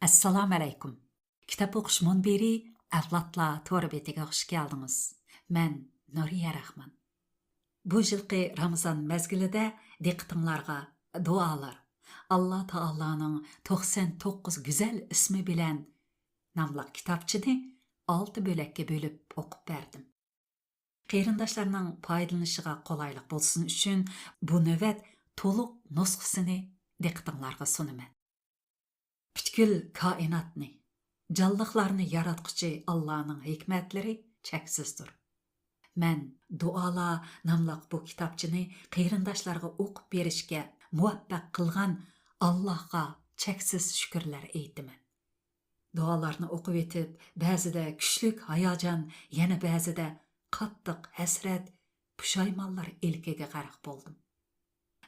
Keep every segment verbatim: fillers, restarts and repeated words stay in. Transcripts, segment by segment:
ئەسسالامۇئەلەيكۇم. كىتاب ئوقۇش مۇنبىرى ئەۋلادلار تور بېتىگە خۇش كەلدىڭىز. مەن نۇرىيە راخمان. بۇ يىلقى رامىزان مەزگىلىدە دىققىتىڭلارغا دۇئالار، ئاللا تائالانىڭ توقسان توققۇز گۈزەل ئىسمى بىلەن ناملىق كىتابچىنى ئالتە بۆلەككە بۆلۈپ ئوقۇپ بەردىم. قېرىنداشلارنىڭ پايدىلىنىشىغا قولايلىق بولسۇن ئۈچۈن بۇ نۆۋەت تولۇق نۇسخىسىنى دىققىتىڭلارغا سۇنىمەن. پۈتكۈل كائىناتنى، جانلىقلارنى ياراتقۇچى ئاللانىڭ ھېكمەتلىرى چەكسىزدۇر. مەن دۇئالار ناملىق بۇ كىتابچىنى قېرىنداشلارغا ئوقۇپ بېرىشكە مۇۋەپپەق قىلغان ئاللاغا چەكسىز شۈكۈرلەر ئېيتىمەن. دۇئالارنى ئوقۇۋېتىپ، بەزىدە كۈچلۈك ھاياجان، يەنە بەزىدە قاتتىق ھەسرەت، پۇشايمانلار ئىلكىگە غەرق بولدۇم.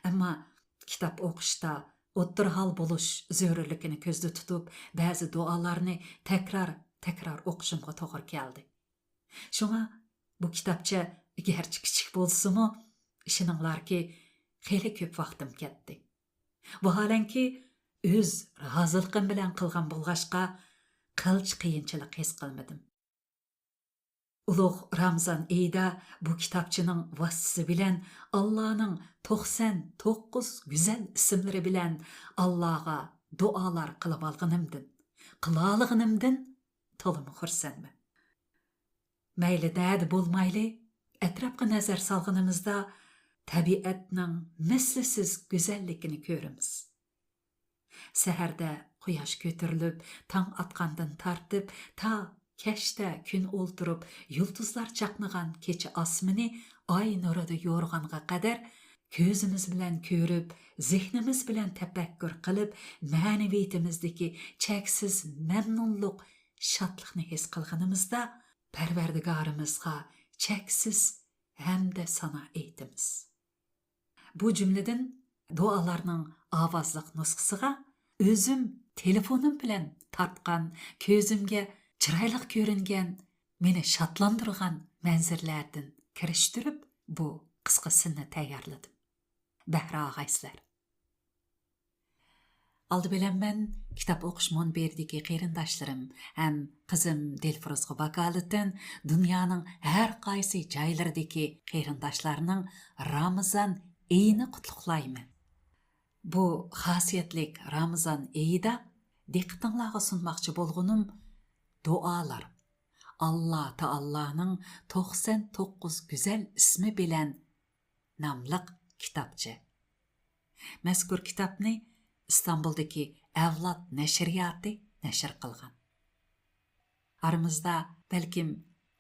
ئەمما كىتاب ئوقۇشتا ئوتتۇرا ھال بولۇش زۆرۈرلۈكىنى كۆزدە تۇتۇپ، بەزى دۇئالارنى تەكرار، تەكرار ئوقۇشۇمغا توغرا كەلدى. شۇڭا بۇ كىتابچە گەرچە كىچىك بولسىمۇ، ئىشىنىڭلاركى، خېلى كۆپ ۋاقتىم كەتتى. ۋاھالەنكى، ئۆز رازىلىقىم بىلەن قىلغان بولغاچقا، قىلچە قىيىنچىلىق ھېس قىلمىدىم. ئۇلۇغ رامىزان ئېيىدا بۇ كىتابچىنىڭ ۋاسىتىسى بىلەن ئاللانىڭ توقسان توققۇز گۈزەل ئىسىملىرى بىلەن ئاللاغا دۇئالار قىلىۋالغىنىمدىن، قىلالىغىنىمدىن تولىمۇ خۇرسەنمەن. مەيلى نەدە بولمايلى، ئەتراپقا نەزەر سالغىنىمىزدا تەبىئەتنىڭ مىسلىسىز گۈزەللىكىنى كۆرىمىز. سەھەردە قۇياش كۆتۈرۈلۈپ، تاڭ ئاتقاندىن تارتىپ، تا كەچتە كۈن ئولتۇرۇپ، يۇلتۇزلار چاقنىغان كېچە ئاسمىنى ئاي نۇرىدا يورۇغانغا قەدەر، كۆزىمىز بىلەن كۆرۈپ، زېھنىمىز بىلەن تەپەككۇر قىلىپ، مەنىۋىيىتىمىزدىكى چەكسىز مەمنۇنلۇق، شادلىقنى ھېس قىلغىنىمىزدا، پەرۋەردىگارىمىزغا چەكسىز ھەمدە سانا ئېيتىمىز. بۇ جۈملىدىن دۇئالارنىڭ ئاۋازلىق نۇسخىسىغا ئۆزۈم تېلېفونۇم بىلەن تارتقان، كۆزۈمگە چىرايلىق كۆرۈنگەن، مېنى شادلاندۇرغان مەنزىرىلەردىن كىرىشتۈرۈپ، بۇ قىسقىسىنى تەييارلىدىم. بەھرى ئاغايسىلەر! ئالدى بىلەن مەن كىتاب ئوقۇش مۇنبىرىدىكى قېرىنداشلىرىم ھەم قىزىم دىلفۇرۇزغا ۋاكالىتەن دۇنيانىڭ ھەر قايسى جايلىرىدىكى قېرىنداشلارنىڭ رامىزان ئېيىنى قۇتلۇقلايمەن. بۇ خاسىيەتلىك رامىزان ئېيىدا دىققىتىڭلارغا سۇنماقچى بولغىنىم دۇئالار، ئاللا تائالانىڭ توقسان توققۇز گۈزەل ئىسمى بىلەن ناملىق كىتابچە. مەزكۇر كىتابنى ئىستانبۇلدىكى ئەۋلاد نەشرىياتى نەشر قىلغان. ئارىمىزدا بەلكىم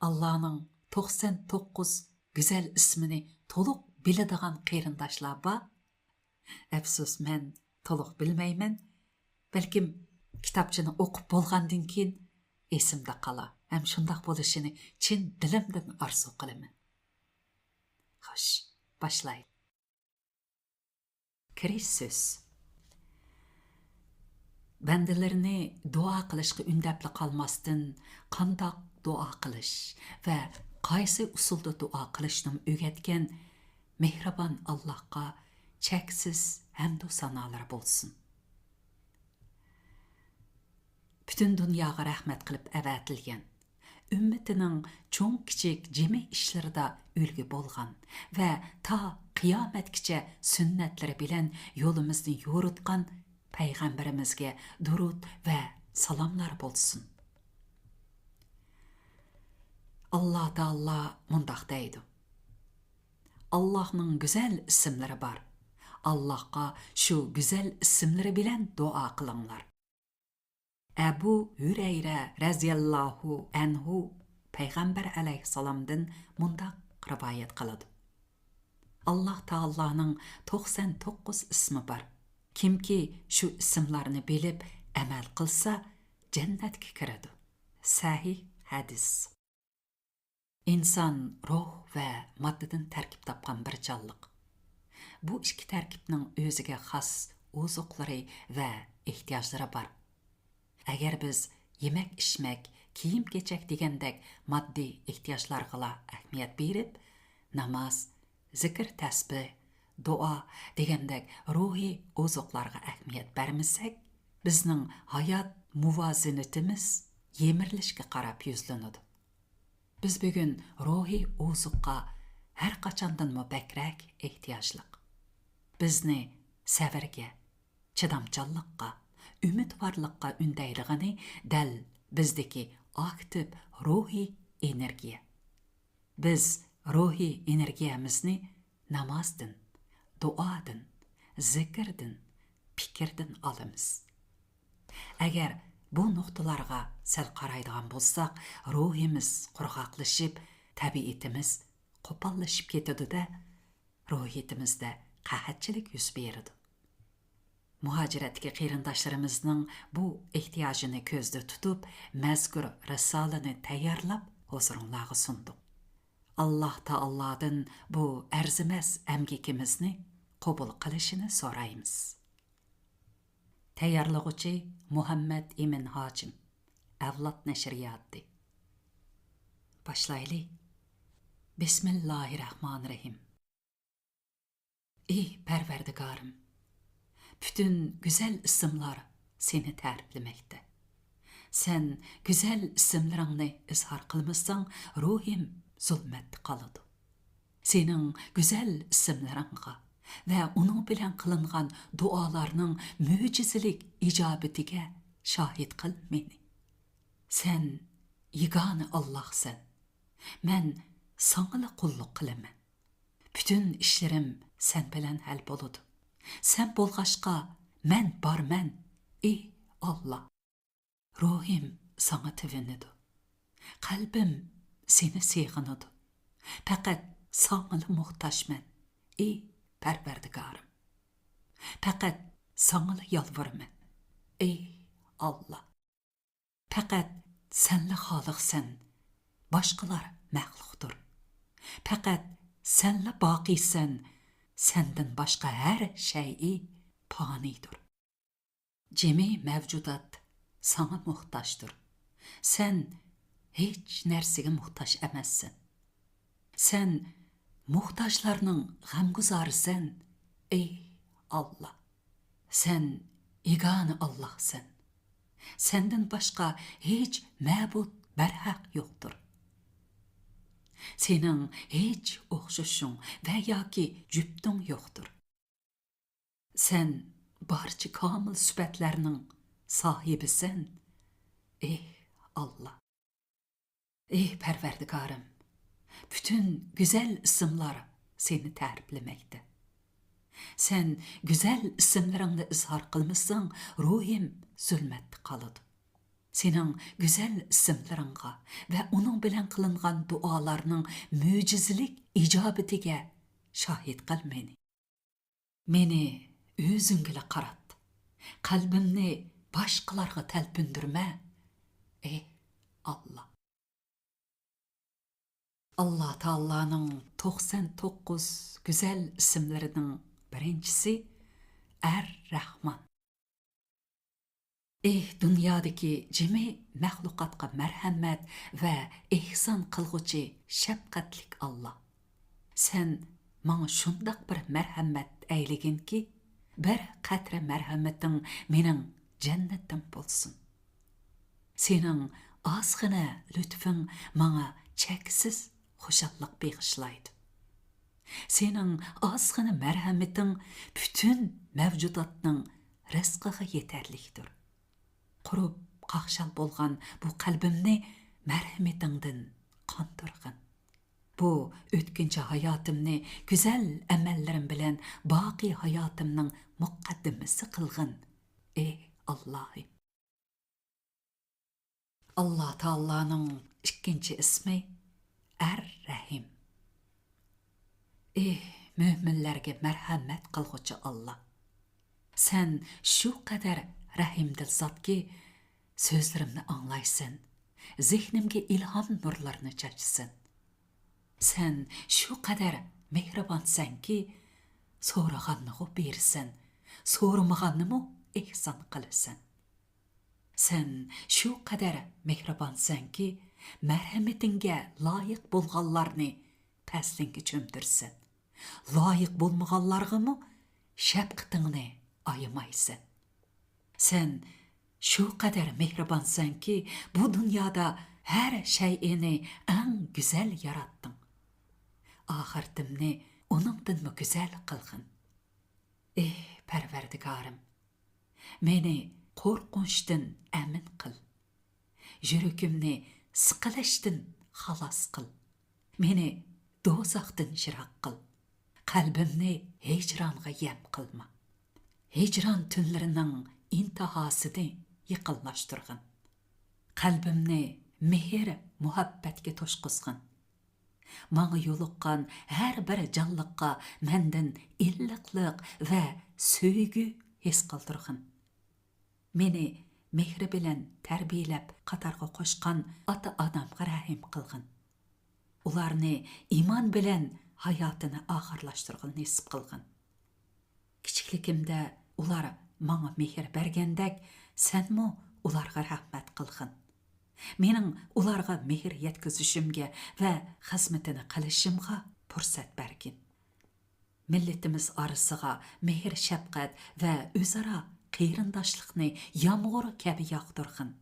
ئاللانىڭ توقسان توققۇز گۈزەل ئىسمىنى تولۇق بىلىدىغان قېرىنداشلار بار. ئەپسۇس، مەن تولۇق بىلمەيمەن. بەلكىم كىتابچىنى ئوقۇپ بولغاندىن كېيىن ئېسىمدە قالار ھەم شۇنداق بولۇشىنى چىن دىلىمدىن ئارزۇ قىلىمەن. خوش، باشلايلى. كىرىش سۆز. بەندىلىرىنى دۇئا قىلىشقا ئۈندەپلا قالماستىن، قانداق دۇئا قىلىش ۋە قايسى ئۇسۇلدا دۇئا قىلىشنىمۇ ئۆگەتكەن مېھرىبان ئاللاھقا چەكسىز ھەمدۇ سانالار بولسۇن. پۈتۈن دۇنياغا رەھمەت قىلىپ ئەۋەتىلگەن، ئۈممىتىنىڭ چوڭ-كىچىك جىمى ئىشلىرىدا ئۈلگە بولغان ۋە تا قىيامەتكىچە سۈننەتلىرى بىلەن يولىمىزنى يورۇتقان پەيغەمبىرىمىزگە دۇرۇت ۋە سالاملار بولسۇن. ئاللا تائالا مۇنداق دەيدۇ: «ئاللاھنىڭ گۈزەل ئىسىملىرى بار. ئاللاھقا شۇ گۈزەل ئىسىملىرى بىلەن دۇئا قىلىڭلار.» ئەبۇ ھۈرەيرە رەزىياللاھۇ ئەنھۇ پەيغەمبەر ئەلەيھىسسالامدىن مۇنداق رىۋايەت قىلىدۇ: «ئاللاھ تائالانىڭ توقسان توققۇز ئىسمى بار. كىمكى شۇ ئىسىملارنى بىلىپ ئەمەل قىلسا، جەننەتكە كىرىدۇ.» سەھىھ ھەدىس. ئىنسان روھ ۋە ماددىدىن تەركىب تاپقان بىر جانلىق. بۇ ئىككى تەركىبنىڭ ئۆزىگە خاس ئوزۇقلىرى ۋە ئېھتىياجلىرى بار. ئەگەر بىز يېمەك-ئىچمەك، كىيىم-كېچەك دېگەندەك ماددىي ئېھتىياجلارغىلا ئەھمىيەت بېرىپ، ناماز، زىكىر-تەسبىھ، دۇئا دېگەندەك روھىي ئوزۇقلارغا ئەھمىيەت بەرمىسەك، بىزنىڭ ھايات مۇۋازىنىتىمىز يىمىرىلىشكە قاراپ يۈزلىنىدۇ. بىز بۈگۈن روھىي ئوزۇققا ھەر قاچاندىنمۇ بەكرەك ئېھتىياجلىق. بىزنى سەۋرگە، چىدامچانلىققا، ئۈمىدۋارلىققا ئۈندەيدىغىنى دەل بىزدىكى ئاكتىپ روھىي ئېنېرگىيە. بىز روھىي ئېنېرگىيەمىزنى نامازدىن، دۇئادىن، زىكىردىن، پىكىردىن ئالىمىز. ئەگەر بۇ نۇقتىلارغا سەل قارايدىغان بولساق، روھىمىز قۇرغاقلىشىپ، تەبىئىتىمىز قوپاللىشىپ كېتىدۇ-دە، روھىيىتىمىزدە قەھەتچىلىك يۈز بېرىدۇ. مۇھاجىرەتتىكى قېرىنداشلىرىمىزنىڭ بۇ ئېھتىياجىنى كۆزدە تۇتۇپ، مەزكۇر رىسالىنى تەييارلاپ، ھۇزۇرۇڭلارغا سۇندۇق. ئاللاھ تائالادىن بۇ ئەرزىمەس ئەمگىكىمىزنى قوبۇل قىلىشىنى سورايمىز. تەييارلىغۇچى مۇھەممەد ئىمىن ھاجىم، ئەۋلاد نەشرىياتى. باشلايلى. بىسمىللاھىررەھمانىررەھىم. ئى پەرۋەردىگارىم، پۈتۈن گۈزەل ئىسىملار سېنى تەرىپلىمەكتە. سەن گۈزەل ئىسىملىرىڭنى ئىزھار قىلمىساڭ، روھىم زۇلمەتتە قالىدۇ. سېنىڭ گۈزەل ئىسىملىرىڭغا ۋە ئۇنىڭ بىلەن قىلىنغان دۇئالارنىڭ مۆجىزىلىك ئىجابىتىگە شاھىت قىل مېنى. سەن يېگانە ئاللاھسەن. مەن ساڭىلا قۇللۇق قىلىمەن. پۈتۈن ئىشلىرىم سەن بىلەن ھەل بولىدۇ. سەن بولغاچقا مەن بارمەن، ئى ئاللا. روھىم ساڭا تىۋىنىدۇ. قەلبىم سېنى سېغىنىدۇ. پەقەت ساڭىلا موھتاجمەن، ئى پەرۋەردىگارىم. پەقەت ساڭىلا يالۋۇرىمەن، ئى ئاللا. پەقەت سەنلا خالىقسەن، باشقىلار مەخلۇقتۇر. پەقەت سەنلا باقىيسەن، سەندىن باشقا ھەر شەيئى پانىيدۇر. جىمى مەۋجۇدات ساڭا موھتاجدۇر. سەن ھېچ نەرسىگە موھتاج ئەمەسسەن. سەن موھتاجلارنىڭ غەمگۇزارىسەن، ئەي ئاللا! سەن يېگانە ئاللاھسەن. سەندىن باشقا ھېچ مەبۇد بەرھەق يوقتۇر. سېنىڭ ھېچ ئوخشىشىڭ ۋە ياكى جۈپتۈڭ يوقتۇر. سەن بارچە كامىل سۈپەتلەرنىڭ ساھىبىسەن، ئېھ ئاللا! ئېھ پەرۋەردىگارىم! پۈتۈن گۈزەل ئىسىملار سېنى تەرىپلىمەكتە. سەن گۈزەل ئىسىملىرىڭنى ئىزھار قىلمىساڭ، روھىم زۇلمەتتە قالىدۇ. سېنىڭ گۈزەل ئىسىملىرىڭغا ۋە ئۇنىڭ بىلەن قىلىنغان دۇئالارنىڭ مۆجىزىلىك ئىجابىتىگە شاھىت قىل مېنى. مېنى ئۆزۈڭگىلا قارات. قەلبىمنى باشقىلارغا تەلپۈندۈرمە، ئېھ ئاللا! ئاللا تائالانىڭ توقسان توققۇز گۈزەل ئىسىملىرىنىڭ بىرىنچىسى ئەر-رەھمان. ئېھ، دۇنيادىكى جىمى مەخلۇقاتقا مەرھەمەت ۋە ئېھسان قىلغۇچى شەپقەتلىك ئاللا! سەن ماڭا شۇنداق بىر مەرھەمەت ئەيلىگىنكى، بىر قەترە مەرھەمىتىڭ مېنىڭ جەننىتىم بولسۇن. سېنىڭ ئازغىنە لۈتپۈڭ ماڭا چەكسىز خۇشاللىق بېغىشلايدۇ. سېنىڭ ئازغىنە مەرھەمىتىڭ پۈتۈن مەۋجۇداتنىڭ رىزقىغا يېتەرلىكتۇر. قۇرۇپ قاقشال بولغان بۇ قەلبىمنى مەرھىمىتىڭدىن قاندۇرغىن. بۇ ئۆتكۈنچى ھاياتىمنى گۈزەل ئەمەللىرىم بىلەن باقىي ھاياتىمنىڭ مۇقەددىمىسى قىلغىن، ئى ئاللاھىم! ئاللا تائالانىڭ ئىككىنچى ئىسمى ئەر-رەھىم. ئېھ، مۆمىنلەرگە مەرھەمەت قىلغۇچى ئاللا! سەن شۇ قەدەر رەھىمدىل زاتكى، سۆزلىرىمنى ئاڭلايسەن، زېھنىمگە ئىلھام نۇرلىرىنى چاچىسەن. سەن شۇ قەدەر مېھرىبانسەنكى، سورىغاننىغۇ بېرىسەن، سورىمىغاننىمۇ ئېھسان قىلىسەن. سەن شۇ قەدەر مېھرىبانسەنكى، مەرھەمىتىڭگە لايىق بولغانلارنى پەسلىڭگە چۆمدۈرىسەن، لايىق بولمىغانلارغىمۇ شەپقىتىڭنى ئايىمايسەن. سەن شۇ قەدەر مېھرىبانسەنكى، بۇ دۇنيادا ھەر شەيئىنى ئەڭ گۈزەل ياراتتىڭ. ئاخىرىتىمنى ئۇنىڭدىنمۇ گۈزەل قىلغىن. ئېھ، پەرۋەردىگارىم، مېنى قورقۇنچتىن ئەمىن قىل. يۈرىكىمنى سىقىلىشتىن خالاس قىل. مېنى دوزاختىن يىراق قىل. قەلبىمنى ھىجرانغا يەم قىلما. ھىجران تۈنلىرىنىڭ ئىنتىھاسىنى يېقىنلاشتۇرغىن. قەلبىمنى مېھىر-مۇھەببەتكە توشقۇزغىن. ماڭا يولۇققان ھەر بىر جانلىققا مەندىن ئىللىقلىق ۋە سۆيگۈ ھېس قىلدۇرغىن. مېنى مېھرى بىلەن تەربىيەلەپ قاتارغا قوشقان ئاتا-ئانامغا رەھىم قىلغىن. ئۇلارنى ئىمان بىلەن ھاياتىنى ئاخىرلاشتۇرغىلى نېسىپ قىلغىن. كىچىكلىكىمدە ئۇلار ماڭا مېھىر بەرگەندەك، سەنمۇ ئۇلارغا رەھمەت قىلغىن. مېنىڭ ئۇلارغا مېھىر يەتكۈزۈشۈمگە ۋە خىزمىتىنى قىلىشىمغا پۇرسەت بەرگىن. مىللىتىمىز ئارىسىغا مېھىر-شەپقەت ۋە ئۆزئارا قېرىنداشلىقنى يامغۇر كەبى ياغدۇرغىن.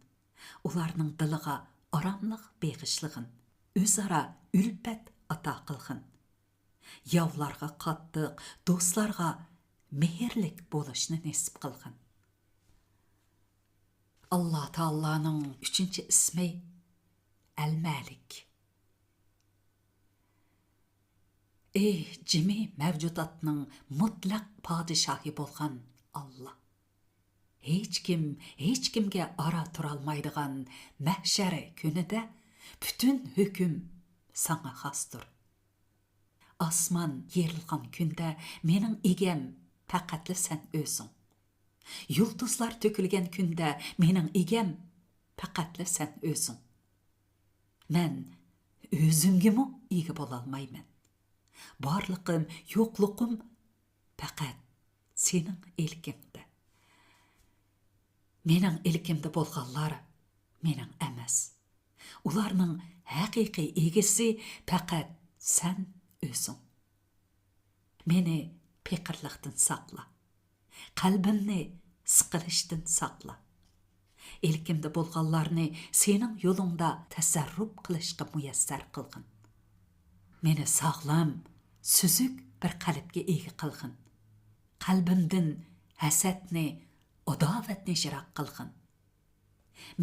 ئۇلارنىڭ دىلىغا ئاراملىق بېغىشلىغىن. ئۆزئارا ئۈلپەت ئاتا قىلغىن. ياۋلارغا قاتتىق، دوستلارغا مېھىرلىك بولۇشنى نېسىپ قىلغىن. ئاللا تائالانىڭ ئۈچىنچى ئىسمى ئەل-مەلىك. ئى جىمى مەۋجۇداتنىڭ مۇتلەق پادىشاھى بولغان ئاللا! ھېچكىم ھېچكىمگە ئارا تۇرالمايدىغان مەھشەر كۈنىدە پۈتۈن ھۆكۈم ساڭا خاستۇر. ئاسمان يېرىلغان كۈندە مېنىڭ ئىگەم پەقەتلا سەن ئۆزۈڭ. يۇلتۇزلار تۆكۈلگەن كۈندە مېنىڭ ئىگەم پەقەتلا سەن ئۆزۈڭ. مەن ئۆزۈمگىمۇ ئىگە بولالمايمەن. بارلىقىم، يوقلۇقۇم پەقەت سېنىڭ ئىلكىڭدە. مېنىڭ ئىلكىمدە بولغانلار مېنىڭ ئەمەس. ئۇلارنىڭ ھەقىقىي ئىگىسى پەقەت سەن ئۆزۈڭ. مېنى پېقىرلىقتىن ساقلا. قەلبىمنى سىقىلىشتىن ساقلا. ئىلكىمدە بولغانلارنى سېنىڭ يولۇڭدا تەسەررۇپ قىلىشقا مۇيەسسەر قىلغىن. مېنى ساغلام، سۈزۈك بىر قەلبكە ئىگە قىلغىن. قەلبىمدىن ھەسەتنى، ئاداۋەتنى يىراق قىلغىن.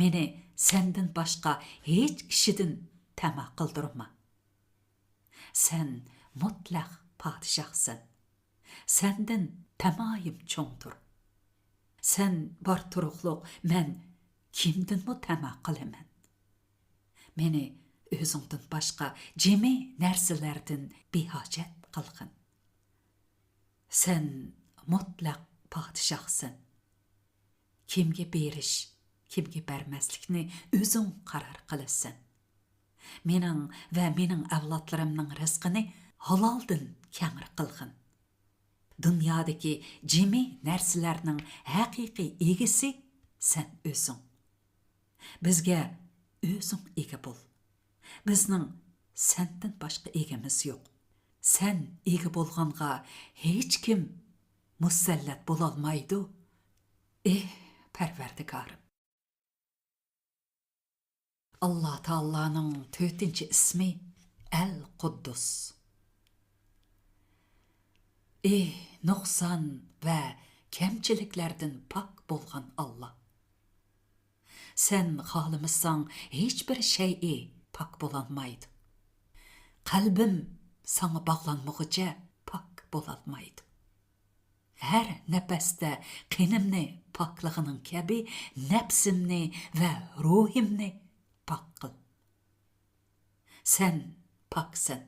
مېنى سەندىن باشقا ھېچ كىشىدىن تەمە قىلدۇرما. سەن مۇتلەق پادىشاھسەن. سەندىن تەمايىم چوڭدۇر. سەن بار تۇرۇقلۇق، مەن كىمدىنمۇ تەمە قىلىمەن؟ مېنى ئۆزۈڭدىن باشقا جىمى نەرسىلەردىن بىھاجەت قىلغىن. سەن مۇتلەق پادىشاھسەن. كىمگە بېرىش، كىمگە بەرمەسلىكنى ئۆزۈڭ قارار قىلىسەن. مېنىڭ ۋە مېنىڭ ئەۋلادلىرىمنىڭ رىزقىنى ھالالدىن كەڭرى قىلغىن. دۇنيادىكى جىمى نەرسىلەرنىڭ ھەقىقىي ئىگىسى سەن ئۆزۈڭ. بىزگە ئۆزۈڭ ئىگە بول. بىزنىڭ سەندىن باشقا ئىگىمىز يوق. سەن ئىگە بولغانغا ھېچكىم مۇسەللەت بولالمايدۇ. ئېھ، پەرۋەردىگارىم! ئاللا تائالانىڭ تۆتىنچى ئىسمى ئەل قۇددۇس. ئېھ، نۇقسان ۋە كەمچىلىكلەردىن پاك بولغان ئاللا! سەن خالىمىساڭ، ھېچبىر شەيئى پاك بولالمايدۇ. قەلبىم ساڭا باغلانمىغۇچە پاك بولالمايدۇ. ھەر نەپەستە قېنىمنى پاكلىغىنىڭ كەبى نەپسىمنى ۋە روھىمنى پاك قىل. سەن پاكسەن،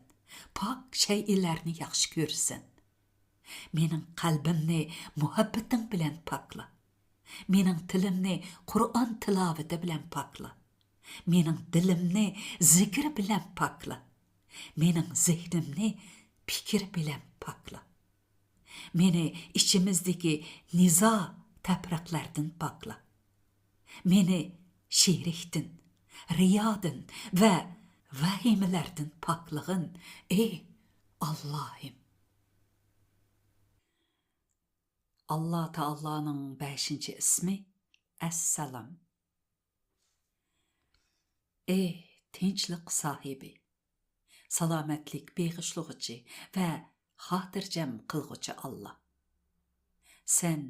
پاك شەيئىلەرنى ياخشى كۆرىسەن. مېنىڭ قەلبىمنى مۇھەببىتىڭ بىلەن پاكلا. مېنىڭ تىلىمنى قۇرئان تىلاۋىتى بىلەن پاكلا. مېنىڭ دىلىمنى زىكىر بىلەن پاكلا. مېنىڭ زېھنىمنى پىكىر بىلەن پاكلا. مېنى ئىچىمىزدىكى نىزا، تەپرىقىلەردىن پاكلا. مېنى شېرىكتىن، رىيادىن ۋە ۋەھىمىلەردىن پاكلىغىن، ئەي ئاللاھىم! ئاللا تائالانىڭ بەشىنچى ئىسمى ئەسسالام. ئېھ، تىنچلىق ساھىبى، سالامەتلىك بېغىشلىغۇچى ۋە خاتىرجەم قىلغۇچى ئاللا! سەن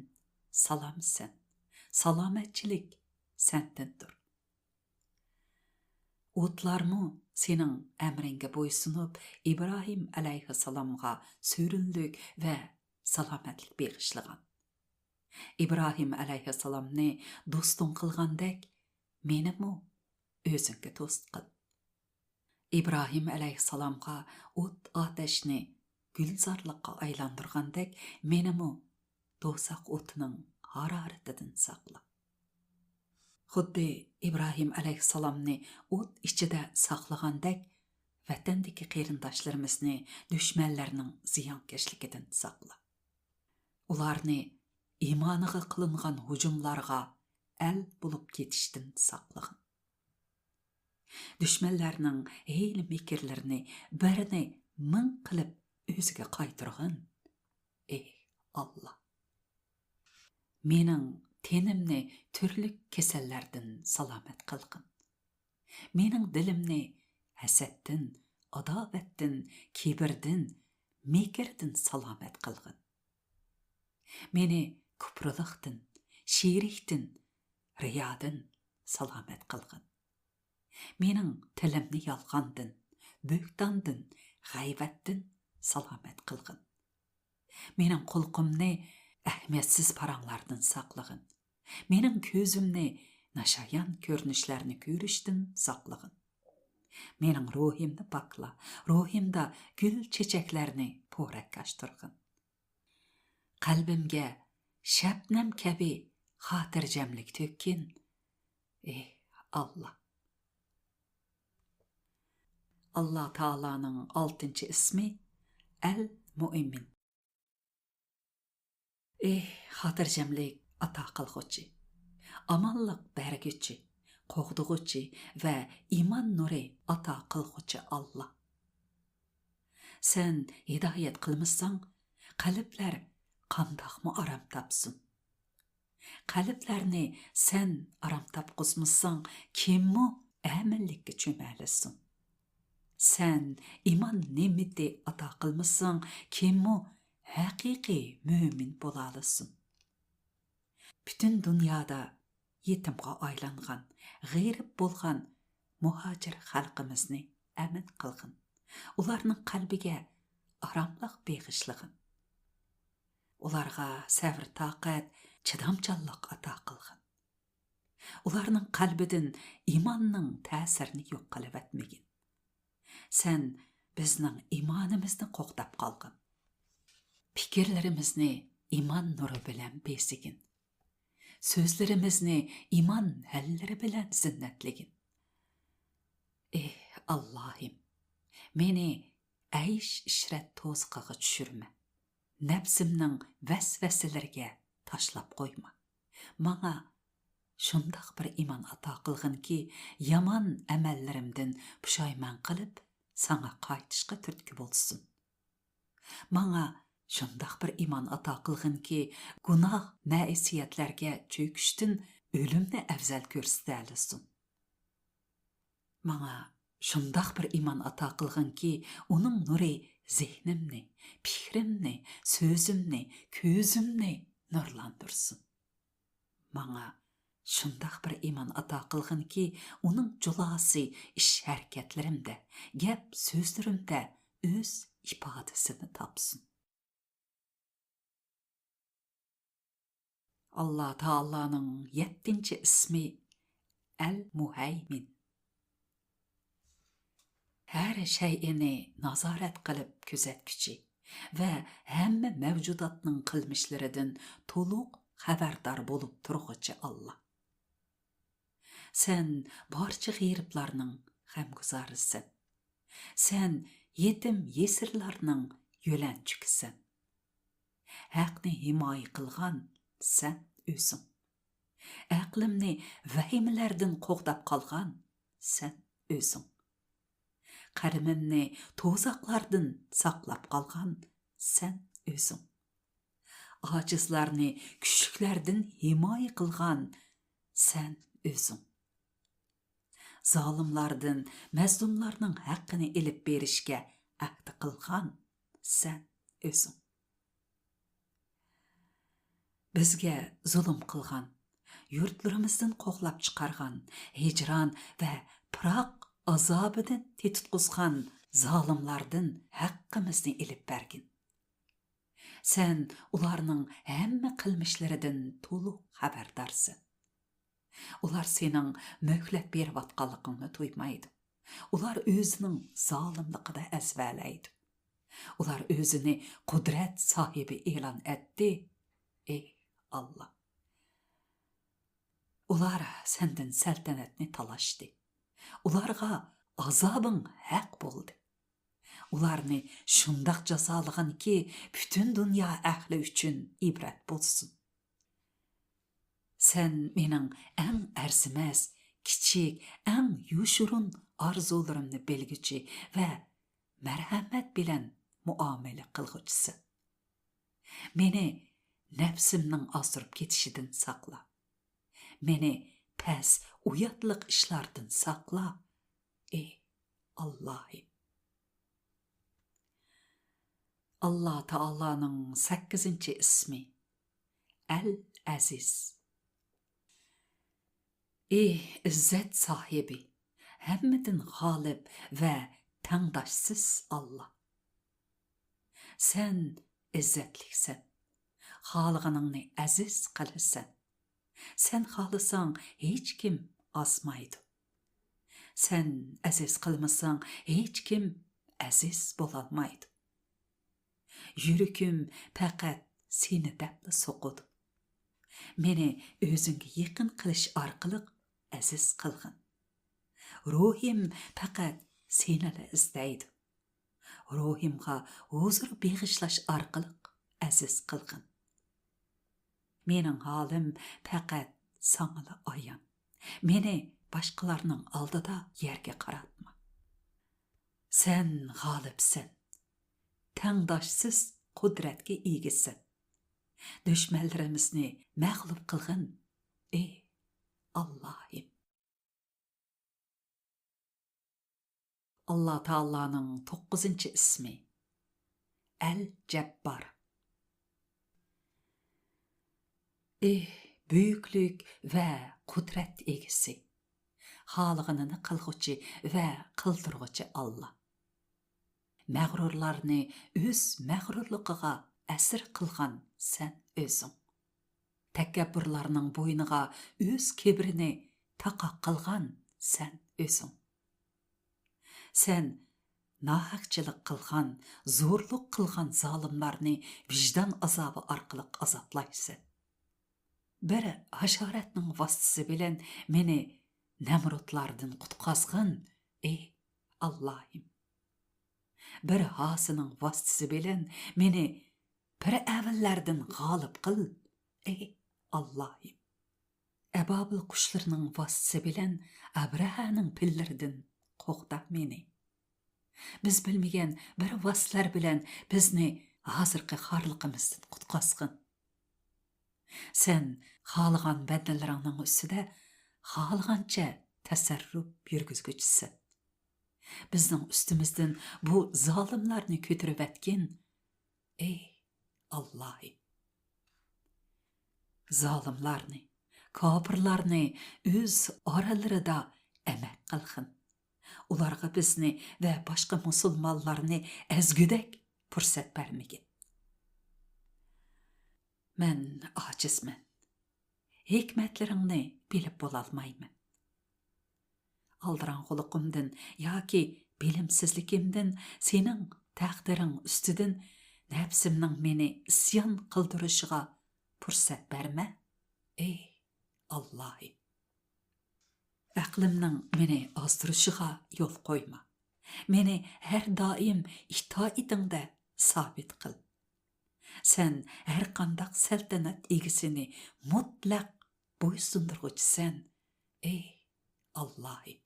سالامسەن، سالامەتچىلىك سەندىندۇر. ئوتلارمۇ سېنىڭ ئەمرىڭگە بويسۇنۇپ، ئىبراھىم ئەلەيھىسسالامغا سۆرۈنلۈك ۋە سالامەتلىك بېغىشلىغان. ئىبراھىم ئەلەيھىسسالامنى دوستۇڭ قىلغاندەك، مېنىمۇ ئۆزۈڭگە دوست قىل. ئىبراھىم ئەلەيھىسسالامغا ئوت-ئاتەشنى گۈلزارلىققا ئايلاندۇرغاندەك، مېنىمۇ دوزاخ ئوتىنىڭ ھارارىتىدىن ساقلا. خۇددى ئىبراھىم ئەلەيھىسسالامنى ئوت ئىچىدە ساقلىغاندەك، ۋەتەندىكى قېرىنداشلىرىمىزنى دۈشمەنلەرنىڭ زىيانكەشلىكىدىن ساقلا. ئۇلارنى ئىمانىغا قىلىنغان ھۇجۇملارغا ئەل بولۇپ كېتىشتىن ساقلىغىن. دۈشمەنلەرنىڭ ھىيلە-مىكىرلىرىنى بىرىنى مىڭ قىلىپ ئۆزىگە قايتۇرغىن. ئېھ، ئاللا! مېنىڭ تېنىمنى تۈرلۈك كېسەللەردىن سالامەت قىلغىن. مېنىڭ دىلىمنى ھەسەتتىن، ئاداۋەتتىن، كىبىردىن، مىكىردىن سالامەت قىلغىن. مېنى كۇپرىلىقتىن، شېرىكتىن، رىيادىن سالامەت قىلغىن. مېنىڭ تىلىمنى يالغاندىن، بۆھتاندىن، غەيۋەتتىن سالامەت قىلغىن. مېنىڭ قۇلىقىمنى ئەھمىيەتسىز پاراڭلاردىن ساقلىغىن. مېنىڭ كۆزۈمنى ناشايان كۆرۈنۈشلەرنى كۆرۈشتىن ساقلىغىن. مېنىڭ روھىمنى پاكلا، روھىمدا گۈل چېچەكلەرنى پورەكلەشتۈرگىن. قەلبىمگە شەبنەم كەبى خاتىرجەملىك تۆككىن. ئېھ، ئاللا! ئاللا تائالانىڭ ئالتىنچى ئىسمى ئەل مۇئمىن. ئېھ، خاتىرجەملىك ئاتا قىلغۇچى، ئامانلىق بەرگۈچى، قوغدىغۇچى ۋە ئىمان نۇرى ئاتا قىلغۇچى ئاللا! سەن ھىدايەت قىلمىساڭ، قەلبلەر قانداقمۇ ئارام تاپسۇن؟ قەلبلەرنى سەن ئارام تاپقۇزمىساڭ، كىممۇ ئەمىنلىككە چۆمەلىسۇن؟ سەن ئىمان نېمىتى ئاتا قىلمىساڭ، كىممۇ ھەقىقىي مۆمىن بولالىسۇن؟ پۈتۈن دۇنيادا يېتىمغا ئايلانغان، غېرىب بولغان مۇھاجىر خەلقىمىزنى ئەمىن قىلغىن. ئۇلارنىڭ قەلبىگە ئاراملىق بېغىشلىغىن. ئۇلارغا سەۋر-تاقەت، چىدامچانلىق ئاتا قىلغىن. ئۇلارنىڭ قەلبىدىن ئىماننىڭ تەسىرىنى يوق قىلىۋەتمىگىن. سەن بىزنىڭ ئىمانىمىزنى قوغداپ قالغىن. پىكىرلىرىمىزنى ئىمان نۇرى بىلەن بېزىگىن. سۆزلىرىمىزنى ئىمان ھەللىرى بىلەن زىننەتلىگىن. ئېھ، ئاللاھىم، مېنى ئەيش-ئىشرەت توزىقىغا چۈشۈرمە. نەپسىمنىڭ ۋەسۋەسىلىرىگە تاشلاپ قويما. ماڭا شۇنداق بىر ئىمان ئاتا قىلغىنكى، يامان ئەمەللىرىمدىن پۇشايمان قىلىپ، ساڭا قايتىشقا تۈرتكە بولسۇن. ماڭا شۇنداق بىر ئىمان ئاتا قىلغىنكى، گۇناھ، مەئسىيەتلەرگە چۆكۈشتىن ئۆلۈمنى ئەۋزەل كۆرسىتەلىسۇن. ماڭا شۇنداق بىر ئىمان ئاتا قىلغىنكى، ئۇنىڭ نۇرى زېھنىمنى، پىكرىمنى، سۆزۈمنى، كۆزۈمنى نۇرلاندۇرسۇن. ماڭا شۇنداق بىر ئىمان ئاتا قىلغىنكى، ئۇنىڭ جۇلاسى ئىش-ھەرىكەتلىرىمدە، گەپ-سۆزلىرىمدە ئۆز ئىپادىسىنى تاپسۇن. ئاللا تائالانىڭ يەتتىنچى ئىسمى ئەل مۇھەيمىن. ھەر شەيئىنى نازارەت قىلىپ كۆزەتكۈچى ۋە ھەممە مەۋجۇداتنىڭ قىلمىشلىرىدىن تولۇق خەۋەردار بولۇپ تۇرغۇچى ئاللا. سەن بارچە غېرىبلارنىڭ غەمگۇزارىسەن. سەن يېتىم-يېسىرلارنىڭ يۆلەنچۈكىسەن. ھەقنى ھىمايە قىلغان سەن ئۆزۈڭ. ئەقلىمنى ۋەھىمىلەردىن قوغداپ قالغان سەن ئۆزۈڭ. قەدىمىمنى توزاقلاردىن ساقلاپ قالغان سەن ئۆزۈڭ. ئاجىزلارنى كۈچلۈكلەردىن ھىمايە قىلغان سەن ئۆزۈڭ. زالىملاردىن مەزلۇملارنىڭ ھەققىنى ئېلىپ بېرىشكە ئەھدە قىلغان سەن ئۆزۈڭ. بىزگە زۇلۇم قىلغان، يۇرتلىرىمىزدىن قوغلاپ چىقارغان، ھىجران ۋە پىراق ئازابىدىن تېتىتقۇزغان زالىملاردىن ھەققىمىزنى ئېلىپ بەرگىن. سەن ئۇلارنىڭ ھەممە قىلمىشلىرىدىن تولۇق خەۋەردارسەن. ئۇلار سېنىڭ مۆھلەت بېرىۋاتقانلىقىڭنى تۇيمايدۇ. ئۇلار ئۆزىنىڭ زالىملىقىدا ئەزۋەلەيدۇ. ئۇلار ئۆزىنى قۇدرەت ساھىبى ئېلان ئەتتى. ئى ئاللا! ئۇلار سەندىن سەلتەنەتنى تالاشتى. ئۇلارغا ئازابىڭ ھەق بولدى. ئۇلارنى شۇنداق جازالىغىنكى، پۈتۈن دۇنيا ئەھلى ئۈچۈن ئىبرەت بولسۇن. سەن مېنىڭ ئەڭ ئەرزىمەس، كىچىك، ئەڭ يوشۇرۇن ئارزۇلىرىمنى بىلگۈچى ۋە مەرھەمەت بىلەن مۇئامىلە قىلغۇچىسەن. مېنى نەپسىمنىڭ ئازدۇرۇپ كېتىشىدىن ساقلا. مېنى پەس، ئۇياتلىق ئىشلاردىن ساقلا، ئى ئاللاھىم. ئاللا تائالانىڭ سەككىزىنچى ئىسمى، ئەل ئەزىز. ئى ئىززەت ساھىبى، ھەممىدىن غالىب ۋە تەڭداشسىز ئاللا! سەن ئىززەتلىكسەن، خالىغىنىڭنى ئەزىز قىلىسەن. سەن خالىساڭ، ھېچكىم ئازمايدۇ. سەن ئەزىز قىلمىساڭ، ھېچكىم ئەزىز بولالمايدۇ. يۈرىكىم پەقەت سېنى دەپلا سوقىدۇ. مېنى ئۆزۈڭگە يېقىن قىلىش ئارقىلىق ئەزىز قىلغىن. روھىم پەقەت سېنىلا ئىزدەيدۇ. روھىمغا ھۇزۇر بېغىشلاش ئارقىلىق ئەزىز قىلغىن. مېنىڭ ھالىم پەقەت ساڭىلا ئايان. مېنى باشقىلارنىڭ ئالدىدا يەرگە قاراتما. سەن غالىبسەن، تەڭداشسىز قۇدرەتكە ئىگىسەن. دۈشمەنلىرىمىزنى مەغلۇپ قىلغىن، ئى ئاللاھىم. ئاللا تائالانىڭ توققۇزىنچى ئىسمى، ئەل جەببار. ئى بۈيۈكلۈك ۋە قۇدرەت ئىگىسى، خالىغىنىنى قىلغۇچى ۋە قىلدۇرغۇچى ئاللا! مەغرۇرلارنى ئۆز مەغرۇرلۇقىغا ئەسىر قىلغان سەن ئۆزۈڭ. تەكەببۇرلارنىڭ بوينىغا ئۆز كىبرىنى تاقا قىلغان سەن ئۆزۈڭ. سەن ناھەقچىلىك قىلغان، زورلۇق قىلغان زالىملارنى ۋىجدان ئازابى ئارقىلىق ئازابلايسەن. بىر ھاشاراتنىڭ ۋاسىتىسى بىلەن مېنى نەمرۇتلاردىن قۇتقازغىن، ئى ئاللاھىم! بىر ھاسىنىڭ ۋاسىتىسى بىلەن مېنى پىرئەۋنلەردىن غالىب قىل، ئى ئاللاھىم! ئەبابىل قۇشلىرىنىڭ ۋاسىتىسى بىلەن ئەبرەھەنىڭ پىللىرىدىن قوغدا مېنى. بىز بىلمىگەن بىر ۋاسىتىلەر بىلەن بىزنى ھازىرقى خارلىقىمىزدىن قۇتقازغىن. سەن خالىغان بەندىلىرىڭنىڭ ئۈستىدە خالىغانچە تەسەررۇپ يۈرگۈزگۈچىسەن. بىزنىڭ ئۈستىمىزدىن بۇ زالىملارنى كۆتۈرۈۋەتكىن، ئى ئاللاھىم! زالىملارنى، كاپىرلارنى ئۆز ئارىلىرىدا ئەمەك قىلغىن. ئۇلارغا بىزنى ۋە باشقا مۇسۇلمانلارنى ئەزگۈدەك پۇرسەت بەرمىگىن. مەن ئاجىزمەن. ھېكمەتلىرىڭنى بىلىپ بولالمايمەن. ئالدىراڭغۇلۇقۇمدىن ياكى بىلىمسىزلىكىمدىن سېنىڭ تەقدىرىڭ ئۈستىدىن نەپسىمنىڭ مېنى ئىسيان قىلدۇرۇشىغا پۇرسەت بەرمە، ئى ئاللاھىم! ئەقلىمنىڭ مېنى ئازدۇرۇشىغا يول قويما. مېنى ھەر دائىم ئىتائىتىڭدە سابىت قىل. سەن ھەرقانداق سەلتەنەت ئىگىسىنى مۇتلەق بويسۇندۇرغۇچىسەن، ئى ئاللاھىم!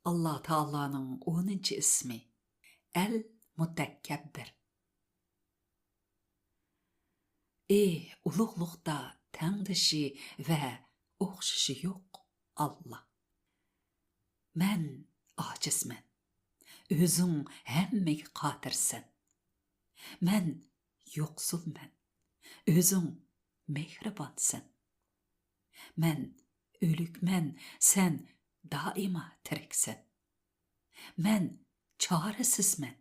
ئاللا تائالانىڭ ئونىنچى ئىسمى، ئەل مۇتەككەببىر. ئى ئۇلۇغلۇقتا تەڭدىشى ۋە ئوخشىشى يوق ئاللا. مەن ئاجىزمەن، ئۆزۈڭ ھەممىگە قادىرسەن. مەن يوقسۇلمەن، ئۆزۈڭ مېھرىبانسەن. مەن ئۆلۈكمەن، سەن دائىما تىرىكسەن. مەن چارىسىزمەن،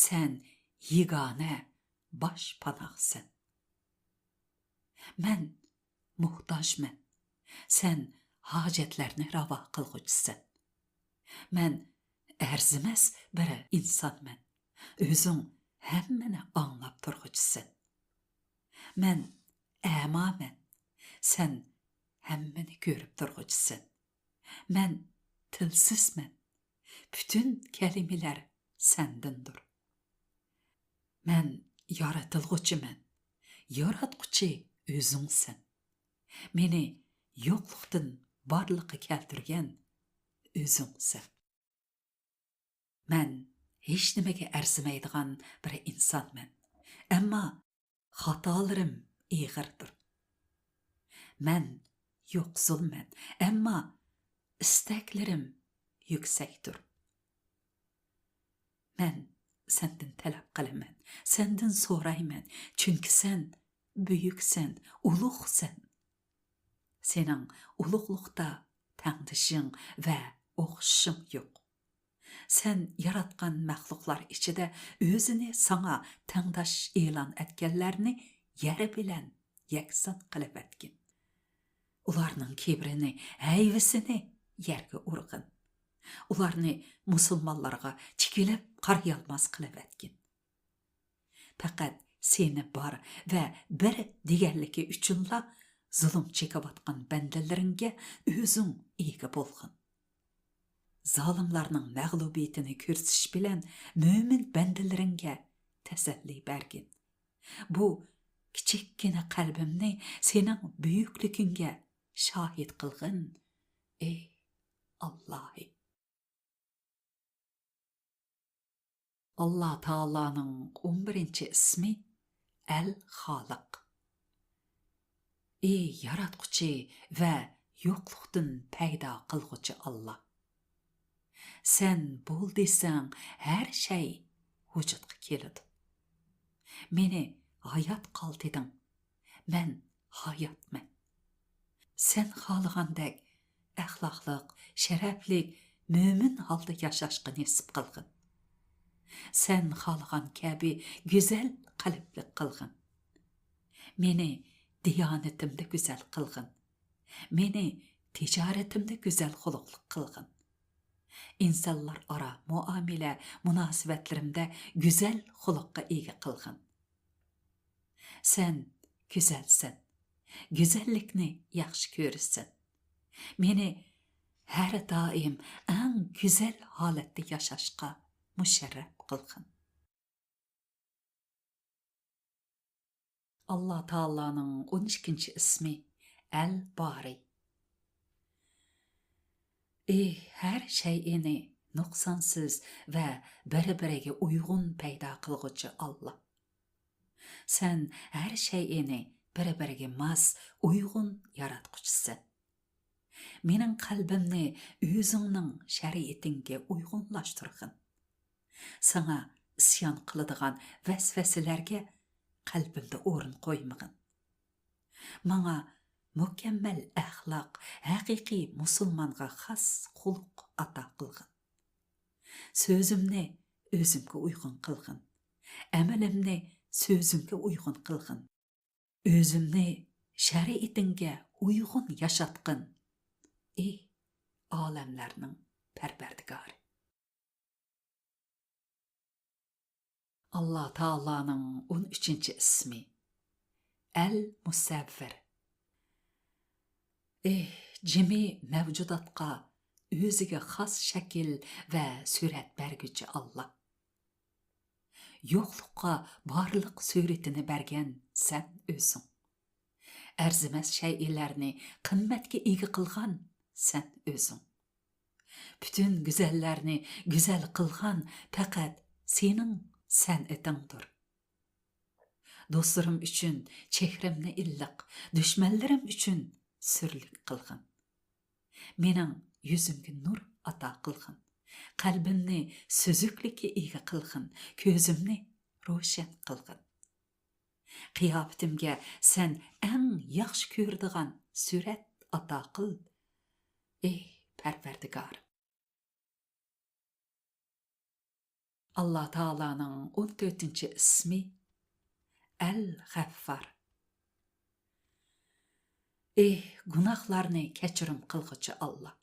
سەن يېگانە باشپاناھسەن. مەن موھتاجمەن، سەن ھاجەتلەرنى راۋا قىلغۇچىسەن. مەن ئەرزىمەس بىر ئىنسانمەن، ئۆزۈڭ ھەممىنى ئاڭلاپ تۇرغۇچىسەن. مەن ئەمامەن، سەن ھەممىنى كۆرۈپ تۇرغۇچىسەن. مەن تىلسىزمەن، پۈتۈن كەلىمىلەر سەندىندۇر. مەن يارىتىلغۇچىمەن، ياراتقۇچى ئۆزۈڭسەن. مېنى يوقلۇقتىن بارلىققا كەلتۈرگەن ئۆزۈڭسەن. مەن ھېچنېمىگە ئەرزىمەيدىغان بىر ئىنسانمەن. ئەمما خاتالىرىم ئېغىردۇر. مەن يوقسۇلمەن، ئەمما ئىستەكلىرىم يۈكسەكتۇر. مەن سەندىن تەلەپ قىلىمەن، سەندىن سورايمەن، چۈنكى سەن بۈيۈكسەن، ئۇلۇغسەن. سېنىڭ ئۇلۇغلۇقتا تەڭدىشىڭ ۋە ئوخشىشىڭ يوق. سەن ياراتقان مەخلۇقلار ئىچىدە ئۆزىنى ساڭا تەڭداش ئېلان ئەتكەنلەرنى يەر بىلەن يەكسان قىلىۋەتكىن. ئۇلارنىڭ كىبرىنى، ھەيۋىسىنى يەرگە ئۇرغىن. ئۇلارنى مۇسۇلمانلارغا تىكىلىپ قارىيالماس قىلىۋەتكىن. پەقەت سېنى بار ۋە بىر دېگەنلىكى ئۈچۈنلا زۇلۇم چېكىۋاتقان بەندىلىرىڭگە ئۆزۈڭ ئىگە بولغىن. زالىملارنىڭ مەغلۇبىيىتىنى كۆرسىتىش بىلەن مۆمىن بەندىلىرىڭگە تەسەللى بەرگىن. بۇ كىچىككىنە قەلبىمنى سېنىڭ بۈيۈكلۈكۈڭگە شاھىت قىلغىن، ئەي ئاللاھى. ئاللا تائالانىڭ ئون بىرىنچى ئىسمى ئەل خالىق. ئى ياراتقۇچى ۋە يوقلۇقتىن پەيدا قىلغۇچى ئاللا! سەن بول دېسەڭ، ھەر شەي ۋۇجۇدقا كېلىدۇ. مېنى ھايات قالدىدىڭ، مەن ھاياتمەن. سەن خالىغاندەك ئەخلاقلىق، شەرەپلىك، مۆمىن ھالدا ياشاشقا نېسىپ قىلغىن. سەن خالىغان كەبى گۈزەل قەلبلىك قىلغىن. مېنى دىيانىتىمدە گۈزەل قىلغىن. مېنى تىجارىتىمدە گۈزەل خۇلقلۇق قىلغىن. ئىنسانلار ئارا مۇئامىلە، مۇناسىۋەتلىرىمدە گۈزەل خۇلققا ئىگە قىلغىن. سەن گۈزەلسەن، گۈزەللىكنى ياخشى كۆرىسەن. مېنى ھەر دائىم ئەڭ گۈزەل ھالەتتە ياشاشقا مۇشەررەپ قىلغىن. ئاللا تائالانىڭ ئون ئىككىنچى ئىسمى ئەل بارى. ئى ھەر شەيئىنى نۇقسانسىز ۋە بىر-بىرىگە ئۇيغۇن پەيدا قىلغۇچى ئاللا! سەن ھەر شەيئىنى بىر-بىرىگە ماس، ئۇيغۇن ياراتقۇچىسەن. مېنىڭ قەلبىمنى ئۆزۈڭنىڭ شەرىئىتىڭگە ئۇيغۇنلاشتۇرغىن. ساڭا ئىسيان قىلىدىغان ۋەسۋەسىلەرگە قەلبىمدە ئورۇن قويمىغىن. ماڭا مۇكەممەل ئەخلاق، ھەقىقىي مۇسۇلمانغا خاس خۇلق ئاتا قىلغىن. سۆزۈمنى ئۆزۈمگە ئۇيغۇن قىلغىن. ئەمىلىمنى سۆزۈمگە ئۇيغۇن قىلغىن. ئۆزۈمنى شەرىئىتىڭگە ئۇيغۇن ياشاتقىن، ئى ئالەملەرنىڭ پەرۋەردىگارى! ئاللا تائالانىڭ ئون ئۈچىنچى ئىسمى ئەل مۇسەۋۋىر. ئى جىمى مەۋجۇداتقا ئۆزىگە خاس شەكىل ۋە سۈرەت بەرگۈچى ئاللا! يوقلۇققا بارلىق سۈرىتىنى بەرگەن سەن ئۆزۈڭ. ئەرزىمەس شەيئىلەرنى قىممەتكە ئىگە قىلغان سەن ئۆزۈڭ. پۈتۈن گۈزەللەرنى گۈزەل قىلغان پەقەت سېنىڭ سەنئىتىڭدۇر. دوستلىرىم ئۈچۈن چېھرىمنى ئىللىق، دۈشمەنلىرىم ئۈچۈن سۈرلۈك قىلغىن. مېنىڭ يۈزۈمگە نۇر ئاتا قىلغىن. قەلبىمنى سۈزۈكلۈككە ئىگە قىلغىن، كۆزۈمنى روشەن قىلغىن. قىياپىتىمگە سەن ئەڭ ياخشى كۆرىدىغان سۈرەت ئاتا قىل، ئېي پەرۋەردىگارىم. ئاللا تائالانىڭ ئون تۆتىنچى ئىسمى ئەل غەففار. ئېھ، گۇناھلارنى كەچۈرۈم قىلغۇچى ئاللا!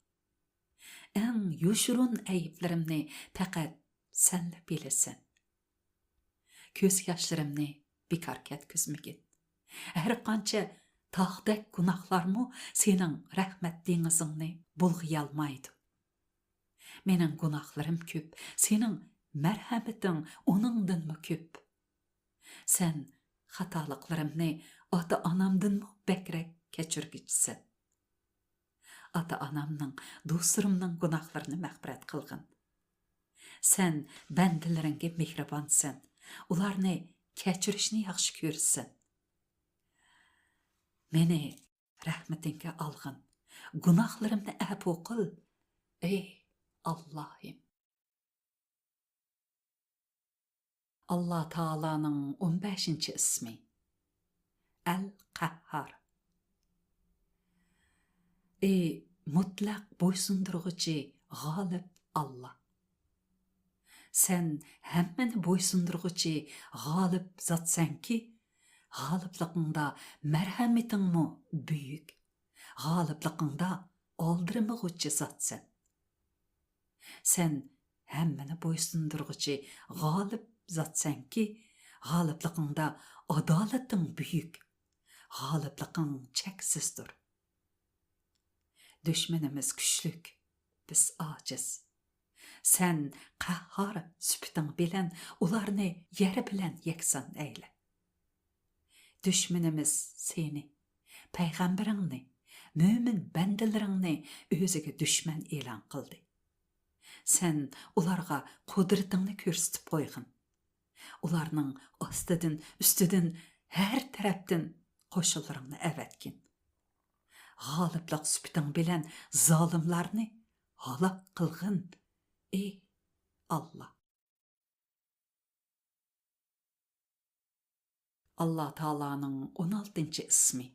ئەڭ يوشۇرۇن ئەيىبلىرىمنى پەقەت سەنلا بىلىسەن. كۆز ياشلىرىمنى بىكار كەتكۈزمىگىن. ھەر قانچە تاغدەك گۇناھلارمۇ سېنىڭ رەھمەت دېڭىزىڭنى بۇلغىيالمايدۇ. مېنىڭ گۇناھلىرىم كۆپ، سېنىڭ مەرھەمىتىڭ ئۇنىڭدىنمۇ كۆپ. سەن خاتالىقلىرىمنى ئاتا-ئانامدىنمۇ بەكرەك كەچۈرگۈچىسەن. ئاتا-ئانامنىڭ، دوستلىرىمنىڭ گۇناھلىرىنى مەغپىرەت قىلغىن. سەن بەندىلىرىڭگە مېھرىبانسەن، ئۇلارنى كەچۈرۈشنى ياخشى كۆرىسەن. مېنى رەھمىتىڭگە ئالغىن، گۇناھلىرىمنى ئەپۇ قىل، ئەي ئاللاھىم! ئاللا تائالانىڭ ئون بەشىنچى ئىسمى ئەل قەھھار. ئى مۇتلەق بويسۇندۇرغۇچى، غالىب ئاللا! سەن ھەممىنى بويسۇندۇرغۇچى، غالىب زاتسەنكى، غالىبلىقىڭدا مەرھەمىتىڭمۇ بۈيۈك، غالىبلىقىڭدا ئالدىرىمىغۇچى زاتسەن. سەن ھەممىنى بويسۇندۇرغۇچى، غالىب زاتسەنكى، غالىبلىقىڭدا ئادالىتىڭ بۈيۈك، غالىبلىقىڭ چەكسىزدۇر. دۈشمىنىمىز كۈچلۈك، بىز ئاجىز. سەن قەھھار سۈپىتىڭ بىلەن ئۇلارنى يەر بىلەن يەكسان ئەيلە. دۈشمىنىمىز سېنى، پەيغەمبىرىڭنى، مۆمىن بەندىلىرىڭنى ئۆزىگە دۈشمەن ئېلان قىلدى. سەن ئۇلارغا قۇدرىتىڭنى كۆرسىتىپ قويغىن. ئۇلارنىڭ ئاستىدىن، ئۈستىدىن، ھەر تەرەپتىن قوشۇنلىرىڭنى ئەۋەتكىن. غالىبلىق سۈپىتىڭ بىلەن زالىملارنى ھالاك قىلغىن، ئى ئاللا! ئاللا تائالانىڭ ئون ئالتىنچى ئىسمى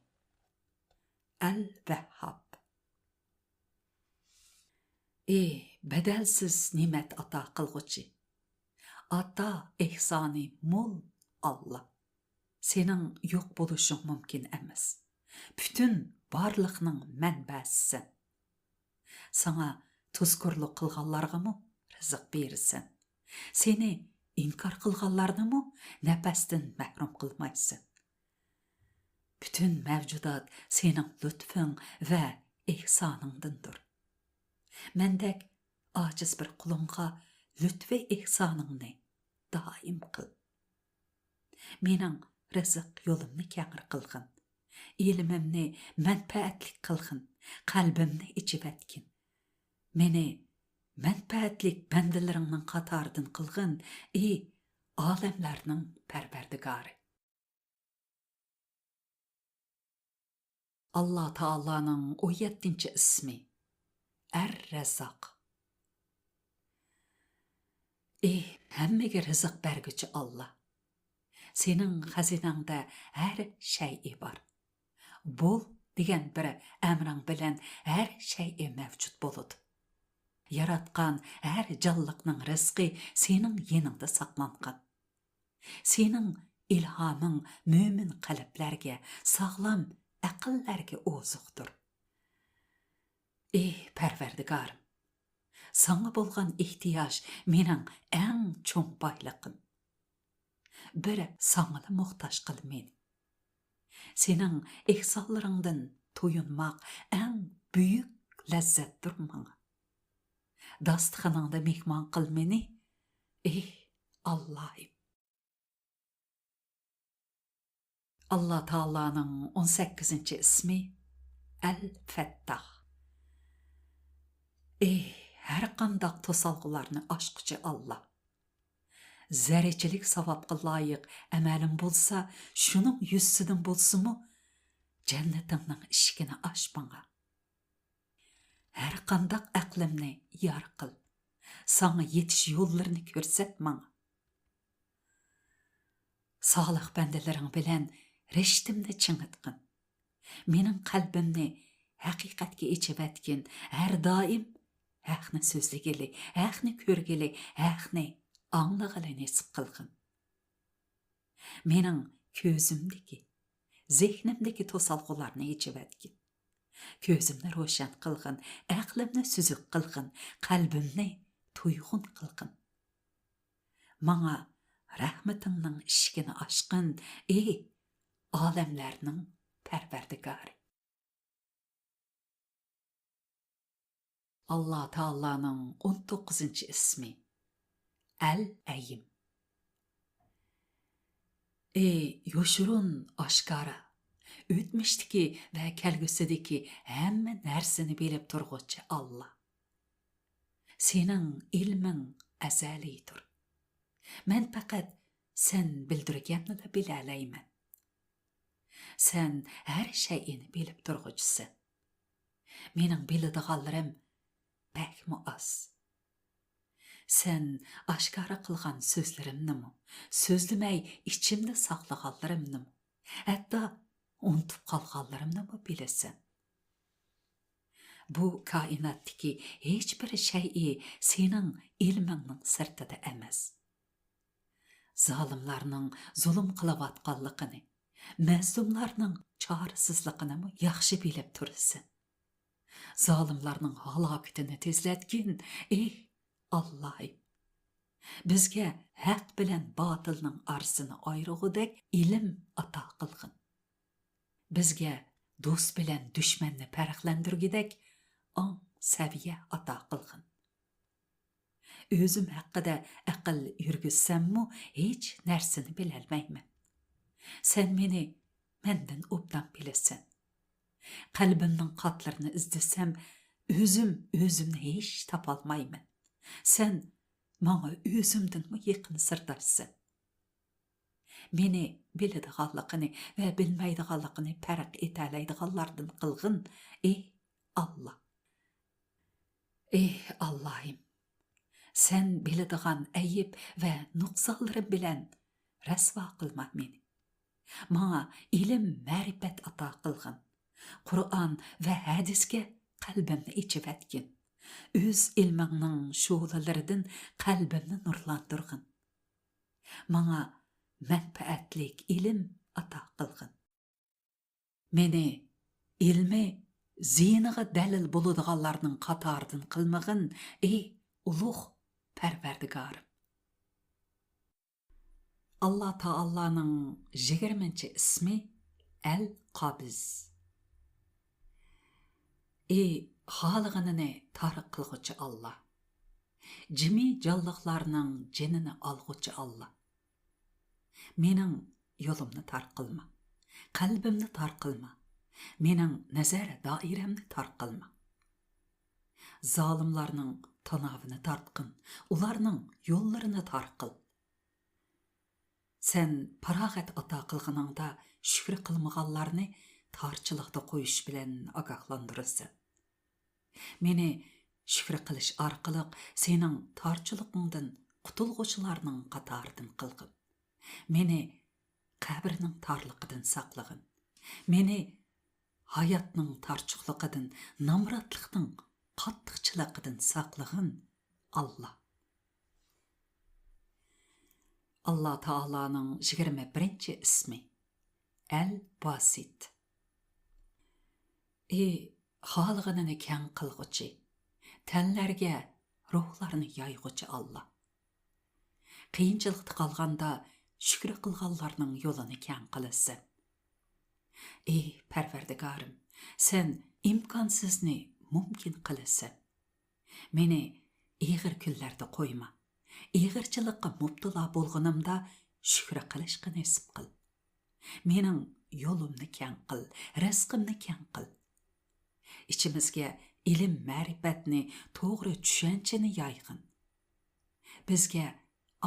ئەل ۋەھھاب. ئى بەدەلسىز نېمەت ئاتا قىلغۇچى، ئاتا ئېھسانى مول ئاللا! سېنىڭ يوق بولۇشۇڭ مۇمكىن ئەمەس. پۈتۈن بارلىقنىڭ مەنبەسىسەن. ساڭا تۇزكورلۇق قىلغانلارغىمۇ رىزىق بېرىسەن. سېنى ئىنكار قىلغانلارنىمۇ نەپەستىن مەھرۇم قىلمايسەن. پۈتۈن مەۋجۇدات سېنىڭ لۇتپۇڭ ۋە ئېھسانىڭدىندۇر. مەندەك ئاجىز بىر قۇلۇڭغا لۇتپى ئېھسانىڭنى دائىم قىل. مېنىڭ رىزىق يولۇمنى كەڭرى قىلغىن. ئىلمىمنى مەنپەئەتلىك قىلغىن، قەلبىمنى ئېچىۋەتكىن. مېنى مەنپەئەتلىك بەندىلىرىڭنىڭ قاتارىدىن قىلغىن، ئى ئالەملەرنىڭ پەرۋەردىگارى! ئاللا تائالانىڭ ئون يەتتىنچى ئىسمى ئەر رەززاق. ئى ھەممىگە رىزىق بەرگۈچى ئاللا! سېنىڭ خەزىنەڭدە ھەر شەيئى بار. بول دېگەن بىر ئەمرىڭ بىلەن ھەر شەيئى مەۋجۇت بولىدۇ. ياراتقان ھەر جانلىقنىڭ رىزقى سېنىڭ يېنىڭدا ساقلانغان. سېنىڭ ئىلھامىڭ مۆمىن قەلبلەرگە، ساغلام ئەقىللەرگە ئوزۇقتۇر. ئى پەرۋەردىگارىم! ساڭا بولغان ئېھتىياج مېنىڭ ئەڭ چوڭ بايلىقىم. بىر ساڭىلا موھتاج قىل مېنى. سېنىڭ ئېھسانلىرىڭدىن تويۇنماق ئەڭ بۈيۈك لەززەتتۇر ماڭا. داستىخىنىڭدا مېھمان قىل مېنى، ئېھ ئاللاھىم! ئاللا تائالانىڭ ئون سەككىزىنچى ئىسمى ئەل فەتتاھ. ئېھ، ھەر قانداق توسالغۇلارنى ئاشقۇچى ئاللا! زەررىچىلىك ساۋابقا لايىق ئەمەلىم بولسا، شۇنىڭ يۈزىسىدىن بولسىمۇ، جەننىتىڭنىڭ ئىشىكىنى ئاچ ماڭا. ھەرقانداق ئەقلىمنى يار قىل. ساڭا يېتىش يوللىرىنى كۆرسەت ماڭا. سالىھ بەندىلىرىڭ بىلەن رىشتىمنى چىڭىتقىن. مېنىڭ قەلبىمنى ھەقىقەتكە ئېچىۋەتكىن. ھەر دائىم ھەقنى سۆزلىگىلى، ھەقنى كۆرگىلى، ھەقنى ئاڭلىغىلى نېسىپ قىلغىن. مېنىڭ كۆزۈمدىكى، زېھنىمدىكى توسالغۇلارنى ئېچىۋەتكىن. كۆزۈمنى روشەن قىلغىن، ئەقلىمنى سۈزۈك قىلغىن، قەلبىمنى تويغۇن قىلغىن. ماڭا رەھمىتىڭنىڭ ئىشىكىنى ئاچقىن، ئى ئالەملەرنىڭ پەرۋەردىگارى. ئاللا تائالانىڭ ئون توققۇزىنچى ئىسمى، ئەل ئەيم. ئى يوشۇرۇن ئاشكارا، ئۆتمۈشتىكى ۋە كەلگۈسىدىكى ھەممە نەرسىنى بىلىپ تۇرغۇچى ئاللا. سېنىڭ ئىلمىڭ ئەزەلىيدۇر. مەن پەقەت سەن بىلدۈرگەننىلا بىلەلەيمەن. سەن ھەر شەيئىنى بىلىپ تۇرغۇچىسەن. مېنىڭ بىلىدىغانلىرىم بەكمۇ ئاز. سەن ئاشكارا قىلغان سۆزلىرىمنىمۇ، سۆزلىمەي ئىچىمدە ساقلىغانلىرىمنىمۇ، ھەتتا ئۇنتۇپ قالغانلىرىمنىمۇ بىلىسەن. بۇ كائىناتتىكى ھېچبىر شەيئى سېنىڭ ئىلمىڭنىڭ سىرتىدا ئەمەس. زالىملارنىڭ زۇلۇم قىلىۋاتقانلىقىنى، مەزلۇملارنىڭ چارىسىزلىقىنىمۇ ياخشى بىلىپ تۇرىسەن. زالىملارنىڭ ھالاكىتىنى تېزلەتكىن، ئېھ، ئاللاھىم! بىزگە ھەق بىلەن باتىلنىڭ ئارىسىنى ئايرىغۇدەك ئىلىم ئاتا قىلغىن. بىزگە دوست بىلەن دۈشمەننى پەرقلەندۈرگۈدەك ئاڭ سەۋىيە ئاتا قىلغىن. ئۆزۈم ھەققىدە ئەقىل يۈرگۈزسەممۇ، ھېچ نەرسىنى بىلەلمەيمەن. سەن مېنى مەندىن ئوبدان بىلىسەن. قەلبىمنىڭ قاتلىرىنى ئىزدىسەم، ئۆزۈم ئۆزۈمنى ھېچ تاپالمايمەن. سەن ماڭا ئۆزۈمدىنمۇ يېقىن سىرداشسەن. مېنى بىلىدىغانلىقىنى ۋە بىلمەيدىغانلىقىنى پەرق ئېتەلەيدىغانلاردىن قىلغىن، ئى ئاللا! ئېھ ئاللاھىم! سەن بىلىدىغان ئەيىب ۋە نۇقسانلىرىم بىلەن رەسۋا قىلما مېنى. ماڭا ئىلىم، مەرىپەت ئاتا قىلغىن. قۇرئان ۋە ھەدىسكە قەلبىمنى ئېچىۋەتكىن. ئۆز ئىلمىڭنىڭ شولىلىرىدىن قەلبىمنى نۇرلاندۇرغىن. ماڭا مەنپەئەتلىك ئىلىم ئاتا قىلغىن. مېنى ئىلمى زىيىنىغا دەلىل بولىدىغانلارنىڭ قاتارىدىن قىلمىغىن، ئى ئۇلۇغ پەرۋەردىگارىم. ئاللا تائالانىڭ يىگىرمىنچى ئىسمى ئەل قابىز. ئى خالىغىنىنى تارىق قىلغۇچى ئاللا. جىمى جانلىقلارنىڭ جېنىنى ئالغۇچى ئاللا. مېنىڭ يولۇمنى تار قىلما. قەلبىمنى تار قىلما. مېنىڭ نەزەر دائىرەمنى تار قىلما. زالىملارنىڭ تاناۋىنى تارتقىن. ئۇلارنىڭ يوللىرىنى تار قىل. سەن پاراغەت ئاتا قىلغىنىڭدا شۈكرى قىلمىغانلارنى تارچىلىقتا قويۇش بىلەن ئاگاھلاندۇرىسەن. مېنى شۈكرى قىلىش ئارقىلىق سېنىڭ تارچىلىقىڭدىن قۇتۇلغۇچىلارنىڭ قاتارىدىن قىلغىن. مېنى قەبرىنىڭ تارلىقىدىن ساقلىغىن. مېنى ھاياتنىڭ تارچۇقلۇقىدىن، نامراتلىقنىڭ قاتتىقچىلىقىدىن ساقلىغىن، ئاللا. ئاللا تائالانىڭ يىگىرمە بىرىنچى ئىسمى، ئەل باسىت. ئى خالىغىنىنى كەڭ قىلغۇچى، تەنلەرگە روھلارنى يايغۇچى ئاللا. قىيىنچىلىقتا قالغاندا شۈكرى قىلغانلارنىڭ يولىنى كەڭ قىلىسەن. ئى پەرۋەردىگارىم، سەن ئىمكانسىزنى مۇمكىن قىلىسەن. مېنى ئېغىر كۈنلەردە قويما. ئېغىرچىلىققا مۇپتىلا بولغىنىمدا شۈكرى قىلىشقا نېسىپ قىل. مېنىڭ يولۇمنى كەڭ قىل، رىزقىمنى كەڭ قىل. ئىچىمىزگە ئىلىم-مەرىپەتنى، توغرا چۈشەنچىنى يايغىن. بىزگە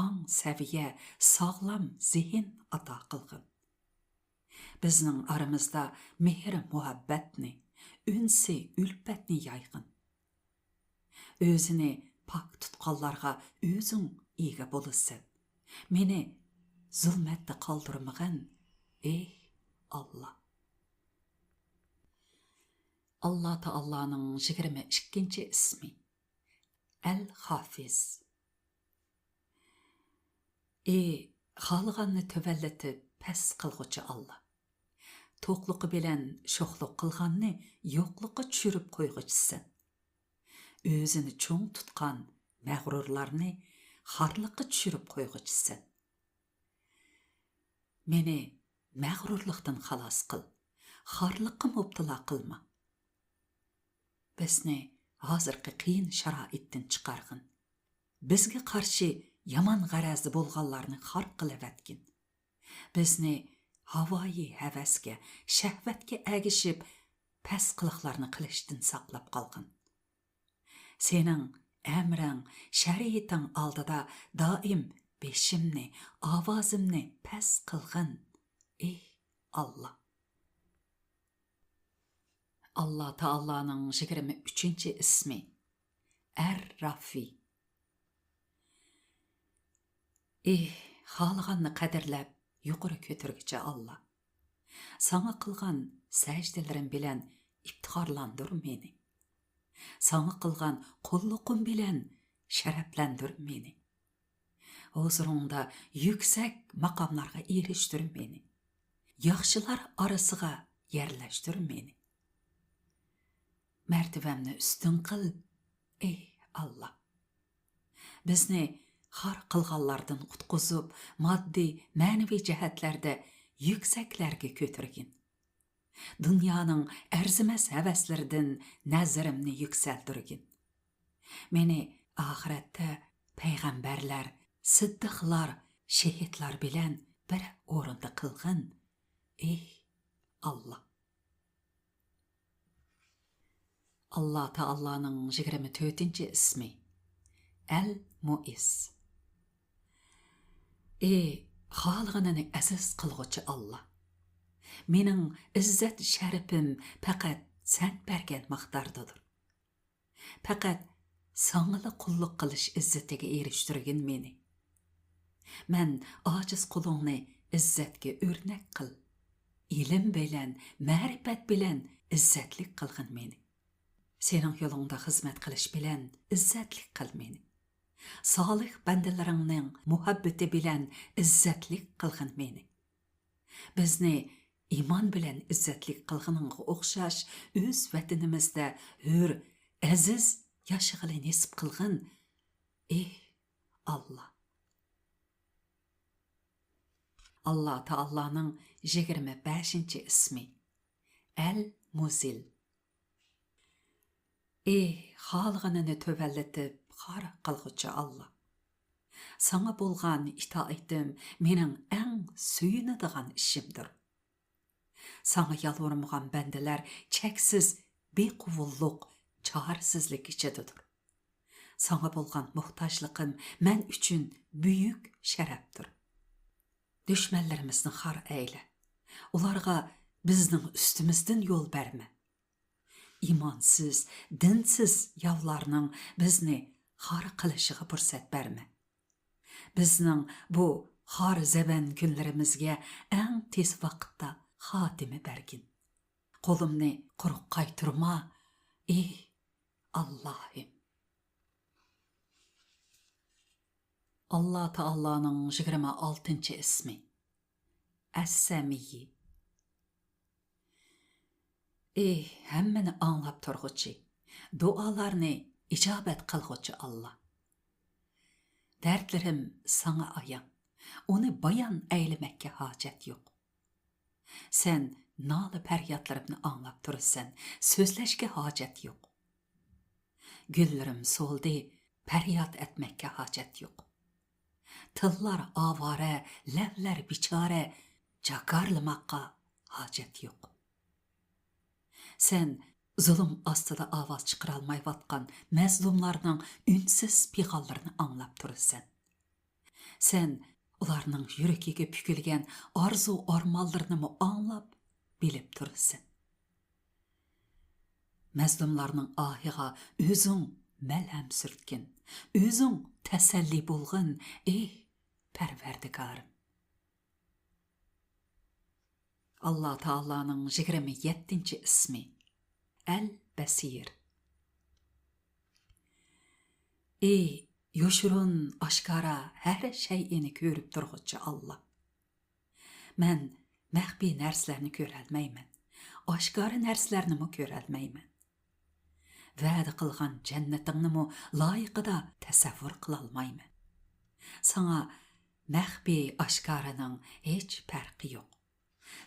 ئاڭ سەۋىيە، ساغلام زېھىن ئاتا قىلغىن. بىزنىڭ ئارىمىزدا مېھىر-مۇھەببەتنى، ئۈنسى-ئۈلپەتنى يايغىن. ئۆزىنى پاك تۇتقانلارغا ئۆزۈڭ ئىگە بولىسەن. مېنى زۇلمەتتە قالدۇرمىغىن، ئېي ئاللا. ئاللا تائالانىڭ يىگىرمە ئىككىنچى ئىسمى، ئەل-خافىز. ئى، خالىغاننى تۆۋەنلىتىپ پەس قىلغۇچى ئاللا. توقلۇقى بىلەن شوخلۇق قىلغاننى يوقلۇققا چۈشۈرۈپ قويغۇچىسەن. ئۆزىنى چوڭ تۇتقان مەغرۇرلارنى خارلىققا چۈشۈرۈپ قويغۇچىسەن. مېنى مەغرۇرلۇقتىن خالاس قىل، خارلىققا مۇپتىلا قىلما. بىزنى ھازىرقى قىيىن شارائىتتىن چىقارغىن. بىزگە قارشى يامان غەرەزدە بولغانلارنى خار قىلىۋەتكىن. بىزنى ھاۋايى ھەۋەسكە، شەھۋەتكە ئەگىشىپ، پەس قىلىقلارنى قىلىشتىن ساقلاپ قالغىن. سېنىڭ ئەمرىڭ، شەرىئىتىڭ ئالدىدا دائىم بېشىمنى، ئاۋازىمنى پەس قىلغىن، ئېي ئاللا. ئاللا تائالانىڭ يىگىرمە ئۈچىنچى ئىسمى، ئەر-رافى. ئېھ، خالىغاننى قەدىرلەپ يۇقىرى كۆتۈرگۈچى ئاللا. ساڭا قىلغان سەجدىلىرىم بىلەن ئىپتىخارلاندۇر مېنى. ساڭا قىلغان قۇللۇقۇم بىلەن شەرەپلەندۈر مېنى. ھۇزۇرۇڭدا يۈكسەك ماقاملارغا ئېرىشتۈر مېنى. ياخشىلار ئارىسىغا يەرلەشتۈر مېنى. مەرتىۋەمنى ئۈستۈن قىل، ئېي ئاللا. بىزنى خار قىلغانلاردىن قۇتقۇزۇپ، ماددىي، مەنىۋى جەھەتلەردە يۈكسەكلەرگە كۆتۈرگىن. دۇنيانىڭ ئەرزىمەس ھەۋەسلىرىدىن نەزىرىمنى يۈكسەلدۈرگىن. مېنى ئاخىرەتتە پەيغەمبەرلەر، سىددىقلار، شېھىتلار بىلەن بىر ئورۇندا قىلغىن، ئېي ئاللا. ئاللا تائالانىڭ يىگىرمە تۆتىنچى ئىسمى، ئەل مۇئىز. ئى، خالىغىنىنى ئەزىز قىلغۇچى ئاللا! مېنىڭ ئىززەت شەرىپىم پەقەت سەن بەرگەن مىقداردىدۇر. پەقەت ساڭىلا قۇللۇق قىلىش ئىززىتىگە ئېرىشتۈرگىن مېنى. مەن ئاجىز قۇلۇڭنى ئىززەتكە ئۆرنەك قىل. ئىلىم بىلەن، مەرىپەت بىلەن ئىززەتلىك قىلغىن مېنى. سېنىڭ يولۇڭدا خىزمەت قىلىش بىلەن ئىززەتلىك قىل مېنى. سالىھ بەندىلىرىڭنىڭ مۇھەببىتى بىلەن ئىززەتلىك قىلغىن مېنى. بىزنى ئىمان بىلەن ئىززەتلىك قىلغىنىڭغا ئوخشاش، ئۆز ۋەتىنىمىزدە ھۆر، ئەزىز ياشىغىلى نېسىپ قىلغىن، ئېھ ئاللا! ئاللا تائالانىڭ يىگىرمە بەشىنچى ئىسمى، ئەل مۇزىل. ئېھ، خالىغىنىنى تۆۋەنلىتىپ خار قىلغۇچى ئاللا! ساڭا بولغان ئىتائىتىم مېنىڭ ئەڭ سۆيۈنىدىغان ئىشىمدۇر. ساڭا يالۋۇرمىغان بەندىلەر چەكسىز بىقۇۋلۇق، چارىسىزلىك ئىچىدىدۇر. ساڭا بولغان موھتاجلىقىم مەن ئۈچۈن بۈيۈك شەرەپتۇر. دۈشمەنلىرىمىزنى خار ئەيلە. ئۇلارغا بىزنىڭ ئۈستىمىزدىن يول بەرمە. ئىمانسىز، دىنسىز ياۋلارنىڭ بىزنى خار قىلىشىغا پۇرسەت بەرمە. بىزنىڭ بۇ خار زەبەن كۈنلىرىمىزگە ئەڭ تېز ۋاقىتتا خاتىمە بەرگىن. قولۇمنى قۇرۇق قايتۇرما، ئېھ ئاللاھىم! ئاللا تائالانىڭ يىگىرمە ئالتىنچى ئىسمى، ئەسسەمىيي. ئېھ، ھەممىنى ئاڭلاپ تۇرغۇچى، دۇئالارنى ئىجابەت قىلغۇچى ئاللا! دەردلىرىم ساڭا ئايان، ئۇنى بايان ئەيلىمەككە ھاجەت يوق. سەن نالە-پەريادلىرىمنى ئاڭلاپ تۇرىسەن، سۆزلەشكە ھاجەت يوق. گۈللىرىم سولدى، پەرياد ئەتمەككە ھاجەت يوق. تىللار ئاۋارە، لەۋلەر بىچارە، جاكارلىماققا ھاجەت يوق. سەن زۇلۇم ئاستىدا ئاۋاز چىقىرالمايۋاتقان مەزلۇملارنىڭ ئۈنسىز پىغانلىرىنى ئاڭلاپ تۇرىسەن. سەن ئۇلارنىڭ يۈرىكىگە پۈكۈلگەن ئارزۇ-ئارمانلىرىنىمۇ ئاڭلاپ، بىلىپ تۇرىسەن. مەزلۇملارنىڭ ئاھىغا ئۆزۈڭ مەلھەم سۈرتكىن، ئۆزۈڭ تەسەللى بولغىن، ئېھ، پەرۋەردىگارىم. ئاللا تائالانىڭ يىگىرمە يەتتىنچى ئىسمى، ئەل بەسىر. ئى يوشۇرۇن، ئاشكارا ھەر شەيئىنى كۆرۈپ تۇرغۇچى ئاللا. مەن مەخپىي نەرسىلەرنى كۆرەلمەيمەن، ئاشكارا نەرسىلەرنىمۇ كۆرەلمەيمەن. ۋەدە قىلغان جەننىتىڭنىمۇ لايىقىدا تەسەۋۋۇر قىلالمايمەن. ساڭا مەخپىي ئاشكارىنىڭ ھېچ پەرقى يوق.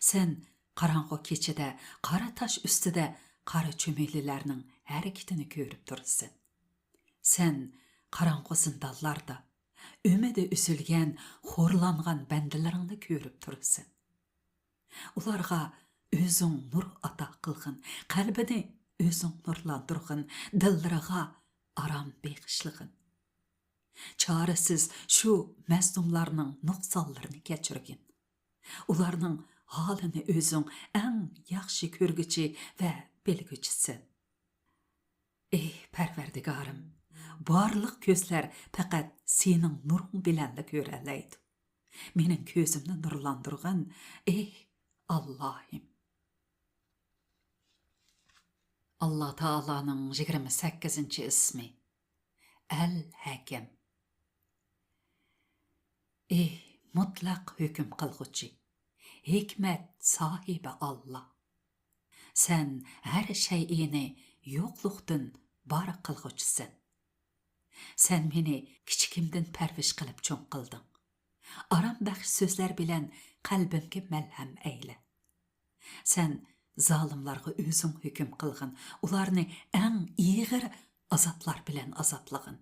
سەن قاراڭغۇ كېچىدە قارا تاش ئۈستىدە قارا چۈمۈلىلەرنىڭ ھەرىكىتىنى كۆرۈپ تۇرىسەن. سەن قاراڭغۇ زىندانلاردا ئۈمىدى ئۈزۈلگەن، خورلانغان بەندىلىرىڭنى كۆرۈپ تۇرىسەن. ئۇلارغا ئۆزۈڭ نۇر ئاتا قىلغىن، قەلبىنى ئۆزۈڭ نۇرلاندۇرغىن، دىللىرىغا ئارام بېغىشلىغىن. چارىسىز شۇ مەزلۇملارنىڭ نۇقسانلىرىنى كەچۈرگىن. ئۇلارنىڭ ھالىنى ئۆزۈڭ ئەڭ ياخشى كۆرگۈچى ۋە بىلگۈچىسەن. ئېھ، پەرۋەردىگارىم، بارلىق كۆزلەر پەقەت سېنىڭ نۇرۇڭ بىلەنلا كۆرەلەيدۇ. مېنىڭ كۆزۈمنى نۇرلاندۇرغىن، ئېھ، ئاللاھىم. ئاللا تائالانىڭ يىگىرمە سەككىزىنچى ئىسمى، ئەل ھەكەم. ئېھ، مۇتلەق ھۆكۈم قىلغۇچى، ھېكمەت ساھىبى ئاللا. سەن ھەر شەيئىنى يوقلۇقتىن بار قىلغۇچىسەن. سەن مېنى كىچىكىمدىن پەرۋىش قىلىپ چوڭ قىلدىڭ. ئارام بەخش سۆزلەر بىلەن قەلبىمگە مەلھەم ئەيلە. سەن زالىملارغا ئۆزۈڭ ھۆكۈم قىلغىن، ئۇلارنى ئەڭ ئېغىر ئازابلار بىلەن ئازابلىغىن.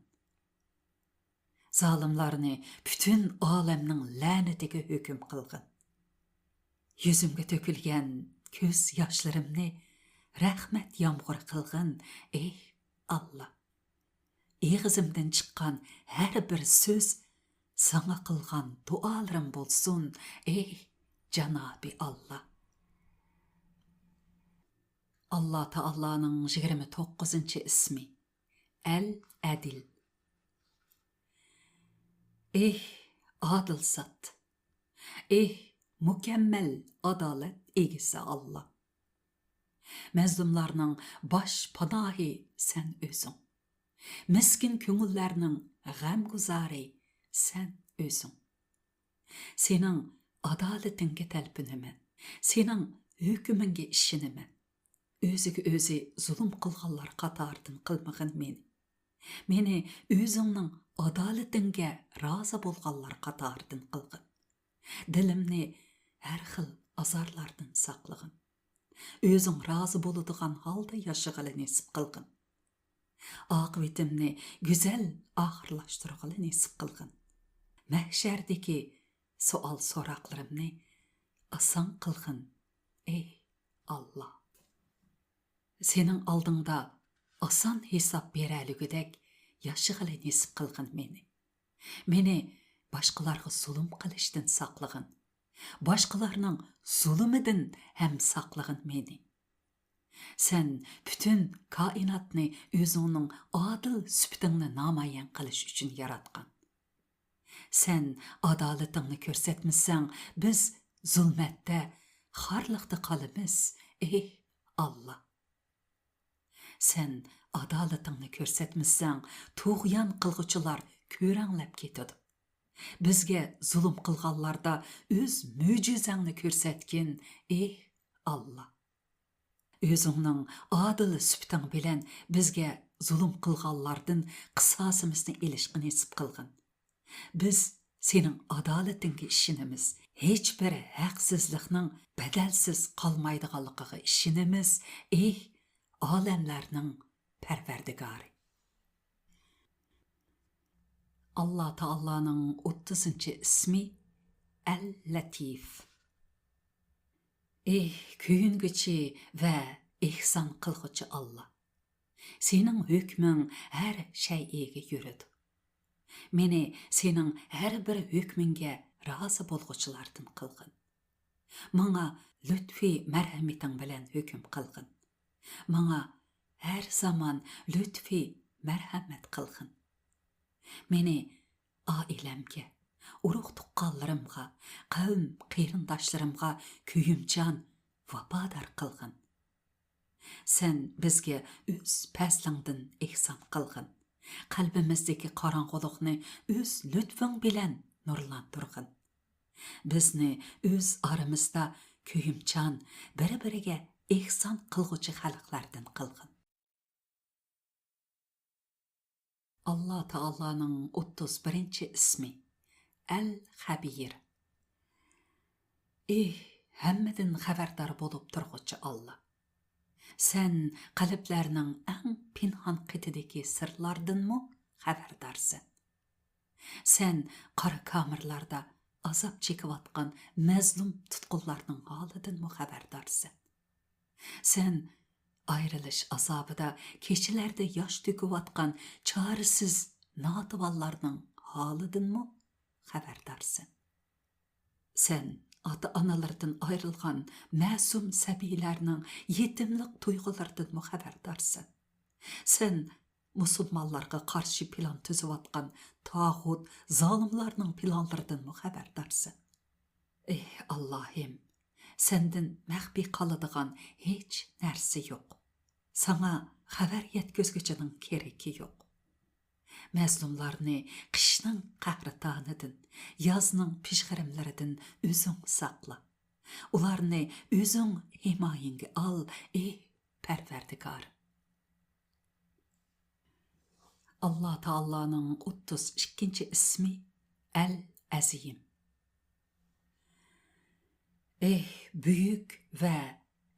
زالىملارنى پۈتۈن ئالەمنىڭ لەنىتىگە ھۆكۈم قىلغىن. يۈزۈمگە تۆكۈلگەن كۆز ياشلىرىمنى رەھمەت يامغۇرى قىلغىن، ئېھ ئاللا. ئېغىزىمدىن چىققان ھەر بىر سۆز ساڭا قىلغان دۇئالىرىم بولسۇن، ئېھ جانابى ئاللا. ئاللا تائالانىڭ يىگىرمە توققۇزىنچى ئىسمى، ئەل ئەدىل. ئېھ ئادىل زات، ئېھ مۇكەممەل ئادالەت ئىگىسى ئاللا. مەزلۇملارنىڭ باش پاناھى سەن ئۆزۈڭ. مىسكىن كۆڭۈللەرنىڭ غەمگۇزارى سەن ئۆزۈڭ. سېنىڭ ئادالىتىڭگە تەلپۈنىمەن. سېنىڭ ھۆكمۈڭگە ئىشىنىمەن. ئۆزىگە ئۆزى زۇلۇم قىلغانلار قاتارىدىن قىلمىغىن مېنى. مېنى ئۆزۈڭنىڭ ئادالىتىڭگە رازى بولغانلار قاتارىدىن قىلغىن. دىلىمنى ھەر خىل ئازارلاردىن ساقلىغىن. ئۆزۈڭ رازى بولىدىغان ھالدا ياشىغىلى نېسىپ قىلغىن. ئاقىۋىتىمنى گۈزەل ئاخىرلاشتۇرغىلى نېسىپ قىلغىن. مەھشەردىكى سوئال-سوراقلىرىمنى ئاسان قىلغىن، ئەي ئاللا. سېنىڭ ئالدىڭدا ئاسان ھېساب بېرەلىگۈدەك ياشىغىلى نېسىپ قىلغىن مېنى. مېنى باشقىلارغا زۇلۇم قىلىشتىن ساقلىغىن. باشقىلارنىڭ زۇلۇمىدىن ھەم ساقلىغىن مېنى. سەن پۈتۈن كائىناتنى ئۆزۈڭنىڭ ئادىل سۈپىتىڭنى نامايان قىلىش ئۈچۈن ياراتقان. سەن ئادالىتىڭنى كۆرسەتمىسەڭ، بىز زۇلمەتتە، خارلىقتا قالىمىز، ئېھ ئاللا. سەن ئادالىتىڭنى كۆرسەتمىسەڭ، تۇغيان قىلغۇچىلار كۆرەڭلەپ كېتىدۇ. بىزگە زۇلۇم قىلغانلاردا ئۆز مۆجىزەڭنى كۆرسەتكىن، ئېھ ئاللا. ئۆزۈڭنىڭ ئادىل سۈپىتىڭ بىلەن بىزگە زۇلۇم قىلغانلاردىن قىساسىمىزنى ئېلىشقا نېسىپ قىلغىن. بىز سېنىڭ ئادالىتىڭگە ئىشىنىمىز، ھېچبىر ھەقسىزلىقنىڭ بەدەلسىز قالمايدىغانلىقىغا ئىشىنىمىز، ئېھ ئالەملەرنىڭ پەرۋەردىگارى. ئاللا تائالانىڭ ئوتتۇزىنچى ئىسمى، ئەل لەتىف. ئېھ كۆيۈنگۈچى ۋە ئېھسان قىلغۇچى ئاللا! سېنىڭ ھۆكمۈڭ ھەر شەيئىگە يۈرىدۇ. مېنى سېنىڭ ھەر بىر ھۆكمۈڭگە رازى بولغۇچىلاردىن قىلغىن. ماڭا لۇتپى مەرھەمىتىڭ بىلەن ھۆكۈم قىلغىن. ماڭا ھەر زامان لۇتپى مەرھەمەت قىلغىن. مېنى ئائىلەمگە، ئۇرۇق-تۇغقانلىرىمغا، قەۋم قېرىنداشلىرىمغا كۆيۈمچان، ۋاپادار قىلغىن. سەن بىزگە ئۆز پەزلىڭدىن ئېھسان قىلغىن. قەلبىمىزدىكى قاراڭغۇلۇقنى ئۆز لۇتپۇڭ بىلەن نۇرلاندۇرغىن. بىزنى ئۆز ئارىمىزدا كۆيۈمچان، بىر-بىرىگە ئېھسان قىلغۇچى خەلقلەردىن قىلغىن. ئاللا تائالانىڭ ئوتتۇز بىرىنچى ئىسمى، ئەل خەبىر. ئېھ، ھەممىدىن خەۋەردار بولۇپ تۇرغۇچى ئاللا! سەن قەلبلەرنىڭ ئەڭ پىنھان قېتىدىكى سىرلاردىنمۇ خەۋەردارسەن. سەن قارا كامېرلاردا ئازاب چېكىۋاتقان مەزلۇم تۇتقۇنلارنىڭ ھالىدىنمۇ خەۋەردارسەن. سەن ئايرىلىش ئازابىدا كېچىلەردە ياش تۆكۈۋاتقان چارىسىز ناتىۋانلارنىڭ ھالىدىنمۇ خەۋەردارسەن. سەن ئاتا-ئانىلىرىدىن ئايرىلغان مەسۇم سەبىيلەرنىڭ يېتىملىك تۇيغۇلىرىدىنمۇ خەۋەردارسەن. سەن مۇسۇلمانلارغا قارشى پىلان تۈزۈۋاتقان تاغۇت زالىملارنىڭ پىلانلىرىدىنمۇ خەۋەردارسەن. ئېھ، ئاللاھىم، سەندىن مەخپىي قالىدىغان ھېچ نەرسە يوق. ساڭا خەۋەر يەتكۈزگۈچىنىڭ كېرىكى يوق. مەزلۇملارنى قىشنىڭ قەھرىتانىدىن، يازنىڭ پىژغىرىملىرىدىن ئۆزۈڭ ساقلا. ئۇلارنى ئۆزۈڭ ھىمايەڭگە ئال، ئېھ پەرۋەردىگار. ئاللا تائالانىڭ ئوتتۇز ئىككىنچى ئىسمى، ئەل ئەزىم. ئېھ، بۈيۈك ۋە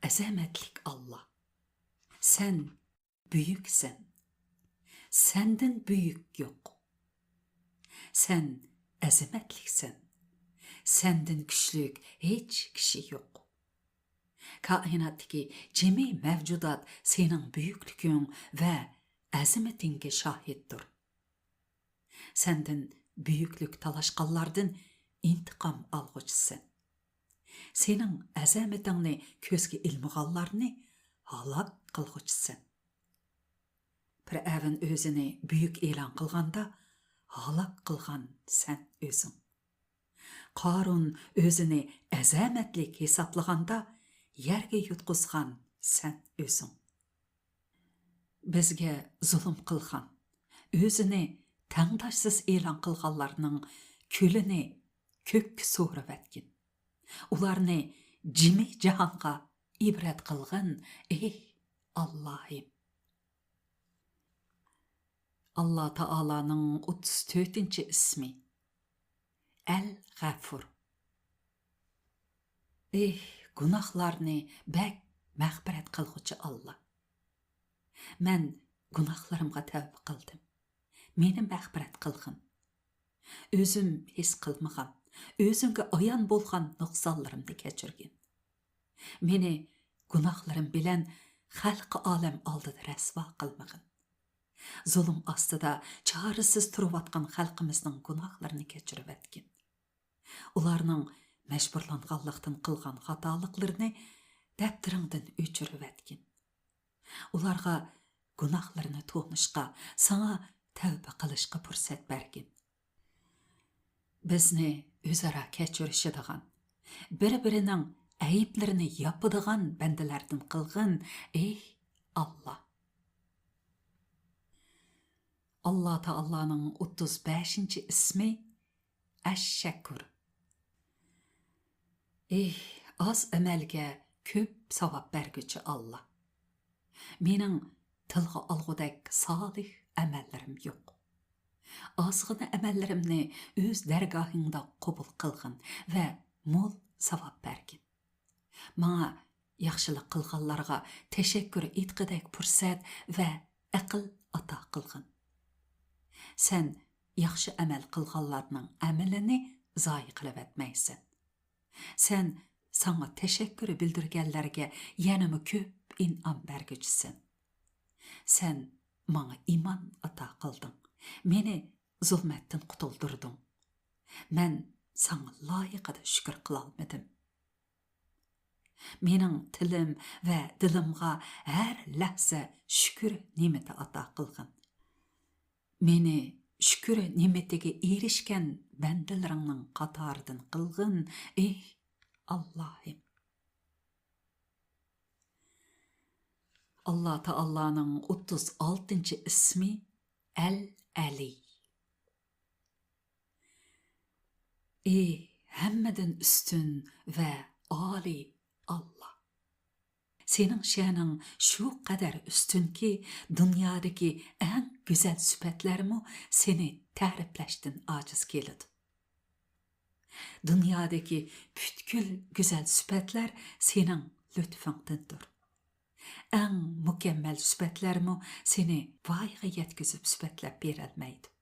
ئەزەمەتلىك ئاللا! سەن بۈيۈكسەن. سەندىن بۈيۈك يوق. سەن ئەزەمەتلىكسەن. سەندىن كۈچلۈك ھېچ كىشى يوق. كائىناتتىكى جىمى مەۋجۇدات سېنىڭ بۈيۈكلۈكۈڭ ۋە ئەزىمىتىڭگە شاھىتتۇر. سەندىن بۈيۈكلۈك تالاشقانلاردىن ئىنتىقام ئالغۇچىسەن. سېنىڭ ئەزەمىتىڭنى كۆزگە ئىلمىغانلارنى ھالاك قىلغۇچىسەن. پىرئەۋن ئۆزىنى بۈيۈك ئېلان قىلغاندا، ھالاك قىلغان سەن ئۆزۈڭ. قارۇن ئۆزىنى ئەزەمەتلىك ھېسابلىغاندا، يەرگە يۇتقۇزغان سەن ئۆزۈڭ. بىزگە زۇلۇم قىلغان، ئۆزىنى تەڭداشسىز ئېلان قىلغانلارنىڭ كۈلىنى كۆككە سورۇۋەتكىن. ئۇلارنى جىمى جاھانغا ئىبرەت قىلغىن، ئېھ ئاللاھىم! ئاللا تائالانىڭ ئوتتۇز تۆتىنچى ئىسمى، ئەل غەفۇر. ئېھ، گۇناھلارنى بەك مەغپىرەت قىلغۇچى ئاللا! مەن گۇناھلىرىمغا تەۋبە قىلدىم. مېنى مەغپىرەت قىلغىن. ئۆزۈم ھېس قىلمىغان، ئۆزۈڭگە ئايان بولغان نۇقسانلىرىمنى كەچۈرگىن. مېنى گۇناھلىرىم بىلەن خەلقى ئالەم ئالدىدا رەسۋا قىلمىغىن. زۇلۇم ئاستىدا چارىسىز تۇرۇۋاتقان خەلقىمىزنىڭ گۇناھلىرىنى كەچۈرۈۋەتكىن. ئۇلارنىڭ مەجبۇرلانغانلىقتىن قىلغان خاتالىقلىرىنى دەپتىرىڭدىن ئۆچۈرۈۋەتكىن. ئۇلارغا گۇناھلىرىنى تونۇشقا، ساڭا تەۋبە قىلىشقا پۇرسەت بەرگىن. بىزنى ئۆزئارا كەچۈرۈشىدىغان، بىر-بىرىنىڭ ئەيىبلىرىنى ياپىدىغان بەندىلەردىن قىلغىن، ئېھ ئاللا! ئاللا تائالانىڭ ئوتتۇز بەشىنچى ئىسمى، ئەششەكۇر. ئېھ، ئاز ئەمەلگە كۆپ ساۋاب بەرگۈچى ئاللا! مېنىڭ تىلغا ئالغۇدەك سالىھ ئەمەللىرىم يوق. ئازغىنە ئەمەللىرىمنى ئۆز دەرگاھىڭدا قوبۇل قىلغىن ۋە مول ساۋاب بەرگىن. ماڭا ياخشىلىق قىلغانلارغا تەشەككۈر ئېيتقۇدەك پۇرسەت ۋە ئەقىل ئاتا قىلغىن. سەن ياخشى ئەمەل قىلغانلارنىڭ ئەمىلىنى زايە قىلىۋەتمەيسەن. سەن ساڭا تەشەككۈر بىلدۈرگەنلەرگە يەنىمۇ كۆپ ئىنئام بەرگۈچىسەن. سەن ماڭا ئىمان ئاتا قىلدىڭ، مېنى زۇلمەتتىن قۇتۇلدۇردۇڭ. مەن ساڭا لايىقىدا شۈكۈر قىلالمىدىم. مېنىڭ تىلىم ۋە دىلىمغا ھەر لەھزە شۈكۈر نېمىتى ئاتا قىلغىن. مېنى شۈكۈر نېمىتىگە ئېرىشكەن بەندىلىرىڭنىڭ قاتارىدىن قىلغىن، ئېھ، ئاللاھىم. ئاللا تائالانىڭ ئوتتۇز ئالتىنچى ئىسمى ئەل ئەلى. ئى ھەممىدىن ئۈستۈن ۋە ئالىي ئاللا! سېنىڭ شەنىڭ شۇ قەدەر ئۈستۈنكى، دۇنيادىكى ئەڭ گۈزەل سۈپەتلەرمۇ سېنى تەرىپلەشتىن ئاجىز كېلىدۇ. دۇنيادىكى پۈتكۈل گۈزەل سۈپەتلەر سېنىڭ لۈتپۈڭدىندۇر. ئەڭ مۇكەممەل سۈپەتلەرمۇ سېنى ۋايىغا يەتكۈزۈپ سۈپەتلەپ بېرەلمەيدۇ.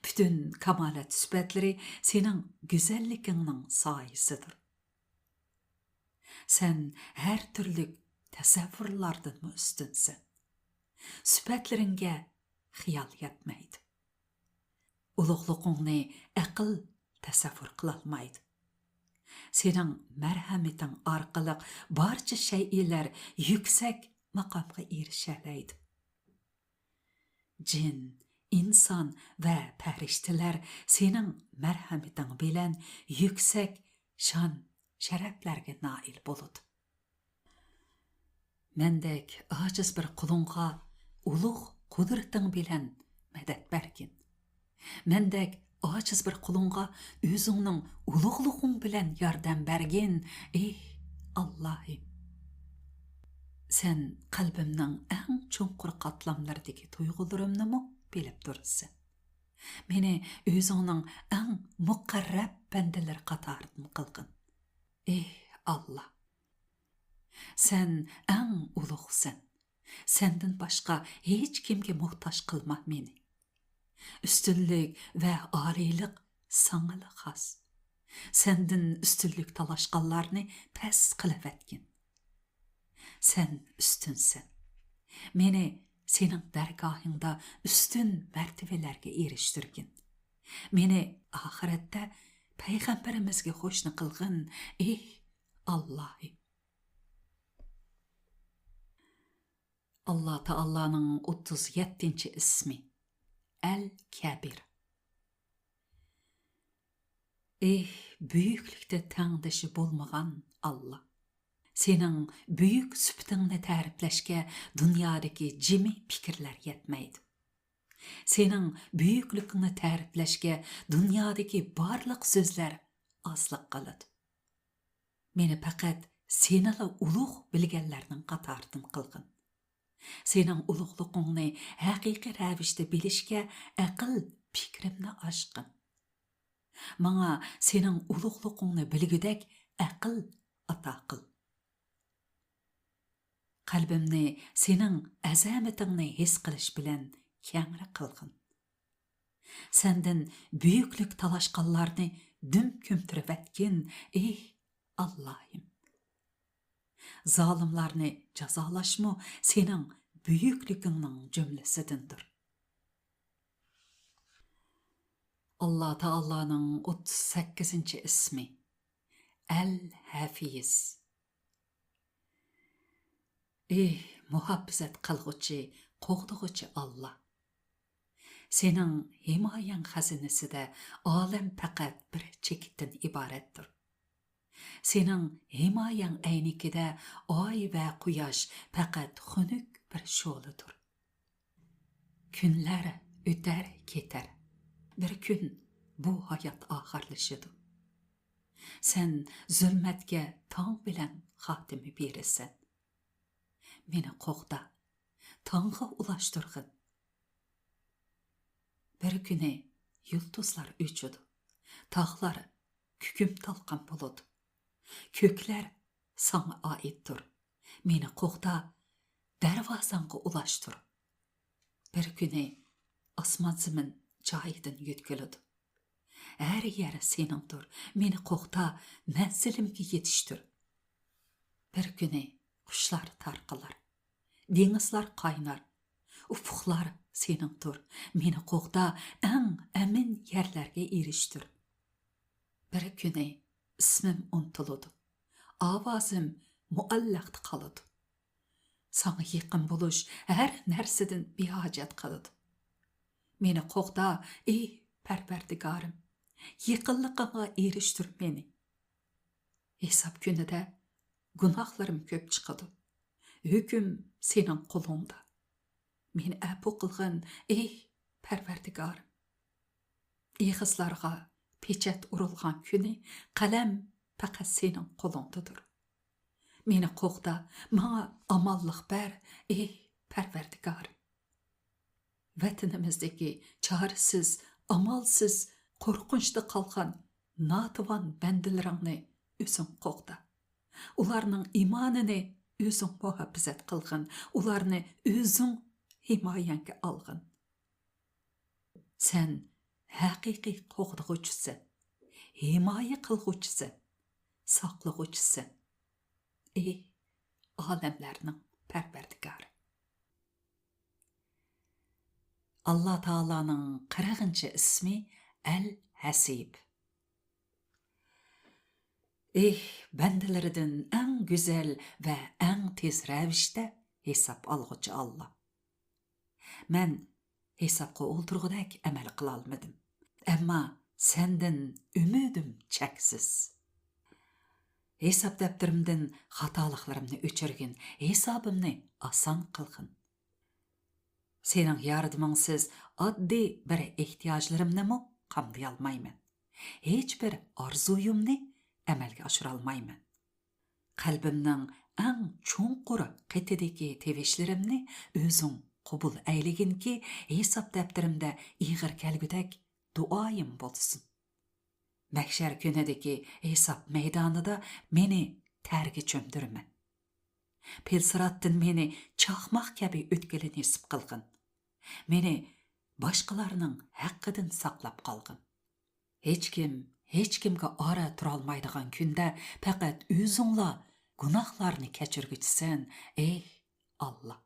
پۈتۈن كامالەت سۈپەتلىرى سېنىڭ گۈزەللىكىڭنىڭ سايىسىدۇر. سەن ھەر تۈرلۈك تەسەۋۋۇرلاردىنمۇ ئۈستۈنسەن. سۈپەتلىرىڭگە خىيال يەتمەيدۇ. ئۇلۇغلۇقۇڭنى ئەقىل تەسەۋۋۇر قىلالمايدۇ. سېنىڭ مەرھەمىتىڭ ئارقىلىق بارچە شەيئىلەر يۈكسەك ماقامغا ئېرىشەلەيدۇ. جىن، ئىنسان ۋە پەرىشتىلەر سېنىڭ مەرھەمىتىڭ بىلەن يۈكسەك شان، شەرەپلەرگە نائىل بولىدۇ. مەندەك ئاجىز بىر قۇلۇڭغا ئۇلۇغ قۇدرىتىڭ بىلەن مەدەت بەرگىن. مەندەك ئاجىز بىر قۇلۇڭغا ئۆزۈڭنىڭ ئۇلۇغلۇقۇڭ بىلەن ياردەم بەرگىن، ئېھ، ئاللاھىم! سەن قەلبىمنىڭ ئەڭ چوڭقۇر قاتلاملىرىدىكى تۇيغۇلىرىمنىمۇ بىلىپ تۇرىسەن. مېنى ئۆزۈڭنىڭ ئەڭ مۇقەررەب بەندىلىرى قاتارىدىن قىلغىن. ئېھ، ئاللا! سەن ئەڭ ئۇلۇغسەن. سەندىن باشقا ھېچكىمگە موھتاج قىلما مېنى. ئۈستۈنلۈك ۋە ئالىيلىق ساڭىلا خاس. سەندىن ئۈستۈنلۈك تالاشقانلارنى پەس قىلىۋەتكىن. سەن ئۈستۈنسەن. مېنى سېنىڭ دەرگاھىڭدا ئۈستۈن مەرتىۋىلەرگە ئېرىشتۈرگىن. مېنى ئاخىرەتتە پەيغەمبىرىمىزگە قوشنا قىلغىن، ئېھ، ئاللاھىم! ئاللا تائالانىڭ ئوتتۇز يەتتىنچى ئىسمى، ئەل كەبىر. ئېھ، بۈيۈكلۈكتە تەڭدىشى بولمىغان ئاللا! سېنىڭ بۈيۈك سۈپىتىڭنى تەرىپلەشكە دۇنيادىكى جىمى پىكىرلەر يەتمەيدۇ. سېنىڭ بۈيۈكلۈكۈڭنى تەرىپلەشكە دۇنيادىكى بارلىق سۆزلەر ئازلىق قىلىدۇ. مېنى پەقەت سېنىلا ئۇلۇغ بىلگەنلەرنىڭ قاتارىدىن قىلغىن. سېنىڭ ئۇلۇغلۇقۇڭنى ھەقىقىي رەۋىشتە بىلىشكە ئەقىل پىكرىمنى ئاچقىن. ماڭا سېنىڭ ئۇلۇغلۇقۇڭنى بىلگۈدەك ئەقىل ئاتا قىل. قەلبىمنى سېنىڭ ئەزەمىتىڭنى ھېس قىلىش بىلەن كەڭرى قىلغىن. سەندىن بۈيۈكلۈك تالاشقانلارنى دۈم كۆمتۈرۈۋەتكىن، ئېھ، ئاللاھىم! زالىملارنى جازالاشمۇ سېنىڭ بۈيۈكلۈكۈڭنىڭ جۈملىسىدىندۇر. ئاللا تائالانىڭ ئوتتۇز سەككىزىنچى ئىسمى، ئەل ھەفىز. ئېھ، مۇھاپىزەت قىلغۇچى، قوغدىغۇچى ئاللا! سېنىڭ ھىمايەڭ خەزىنىسىدە ئالەم پەقەت بىر چېكىتتىن ئىبارەتتۇر. سېنىڭ ھىمايەڭ ئەينىكىدە ئاي ۋە قۇياش پەقەت خۇنۈك بىر شولىدۇر. كۈنلەر ئۆتەر، كېتەر. بىر كۈن بۇ ھايات ئاخىرلىشىدۇ. سەن زۇلمەتكە تاڭ بىلەن خاتىمە بېرىسەن. مېنى قوغدا، تاڭغا ئۇلاشتۇرغىن. بىر كۈنى يۇلتۇزلار ئۆچىدۇ، تاغلار كۈكۈم-تالقان بولىدۇ. كۆكلەر ساڭا ئائىتتۇر. مېنى قوغدا، دەرۋازاڭغا ئۇلاشتۇر. بىر كۈنى ئاسمان-زېمىن جايىدىن يۆتكىلىدۇ. ھەر يەر سېنىڭدۇر، مېنى قوغدا، مەنزىلىمگە يېتىشتۈر. بىر كۈنى قۇشلار تارقىلار، دېڭىزلار قاينار، ئۇپۇقلار سېنىڭدۇر، مېنى قوغدا، ئەڭ ئەمىن يەرلەرگە ئېرىشتۈر. بىر كۈنى ئىسمىم ئۇنتۇلىدۇ، ئاۋازىم مۇئەللەقتە قالىدۇ. ساڭا يېقىن بولۇش ھەر نەرسىدىن بىھاجەت قىلىدۇ. مېنى قوغدا، ئېي پەرۋەردىگارىم، يېقىنلىقىڭغا ئېرىشتۈر مېنى. ھېساب كۈنىدە گۇناھلىرىم كۆپ چىقىدۇ. ھۆكۈم سېنىڭ قولۇڭدا. مېنى ئەپۇ قىلغىن، ئېي پەرۋەردىگارىم. ئېغىزلارغا پېچەت ئۇرۇلغان كۈنى قەلەم پەقەت سېنىڭ قولۇڭدىدۇر. مېنى قوغدا، ماڭا ئامانلىق بەر، ئېي پەرۋەردىگارىم. ۋەتىنىمىزدىكى چارىسىز، ئامالسىز، قورقۇنچتا قالغان ناتىۋان بەندىلىرىڭنى ئۆزۈڭ قوغدا. ئۇلارنىڭ ئىمانىنى ئۆزۈڭ مۇھاپىزەت قىلغىن، ئۇلارنى ئۆزۈڭ ھىمايەڭگە ئالغىن. سەن ھەقىقىي قوغدىغۇچىسەن، ھىمايە قىلغۇچىسەن، ساقلىغۇچىسەن. ئېي ئالەملەرنىڭ پەرۋەردىگارى. ئاللا تائالانىڭ قىرىقىنچى ئىسمى ئەل ھەسىب. ئېھ، بەندىلىرىدىن ئەڭ گۈزەل ۋە ئەڭ تېز رەۋىشتە ھېساب ئالغۇچى ئاللا! مەن ھېسابقا ئولتۇرغۇدەك ئەمەل قىلالمىدىم. ئەمما سەندىن ئۈمىدىم چەكسىز. ھېساب دەپتىرىمدىن خاتالىقلىرىمنى ئۆچۈرگىن، ھېسابىمنى ئاسان قىلغىن. سېنىڭ ياردىمىڭسىز ئاددىي بىر ئېھتىياجلىرىمنىمۇ قامدىيالمايمەن. ھېچبىر ئارزۇيۇمنى ئەمەلگە ئاشۇرالمايمەن. قەلبىمنىڭ ئەڭ چوڭقۇر قېتىدىكى تىۋىشلىرىمنى ئۆزۈڭ قوبۇل ئەيلىگىنكى، ھېساب دەپتىرىمدە ئېغىر كەلگۈدەك دۇئايىم بولسۇن. مەھشەر كۈنىدىكى ھېساب مەيدانىدا مېنى تەرگە چۆمدۈرمە. پىلسىراتتىن مېنى چاقماق كەبى ئۆتكىلى نېسىپ قىلغىن. مېنى باشقىلارنىڭ ھەققىدىن ساقلاپ قالغىن. ھېچكىم ھېچكىمگە ئارا تۇرالمايدىغان كۈندە پەقەت ئۆزۈڭلا گۇناھلارنى كەچۈرگۈچىسەن، ئېي ئاللا!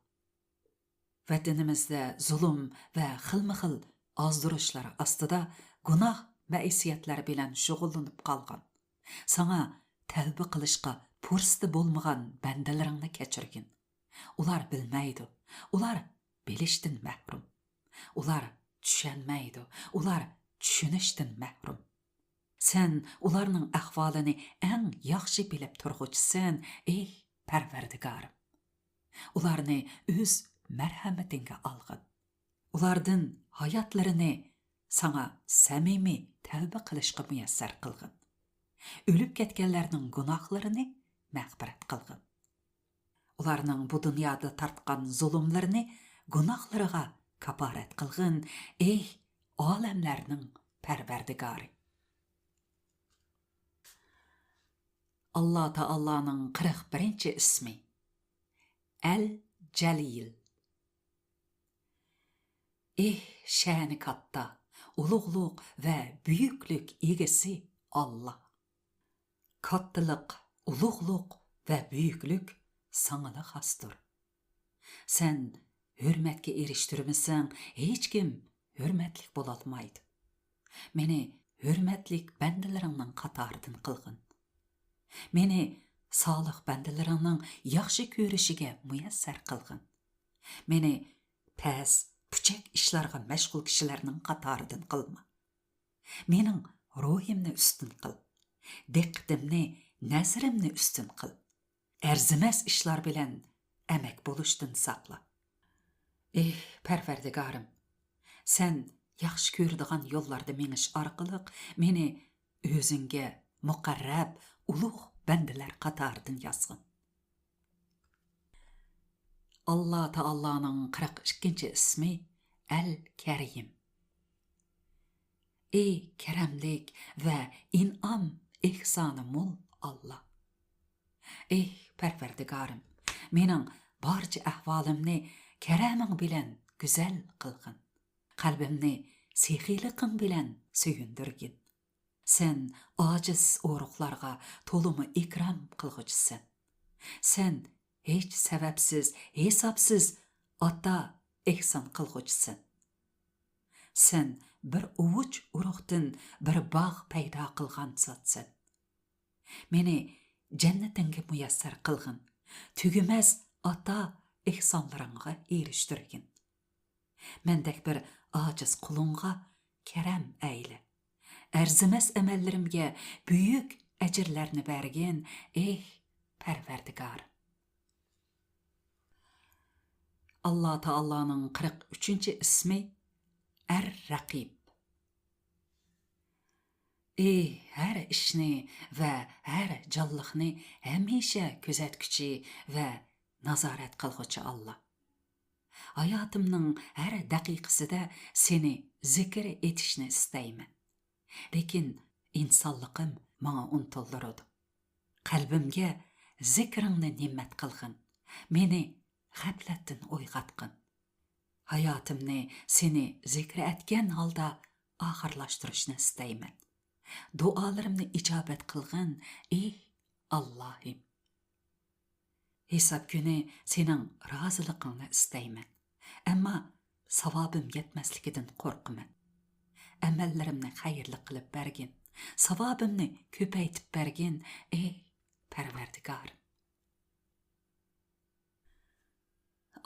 ۋەتىنىمىزدە زۇلۇم ۋە خىلمۇ خىل ئازدۇرۇشلار ئاستىدا گۇناھ مەئسىيەتلەر بىلەن شۇغۇللىنىپ قالغان، ساڭا تەۋبە قىلىشقا پۇرسىتى بولمىغان بەندىلىرىڭنى كەچۈرگىن. ئۇلار بىلمەيدۇ، ئۇلار بىلىشتىن مەھرۇم. ئۇلار چۈشەنمەيدۇ، ئۇلار چۈشىنىشتىن مەھرۇم. سەن ئۇلارنىڭ ئەھۋالىنى ئەڭ ياخشى بىلىپ تۇرغۇچىسەن، ئېي پەرۋەردىگارىم! ئۇلارنى ئۆز مەرھەمىتىڭگە ئالغىن. ئۇلاردىن ھاياتلىرىنى ساڭا سەمىمىي تەۋبە قىلىشقا مۇيەسسەر قىلغىن. ئۆلۈپ كەتكەنلەرنىڭ گۇناھلىرىنى مەغپىرەت قىلغىن. ئۇلارنىڭ بۇ دۇنيادا تارتقان زۇلۇملىرىنى گۇناھلىرىغا كاپارەت قىلغىن، ئېي ئالەملەرنىڭ پەرۋەردىگارى! ئاللا تائالانىڭ قىرىق بىرىنچى ئىسمى ئەل جەلىل. ئېھ، شەنى كاتتا، ئۇلۇغلۇق ۋە بۈيۈكلۈك ئىگىسى ئاللا! كاتتىلىق، ئۇلۇغلۇق ۋە بۈيۈكلۈك ساڭىلا خاستۇر. سەن ھۆرمەتكە ئېرىشتۈرمىسەڭ، ھېچكىم ھۆرمەتلىك بولالمايدۇ. مېنى ھۆرمەتلىك بەندىلىرىڭنىڭ قاتارىدىن قىلغىن. مېنى سالىھ بەندىلىرىڭنىڭ ياخشى كۆرۈشىگە مۇيەسسەر قىلغىن. مېنى پەس، پۇچەك ئىشلارغا مەشغۇل كىشىلەرنىڭ قاتارىدىن قىلما. مېنىڭ روھىمنى ئۈستۈن قىل. دىققىتىمنى، نەزىرىمنى ئۈستۈن قىل. ئەرزىمەس ئىشلار بىلەن ئەمەك بولۇشتىن ساقلا. ئېھ، پەرۋەردىگارىم! سەن ياخشى كۆرىدىغان يوللاردا مېڭىش ئارقىلىق مېنى ئۆزۈڭگە مۇقەررەب ئۇلۇغ بەندىلەر قاتارىدىن يازغىن. ئاللا تائالانىڭ قىرىق ئىككىنچى ئىسمى ئەل كەرىم. ئى كەرەملىك ۋە ئىنئام ئېھسانى مول ئاللا! ئېھ پەرۋەردىگارىم، مېنىڭ بارچە ئەھۋالىمنى كەرەمىڭ بىلەن گۈزەل قىلغىن. قەلبىمنى سېخىيلىقىڭ بىلەن سۆيۈندۈرگىن. سەن ئاجىز ئورۇقلارغا تولىمۇ ئىكرام قىلغۇچىسەن. سەن ھېچ سەۋەبسىز، ھېسابسىز ئاتا ئېھسان قىلغۇچىسەن. سەن بىر ئۇۋۇچ ئۇرۇقتىن بىر باغ پەيدا قىلغان زاتسەن. مېنى جەننىتىڭگە مۇيەسسەر قىلغىن، تۈگىمەس ئاتا ئېھسانلىرىڭغا ئېرىشتۈرگىن. مەندەك بىر ئاجىز قۇلۇڭغا كەرەم ئەيلە. ئەرزىمەس ئەمەللىرىمگە بۈيۈك ئەجىرلەرنى بەرگىن، ئېھ، پەرۋەردىگار. ئاللا تائالانىڭ قىرىق ئۈچىنچى ئىسمى ئەر رەقىب. ئى ھەر ئىشنى ۋە ھەر جانلىقنى ھەمىشە كۆزەتكۈچى ۋە نازارەت قىلغۇچى ئاللا. ھاياتىمنىڭ ھەر دەقىقىسىدە سېنى زىكىر ئېتىشنى ئىستەيمەن. لېكىن ئىنسانلىقىم ماڭا ئۇنتۇلدۇرىدۇ. قەلبىمگە زىكرىڭنى نېمەت قىلغىن، مېنى غەپلەتتىن ئويغاتقىن. ھاياتىمنى سېنى زىكرى ئەتكەن ھالدا ئاخىرلاشتۇرۇشنى ئىستەيمەن. دۇئالىرىمنى ئىجابەت قىلغىن، ئى ئاللاھىم. ھېساب كۈنى سېنىڭ رازىلىقىڭنى ئىستەيمەن. ئەمما ساۋابىم يەتمەسلىكىدىن قورقىمەن. ئەمەللىرىمنى خەيرلىك قىلىپ بەرگىن. ساۋابىمنى كۆپەيتىپ بەرگىن، ئى پەرۋەردىگارىم.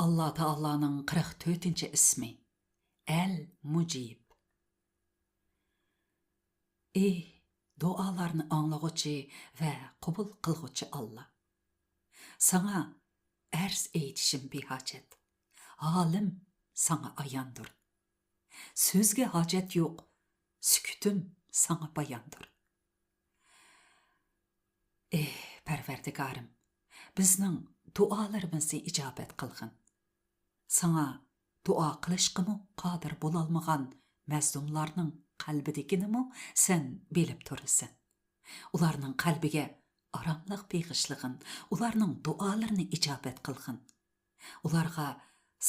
ئاللا تائالانىڭ قىرىق تۆتىنچى ئىسمى، ئەل مۇجىب. ئى دۇئالارنى ئاڭلىغۇچى ۋە قوبۇل قىلغۇچى ئاللا. ساڭا ئەرز ئېيتىشىم بىھاجەت. ھالىم ساڭا ئاياندۇر. سۆزگە ھاجەت يوق، سۈكۈتۈم ساڭا باياندۇر. ئېھ، پەرۋەردىگارىم، بىزنىڭ دۇئالىرىمىزنى ئىجابەت قىلغىن. ساڭا دۇئا قىلىشقىمۇ قادىر بولالمىغان مەزلۇملارنىڭ قەلبىدىكىنىمۇ سەن بىلىپ تۇرىسەن. ئۇلارنىڭ قەلبىگە ئاراملىق بېغىشلىغىن، ئۇلارنىڭ دۇئالىرىنى ئىجابەت قىلغىن. ئۇلارغا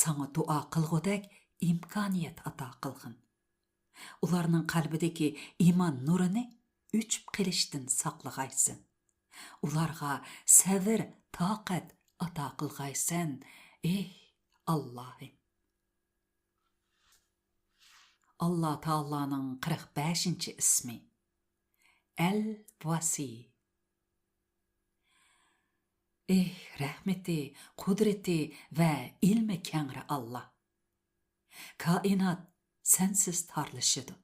ساڭا دۇئا قىلغۇدەك ئىمكانىيەت ئاتا قىلغىن. ئۇلارنىڭ قەلبىدىكى ئىمان نۇرىنى ئۆچۈپ قېلىشتىن ساقلىغايسەن. ئۇلارغا سەۋر، تاقەت ئاتا قىلغايسەن، ئېھ ئاللاھىم. ئاللا تائالانىڭ قىرىق بەشىنچى ئىسمى، ئەل ۋاسىي. ئېھ، رەھمىتى، قۇدرىتى ۋە ئىلمى كەڭرى ئاللا! كائىنات سەنسىز تارلىشىدۇ.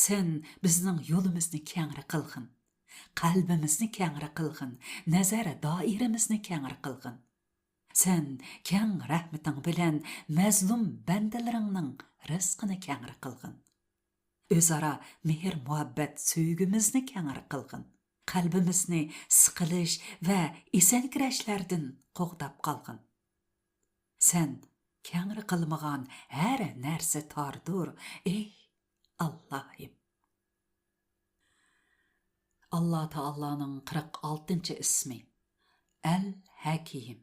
سەن بىزنىڭ يولىمىزنى كەڭرى قىلغىن، قەلبىمىزنى كەڭرى قىلغىن، نەزەر دائىرىمىزنى كەڭرى قىلغىن. سەن كەڭ رەھمىتىڭ بىلەن مەزلۇم بەندىلىرىڭنىڭ رىزقىنى كەڭرى قىلغىن. ئۆزئارا مېھىر-مۇھەببەت، سۆيگۈمىزنى كەڭرى قىلغىن. قەلبىمىزنى سىقىلىش ۋە ئېسەنكىرەشلەردىن قوغداپ قالغىن. سەن كەڭرى قىلمىغان ھەر نەرسە تاردۇر، ئېھ ئاللاھىم. ئاللا تائالانىڭ قىرىق ئالتىنچى ئىسمى، ئەل ھەكىم.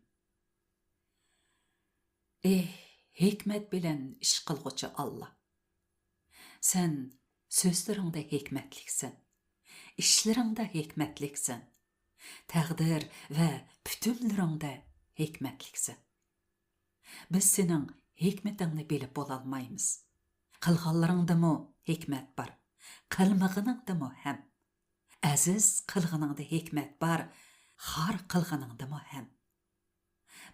ئېھ، ھېكمەت بىلەن ئىش قىلغۇچى ئاللا! سەن سۆزلىرىڭدە ھېكمەتلىكسەن، ئىشلىرىڭدە ھېكمەتلىكسەن، تەقدىر ۋە پۈتۈملىرىڭدە ھېكمەتلىكسەن. بىز سېنىڭ ھېكمىتىڭنى بىلىپ بولالمايمىز. قىلغانلىرىڭدىمۇ ھېكمەت بار، قىلمىغىنىڭدىمۇ ھەم. ئەزىز قىلغىنىڭدا ھېكمەت بار، خار قىلغىنىڭدىمۇ ھەم.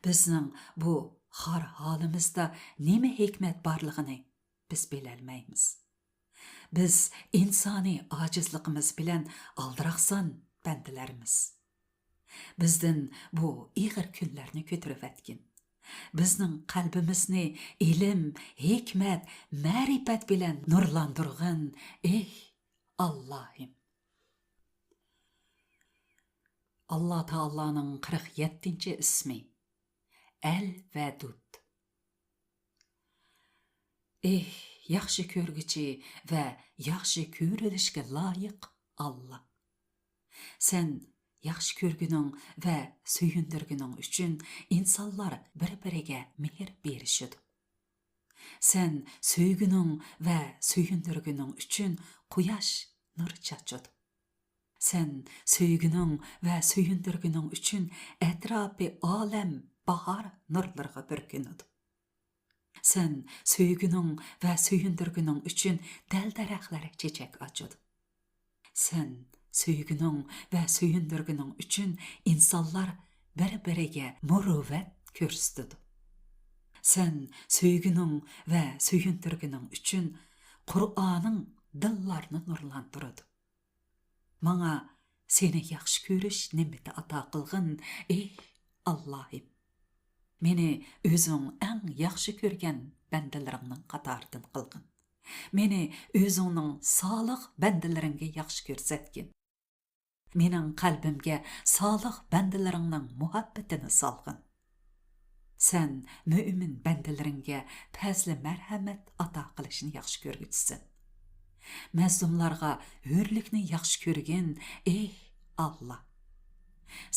بىزنىڭ بۇ خار ھالىمىزدا نېمە ھېكمەت بارلىقىنى بىز بىلەلمەيمىز. بىز ئىنسانىي ئاجىزلىقىمىز بىلەن ئالدىراقسان بەندىلەرمىز. بىزدىن بۇ ئېغىر كۈنلەرنى كۆتۈرۈۋەتكىن. بىزنىڭ قەلبىمىزنى ئىلىم، ھېكمەت، مەرىپەت بىلەن نۇرلاندۇرغىن، ئېھ ئاللاھىم. ئاللا تائالانىڭ قىرىق يەتتىنچى ئىسمى، ئەل ۋەدۇد. ئېھ، ياخشى كۆرگۈچى ۋە ياخشى كۆرۈلۈشكە لايىق ئاللا! سەن ياخشى كۆرگىنىڭ ۋە سۆيۈندۈرگىنىڭ ئۈچۈن ئىنسانلار بىر-بىرىگە مېھىر بېرىشىدۇ. سەن سۆيگىنىڭ ۋە سۆيۈندۈرگىنىڭ ئۈچۈن قۇياش نۇر چاچىدۇ. سەن سۆيگىنىڭ ۋە سۆيۈندۈرگىنىڭ ئۈچۈن ئەتراپى ئالەم باھار نۇرلىرىغا بۈركىنىدۇ. سەن سۆيگۈنىڭ ۋە سۆيۈندۈرگۈنۈڭ ئۈچۈن دەل-دەرەخلەر چېچەك ئاچىدۇ. سەن سۆيگۈنىڭ ۋە سۆيۈندۈرگۈنىڭ ئۈچۈن ئىنسانلار بىر-بىرىگە مۇرۇۋۋەت كۆرسىتىدۇ. سەن سۆيگۈنىڭ ۋە سۆيۈندۈرگۈنىڭ ئۈچۈن قۇرئانىڭ دىللارنى نۇرلاندۇرىدۇ. ماڭا سېنى ياخشى كۆرۈش نېمىتى ئاتا قىلغىن، ئېي ئاللاھىم! مېنى ئۆزۈڭ ئەڭ ياخشى كۆرگەن بەندىلىرىڭنىڭ قاتارىدىن قىلغىن. مېنى ئۆزۈڭنىڭ سالىھ بەندىلىرىڭگە ياخشى كۆرسەتكىن. مېنىڭ قەلبىمگە سالىھ بەندىلىرىڭنىڭ مۇھەببىتىنى سالغىن. سەن مۆمىن بەندىلىرىڭگە پەزلى مەرھەمەت ئاتا قىلىشنى ياخشى كۆرگۈچىسەن. مەزلۇملارغا ھۆرلۈكنى ياخشى كۆرگىن، ئېي ئاللا!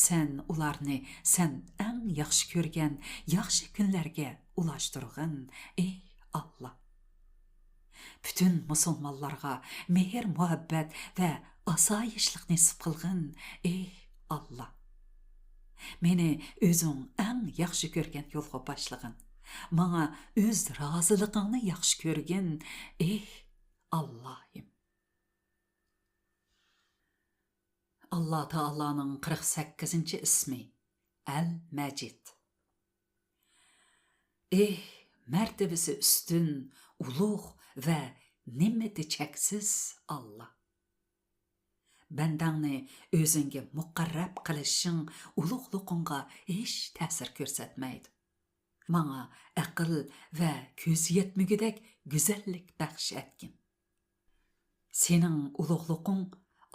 سەن ئۇلارنى سەن ئەڭ ياخشى كۆرگەن ياخشى كۈنلەرگە ئۇلاشتۇرغىن، ئېي ئاللا! پۈتۈن مۇسۇلمانلارغا مېھىر-مۇھەببەت ۋە ئاسايىشلىق نېسىپ قىلغىن، ئېي ئاللا! مېنى ئۆزۈڭ ئەڭ ياخشى كۆرگەن يولغا باشلىغىن. ماڭا ئۆز رازىلىقىڭنى ياخشى كۆرگىن، ئېي ئاللاھىم! ئاللا تائالانىڭ قىرىق سەككىزىنچى ئىسمى، ئەل مەجىد. ئېھ، مەرتىۋىسى ئۈستۈن، ئۇلۇغ ۋە نېمىتى چەكسىز ئاللا! بەندەڭنى ئۆزۈڭگە مۇقەررەب قىلىشىڭ ئۇلۇغلۇقۇڭغا ھېچ تەسىر كۆرسەتمەيدۇ. ماڭا ئەقىل ۋە كۆز يەتمىگۈدەك گۈزەللىك بەخش ئەتكىن. سېنىڭ ئۇلۇغلۇقۇڭ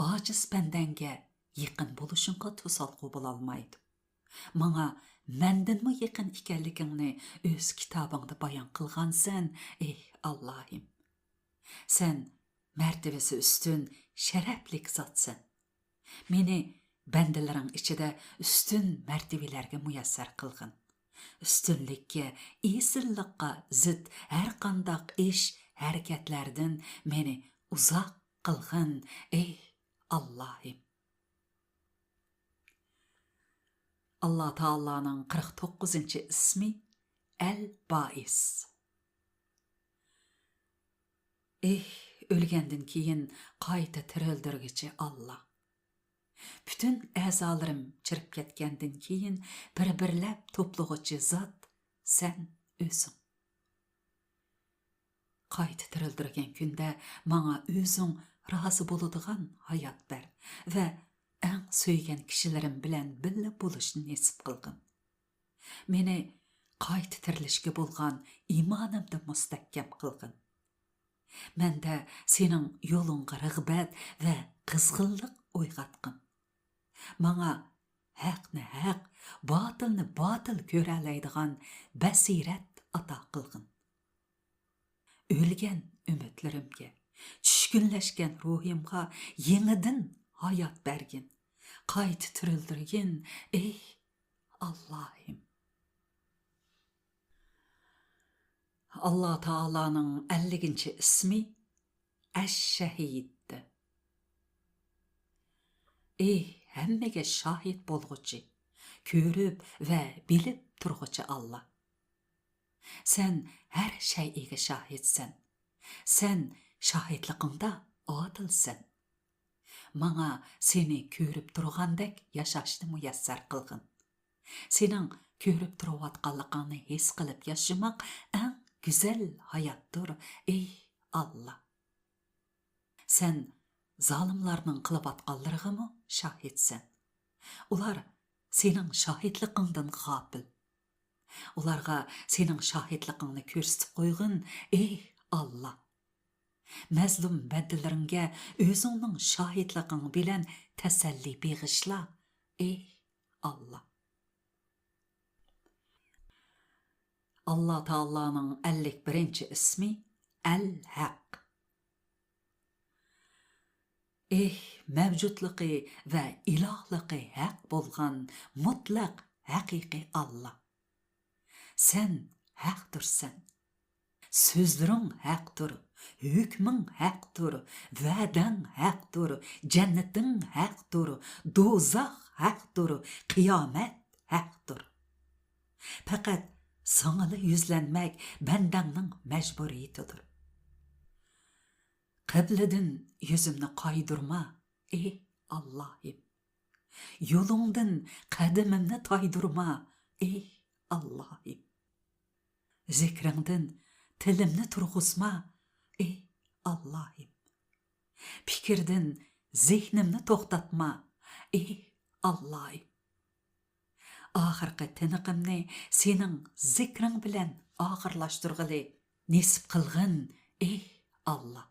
ئاجىز بەندەڭگە يېقىن بولۇشۇڭغا توسالغۇ بولالمايدۇ. ماڭا مەندىنمۇ يېقىن ئىكەنلىكىڭنى ئۆز كىتابىڭدا بايان قىلغانسەن، ئېھ ئاللاھىم! سەن مەرتىۋىسى ئۈستۈن، شەرەپلىك زاتسەن. مېنى بەندىلىرىڭ ئىچىدە ئۈستۈن مەرتىۋىلەرگە مۇيەسسەر قىلغىن. ئۈستۈنلۈككە، ئېسىللىققا زىت ھەرقانداق ئىش، ھەرىكەتلەردىن مېنى ئۇزاق قىلغىن، ئېي ئاللاھىم! ئاللا تائالانىڭ قىرىق توققۇزىنچى ئىسمى، ئەل بائىس. ئېھ، ئۆلگەندىن كېيىن قايتا تىرىلدۈرگۈچى ئاللا! پۈتۈن ئەزالىرىم چىرىپ كەتكەندىن كېيىن بىر-بىرلەپ توپلىغۇچى زات سەن ئۆزۈڭ. قايتا تىرىلدۈرگەن كۈندە ماڭا ئۆزۈڭ رازى بولىدىغان ھايات بەر ۋە ئەڭ سۆيگەن كىشىلىرىم بىلەن بىللە بولۇشنى نېسىپ قىلغىن. مېنى قايتا تىرىلىشكە بولغان ئىمانىمدا مۇستەھكەم قىلغىن. مەندە سېنىڭ يولۇڭغا رىغبەت ۋە قىزغىنلىق ئويغاتقىن. ماڭا ھەقنى ھەق، باتىلنى باتىل كۆرەلەيدىغان بەسىرەت ئاتا قىلغىن. ئۆلگەن ئۈمىدلىرىمگە، چۈشكۈنلەشكەن روھىمغا يېڭىدىن ھايات بەرگىن، قايتا تىرىلدۈرگىن، ئېي ئاللاھىم! ئاللا تائالانىڭ ئەللىكىنچى ئىسمى، ئەش-شەھىد. ئېي ھەممىگە شاھىت بولغۇچى، كۆرۈپ ۋە بىلىپ تۇرغۇچى ئاللا! سەن ھەر شەيئىگە شاھىتسەن. سەن شاھىتلىقىڭدا ئادىلسەن. ماڭا سېنى كۆرۈپ تۇرغاندەك ياشاشنى مۇيەسسەر قىلغىن. سېنىڭ كۆرۈپ تۇرۇۋاتقانلىقىڭنى ھېس قىلىپ ياشىماق ئەڭ گۈزەل ھاياتتۇر، ئېي ئاللا! سەن زالىملارنىڭ قىلىۋاتقانلىرىغىمۇ شاھىتسەن. ئۇلار سېنىڭ شاھىتلىقىڭدىن غاپىل. ئۇلارغا سېنىڭ شاھىتلىقىڭنى كۆرسىتىپ قويغىن، ئېي ئاللا! مەزلۇم بەندىلىرىڭگە ئۆزۈڭنىڭ شاھىتلىقىڭ بىلەن تەسەللى بېغىشلا، ئېي ئاللا! ئاللا تائالانىڭ ئەللىك بىرىنچى ئىسمى، ئەل ھەق. ئېھ، مەۋجۇتلۇقى ۋە ئىلاھلىقى ھەق بولغان مۇتلەق ھەقىقىي ئاللا! سەن ھەقتۇرسەن. سۆزلىرىڭ ھەقتۇر، ھۆكمۈڭ ھەقتۇر، ۋەدەڭ ھەقتۇر، جەننىتىڭ ھەقتۇر، دوزاخ ھەقتۇر، قىيامەت ھەقتۇر. پەقەت ساڭىلا يۈزلەنمەك بەندەڭنىڭ مەجبۇرىيىتىدۇر. قىبلىدىن يۈزۈمنى قايدۇرما، ئېھ ئاللاھىم. يولۇڭدىن قەدىمىمنى تايدۇرما، ئېھ ئاللاھىم. زىكرىڭدىن تىلىمنى تۇرغۇزما، ئېھ ئاللاھىم. پىكىردىن زېھنىمنى توختاتما، ئېھ ئاللاھىم. ئاخىرقى تىنىقىمنى سېنىڭ زىكرىڭ بىلەن ئاخىرلاشتۇرغىلى نېسىپ قىلغىن، ئېھ ئاللا.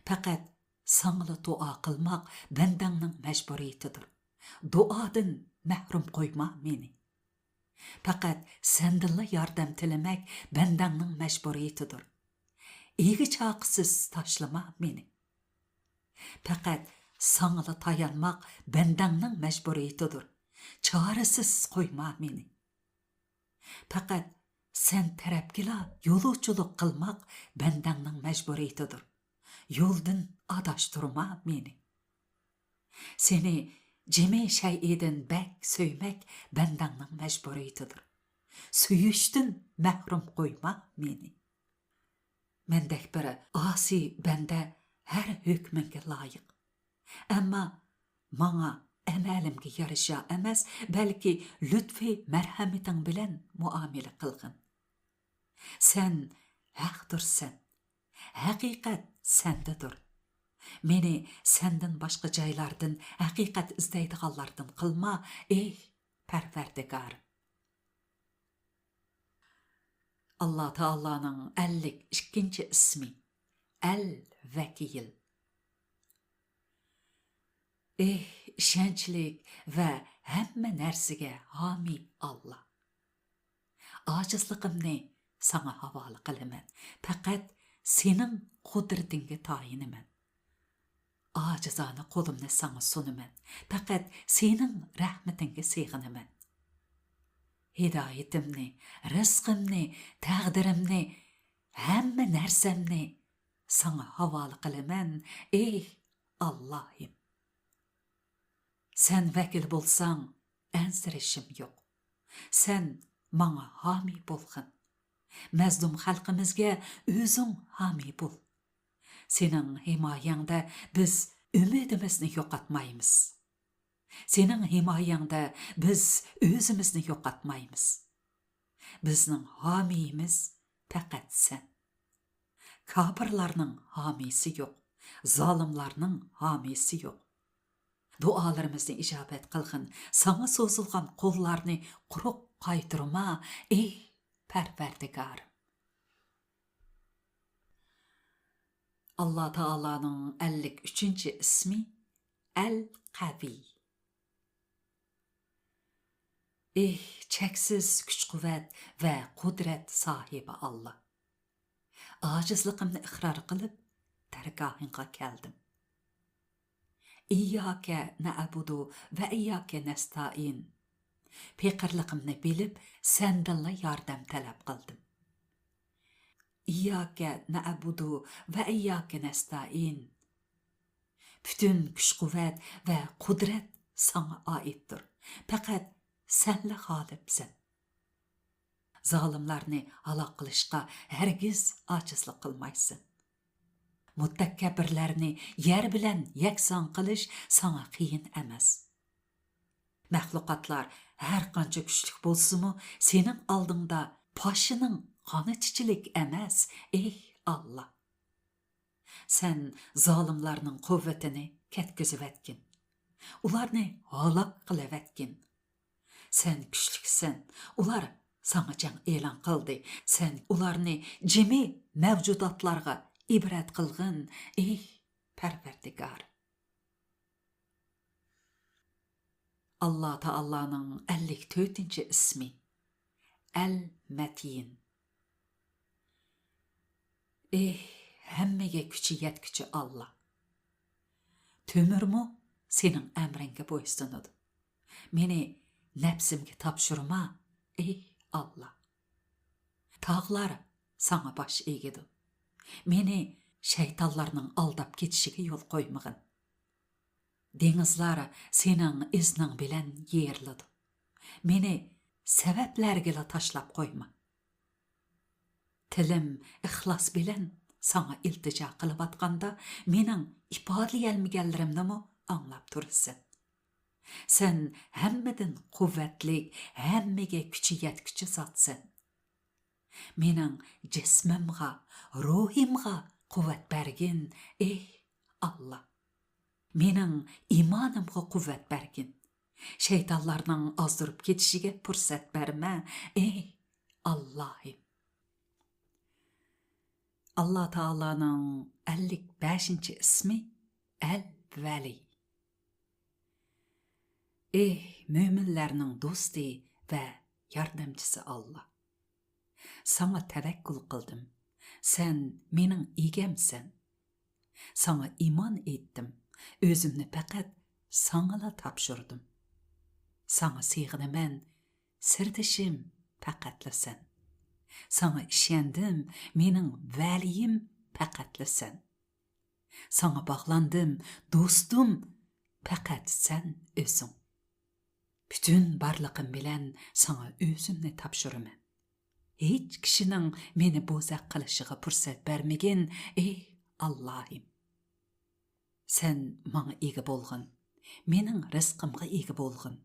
پەقەت ساڭىلا دۇئا قىلماق بەندەڭنىڭ مەجبۇرىيىتىدۇر. دۇئادىن مەھرۇم قويما مېنى. پەقەت سەندىنلا ياردەم تىلىمەك بەندەڭنىڭ مەجبۇرىيىتىدۇر. ئىگە-چاقىسىز تاشلىما مېنى. پەقەت ساڭىلا تايانماق بەندەڭنىڭ مەجبۇرىيىتىدۇر. چارىسىز قويما مېنى. پەقەت سەن تەرەپكىلا يولۇچىلىق قىلماق بەندەڭنىڭ مەجبۇرىيىتىدۇر. يولدىن ئاداشتۇرما مېنى. سېنى جىمى شەيئىدىن بەك سۆيمەك بەندەڭنىڭ مەجبۇرىيىتىدۇر. سۆيۈشتىن مەھرۇم قويما مېنى. مەندەك بىر ئاسىي بەندە ھەر ھۆكمۈڭگە لايىق. ئەمما ماڭا ئەمەلىمگە يارىشا ئەمەس، بەلكى لۇتپى مەرھەمىتىڭ بىلەن مۇئامىلە قىلغىن. سەن ھەقتۇرسەن. ھەقىقەت سەندىدۇر. مېنى سەندىن باشقا جايلاردىن ھەقىقەت ئىزدەيدىغانلاردىن قىلما، ئېھ پەرۋەردىگارىم. ئاللا تائالانىڭ ئەللىك ئىككىنچى ئىسمى، ئەل ۋەكىل. ئېھ، ئىشەنچلىك ۋە ھەممە نەرسىگە ھامىي ئاللا! ئاجىزلىقىمنى ساڭا ھاۋالە قىلىمەن، پەقەت سېنىڭ قۇدرىتىڭگە تايىنىمەن. ئاجىزانە قولۇمنى ساڭا سۇنىمەن، پەقەت سېنىڭ رەھمىتىڭگە سېغىنىمەن. ھىدايىتىمنى، رىزقىمنى، تەقدىرىمنى، ھەممە نەرسەمنى ساڭا ھاۋالە قىلىمەن، ئېھ ئاللاھىم! سەن ۋەكىل بولساڭ، ئەنسىرىشىم يوق. سەن ماڭا ھامىي بولغىن. مەزلۇم خەلقىمىزگە ئۆزۈڭ ھامىي بول. سېنىڭ ھىمايەڭدە بىز ئۈمىدىمىزنى يوقاتمايمىز. سېنىڭ ھىمايەڭدە بىز ئۆزىمىزنى يوقاتمايمىز. بىزنىڭ ھامىيىمىز پەقەت سەن. كاپىرلارنىڭ ھامىيسى يوق، زالىملارنىڭ ھامىيسى يوق. دۇئالىرىمىزنى ئىجابەت قىلغىن، ساڭا سوزۇلغان قوللارنى قۇرۇق قايتۇرما، ئېھ پەرۋەردىگارىم! ئاللا تائالانىڭ ئەللىك ئۈچىنچى ئىسمى، ئەل قەۋىي. ئېھ، چەكسىز كۈچ-قۇۋۋەت ۋە قۇدرەت ساھىبى ئاللا! ئاجىزلىقىمنى ئىقرار قىلىپ، دەرگاھىڭغا كەلدىم. ئىيياكە نەئبۇدۇ ۋە ئىيياكە نەستەئىن. پېقىرلىقىمنى بىلىپ، سەندىنلا ياردەم تەلەپ قىلدىم. ئىيياكە نەئبۇدۇ ۋە ئىيياكە نەستەئىن. پۈتۈن كۈچ-قۇۋۋەت ۋە قۇدرەت ساڭا ئائىتتۇر. پەقەت سەنلا غالىبسەن. زالىملارنى ھالاك قىلىشقا ھەرگىز ئاجىزلىق قىلمايسەن. مۇتەكەببىرلەرنى يەر بىلەن يەكسان قىلىش ساڭا قىيىن ئەمەس. مەخلۇقاتلار ھەر قانچە كۈچلۈك بولسىمۇ، سېنىڭ ئالدىڭدا پاشىنىڭ قانىتىچىلىك ئەمەس، ئېھ ئاللا! سەن زالىملارنىڭ قۇۋۋىتىنى كەتكۈزۈۋەتكىن. ئۇلارنى ھالاك قىلىۋەتكىن. سەن كۈچلۈكسەن. ئۇلار ساڭا جەڭ ئېلان قىلدى. سەن ئۇلارنى جىمى مەۋجۇداتلارغا ئىبرەت قىلغىن، ئېھ پەرۋەردىگار! ئاللا تائالانىڭ ئەللىك تۆتىنچى ئىسمى، ئەل مەتىن. ئېھ، ھەممىگە كۈچى يەتكۈچى ئاللا! تۆمۈرمۇ سېنىڭ ئەمرىڭگە بويسۇنىدۇ. مېنى نەپسىمگە تاپشۇرما، ئېھ ئاللا! تاغلار ساڭا باش ئېگىدۇ. مېنى شەيتانلارنىڭ ئالداپ كېتىشىگە يول قويمىغىن. دېڭىزلار سېنىڭ ئىزنىڭ بىلەن يېرىلىدۇ. مېنى سەۋەبلەرگىلا تاشلاپ قويما. تىلىم ئىخلاس بىلەن ساڭا ئىلتىجا قىلىۋاتقاندا، مېنىڭ ئىپادىلىيەلمىگەنلىرىمنىمۇ ئاڭلاپ تۇرىسەن. سەن ھەممىدىن قۇۋۋەتلىك، ھەممىگە كۈچى يەتكۈچى زاتسەن. مېنىڭ جىسمىمغا، روھىمغا قۇۋۋەت بەرگىن، ئېي ئاللا. مېنىڭ ئىمانىمغا قۇۋۋەت بەرگىن. شەيتانلارنىڭ ئازدۇرۇپ كېتىشىگە پۇرسەت بەرمە، ئېي ئاللاھىم. ئاللا تائالانىڭ ئەللىك بەشىنچى ئىسمى ئەل ۋەلى. ئېي مۆمىنلەرنىڭ دوستى ۋە ياردەمچىسى ئاللا! ساڭا تەۋەككۈل قىلدىم. سەن مېنىڭ ئىگەمسەن. ساڭا ئىمان ئېيتتىم. ئۆزۈمنى پەقەت ساڭىلا تاپشۇردۇم. ساڭا سېغىنىمەن، سىردىشىم پەقەتلا سەن. ساڭا ئىشەندىم، مېنىڭ ۋەلىيىم پەقەتلا سەن. ساڭا باغلاندىم، دوستۇم پەقەت سەن ئۆزۈڭ. پۈتۈن بارلىقىم بىلەن ساڭا ئۆزۈمنى تاپشۇرىمەن. ھېچ كىشىنىڭ مېنى بوزەك قىلىشىغا پۇرسەت بەرمىگىن، ئېي ئاللاھىم. سەن ماڭا ئىگە بولغىن، مېنىڭ رىزقىمغا ئىگە بولغىن.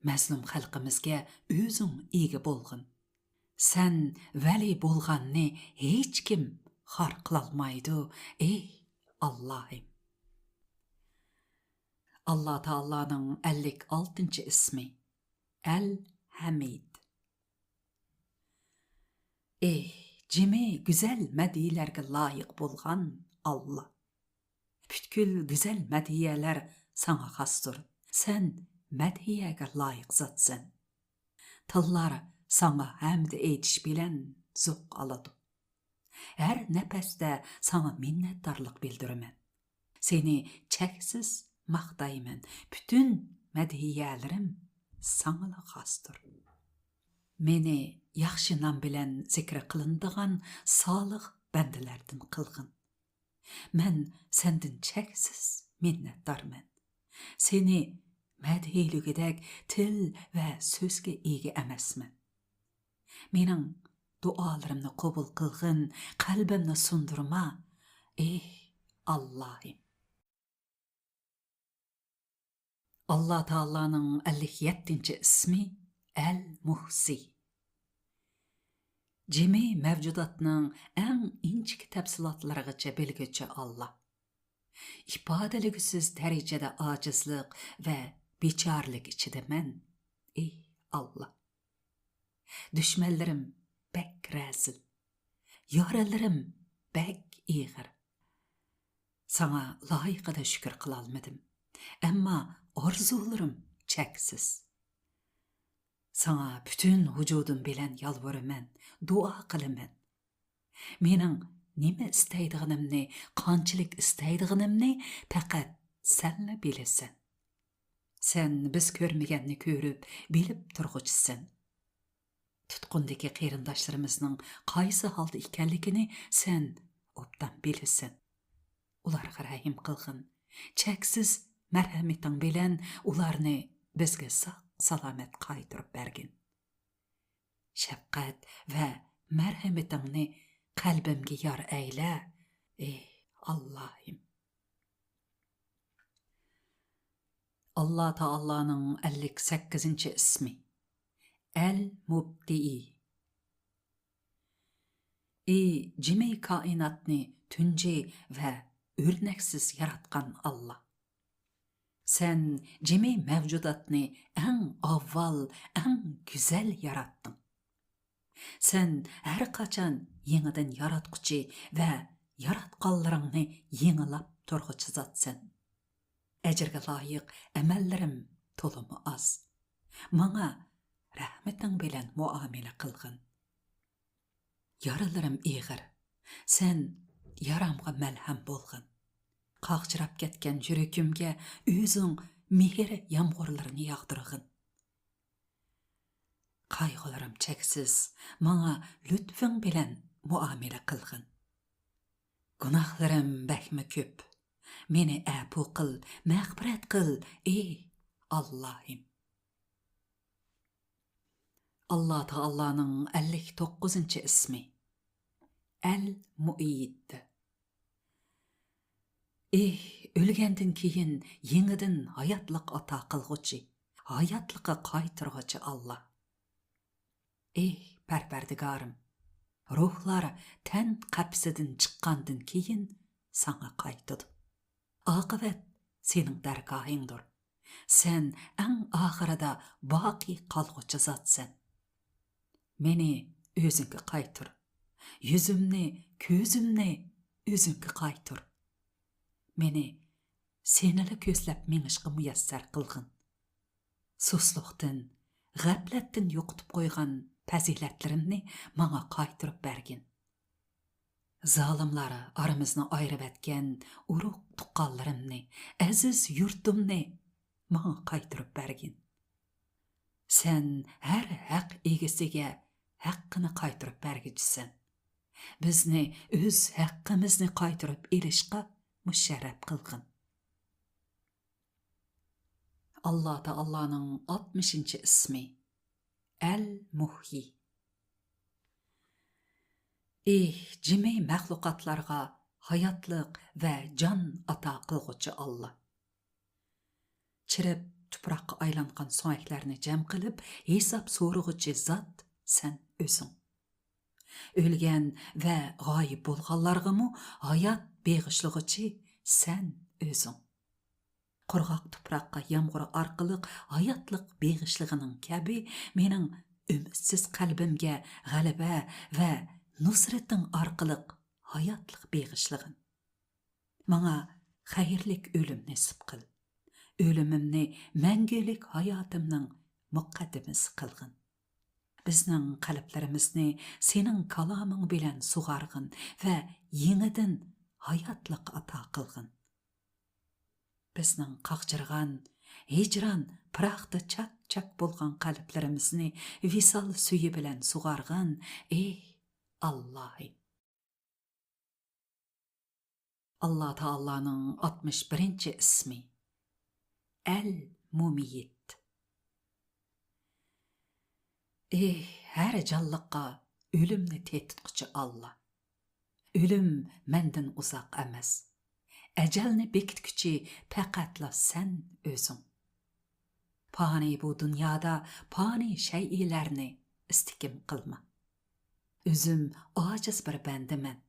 مەزلۇم خەلقىمىزگە ئۆزۈڭ ئىگە بولغىن. سەن ۋەلى بولغاننى ھېچكىم خار قىلالمايدۇ، ئېي ئاللاھىم. ئاللا تائالانىڭ ئەللىك ئالتىنچى ئىسمى ئەل ھەمىد. ئېي، جىمى گۈزەل مەدھىيەلەرگە لايىق بولغان ئاللا! پۈتكۈل گۈزەل مەدھىيەلەر ساڭا خاستۇر. سەن مەدھىيەگە لايىق زاتسەن. تىللار ساڭا ھەمدە ئېيتىش بىلەن زوق ئالىدۇ. ھەر نەپەستە ساڭا مىننەتدارلىق بىلدۈرىمەن. سېنى چەكسىز ماختايمەن. پۈتۈن مەدھىيەلىرىم ساڭىلا خاستۇر. مېنى ياخشى نام بىلەن زىكرى قىلىنىدىغان سالىھ بەندىلەردىن قىلغىن. مەن سەندىن چەكسىز مىننەتدارمەن. سېنى مەدھىيلىگۈدەك تىل ۋە سۆزگە ئىگە ئەمەسمەن. مېنىڭ دۇئالىرىمنى قوبۇل قىلغىن، قەلبىمنى سۇندۇرما، ئېي ئاللاھىم. ئاللا تائالانىڭ ئەللىك يەتتىنچى ئىسمى ئەل مۇھسى. جىمى مەۋجۇداتنىڭ ئەڭ ئىنچىكە تەپسىلاتلىرىغىچە بىلگۈچى ئاللا. ئىپادىلىگۈسىز دەرىجىدە ئاجىزلىق ۋە بىچارىلىك ئىچىدە مەن، ئېي ئاللا! دۈشمەنلىرىم بەك رەزىل، يارىلىرىم بەك ئېغىر. ساڭا لايىقىدا شۈكۈر قىلالمىدىم، ئەمما ئارزۇلىرىم چەكسىز. ساڭا پۈتۈن ۋۇجۇدۇم بىلەن يالۋۇرىمەن، دۇئا قىلىمەن. مېنىڭ نېمە ئىستەيدىغىنىمنى، قانچىلىك ئىستەيدىغىنىمنى پەقەت سەنلا بىلىسەن. سەن بىز كۆرمىگەننى كۆرۈپ، بىلىپ تۇرغۇچىسەن. تۇتقۇندىكى قېرىنداشلىرىمىزنىڭ قايسى ھالدا ئىكەنلىكىنى سەن ئوبدان بىلىسەن. ئۇلارغا رەھىم قىلغىن. چەكسىز مەرھەمىتىڭ بىلەن ئۇلارنى بىزگە ساق-سالامەت قايتۇرۇپ بەرگىن. شەپقەت ۋە مەرھەمىتىڭنى قەلبىمگە يار ئەيلە، ئېي ئاللاھىم. ئاللا تائالانىڭ ئەللىك سەككىزىنچى ئىسمى ئەل مۇبدىئى. ئى جىمى كائىناتنى تۇنجى ۋە ئۆرنەكسىز ياراتقان ئاللا! سەن جىمى مەۋجۇداتنى ئەڭ ئاۋۋال، ئەڭ گۈزەل ياراتتىڭ. سەن ھەر قاچان يېڭىدىن ياراتقۇچى ۋە ياراتقانلىرىڭنى يېڭىلاپ تۇرغۇچى زاتسەن. ئەجىرگە لايىق ئەمەللىرىم تولىمۇ ئاز. ماڭا رەھمىتىڭ بىلەن مۇئامىلە قىلغىن. يارىلىرىم ئېغىر. سەن يارامغا مەلھەم بولغىن. قاغجىراپ كەتكەن يۈرىكىمگە ئۆزۈڭ مېھىر يامغۇرلىرىنى ياغدۇرغىن. قايغۇلىرىم چەكسىز، ماڭا لۇتپۇڭ بىلەن مۇئامىلە قىلغىن. گۇناھلىرىم بەكمۇ كۆپ. مېنى ئەپۇ قىل، مەغپىرەت قىل، ئى ئاللاھىم. ئاللا تائالانىڭ ئەللىك توققۇزىنچى ئىسمى. ئەل مۇئىد. ئېھ، ئۆلگەندىن كېيىن يېڭىدىن ھاياتلىق ئاتا قىلغۇچى، ھاياتلىققا قايتۇرغۇچى ئاللا. ئېھ، پەرۋەردىگارىم، روھلار تەن قەپىسىدىن چىققاندىن كېيىن ساڭا قايتىدۇ. ئاقىۋەت سېنىڭ دەرگاھىڭدۇر. سەن ئەڭ ئاخىرىدا باقىي قالغۇچى زاتسەن. مېنى ئۆزۈڭگە قايتۇر. يۈزۈمنى، كۆزۈمنى ئۆزۈڭگە قايتۇر. مېنى سېنىلا كۆزلەپ مېڭىشقا مۇيەسسەر قىلغىن. سۇسلۇقتىن، غەپلەتتىن يوقىتىپ قويغان پەزىلەتلىرىمنى ماڭا قايتۇرۇپ بەرگىن. زالىملار ئارىمىزنى ئايرىۋەتكەن ئۇرۇق-تۇغقانلىرىمنى، ئەزىز يۇرتۇمنى ماڭا قايتۇرۇپ بەرگىن. سەن ھەر ھەق ئىگىسىگە ھەققىنى قايتۇرۇپ بەرگۈچىسەن. بىزنى ئۆز ھەققىمىزنى قايتۇرۇپ ئېلىشقا مۇشەررەپ قىلغىن. ئاللا تائالانىڭ ئاتمىشىنچى ئىسمى. ئەل مۇھيى. ئېھ، جىمى مەخلۇقاتلارغا ھاياتلىق ۋە جان ئاتا قىلغۇچى ئاللا. چىرىپ تۇپراققا ئايلانغان سۆڭەكلەرنى جەم قىلىپ، ھېساب سورىغۇچى زات سەن ئۆزۈڭ. ئۆلگەن ۋە غايىب بولغانلارغىمۇ ھايات بېغىشلىغۇچى سەن ئۆزۈڭ. قۇرغاق تۇپراققا يامغۇر ئارقىلىق ھاياتلىق بېغىشلىغىنىڭ كەبى، مېنىڭ ئۈمىدسىز قەلبىمگە غەلىبە ۋە نۇسرىتىڭ ئارقىلىق ھاياتلىق بېغىشلىغىن. ماڭا خەيرلىك ئۆلۈم نېسىپ قىل. ئۆلۈمۈمنى مەڭگۈلۈك ھاياتىمنىڭ مۇقەددىمىسى قىلغىن. بىزنىڭ قەلبلىرىمىزنى سېنىڭ كالامىڭ بىلەن سۇغارغىن ۋە يېڭىدىن ھاياتلىق ئاتا قىلغىن. بىزنىڭ قاغجىرىغان، ھىجران پىراقتا چاك-چاك بولغان قەلبلىرىمىزنى ۋىسال سۈيى بىلەن سۇغارغىن، ئېھ، ئاللاھىم! ئاللا تائالانىڭ ئاتمىش بىرىنچى ئىسمى. ئەل مۇمىيىت. ئېھ، ھەر جانلىققا ئۆلۈمنى تېتىتقۇچى ئاللا! ئۆلۈم مەندىن ئۇزاق ئەمەس. ئەجەلنى بېكىتكۈچى پەقەتلا سەن ئۆزۈڭ. پانىي بۇ دۇنيادا پانىي شەيئىلەرنى ئىستىكىم قىلما. ئۆزۈم ئاجىز بىر بەندىمەن.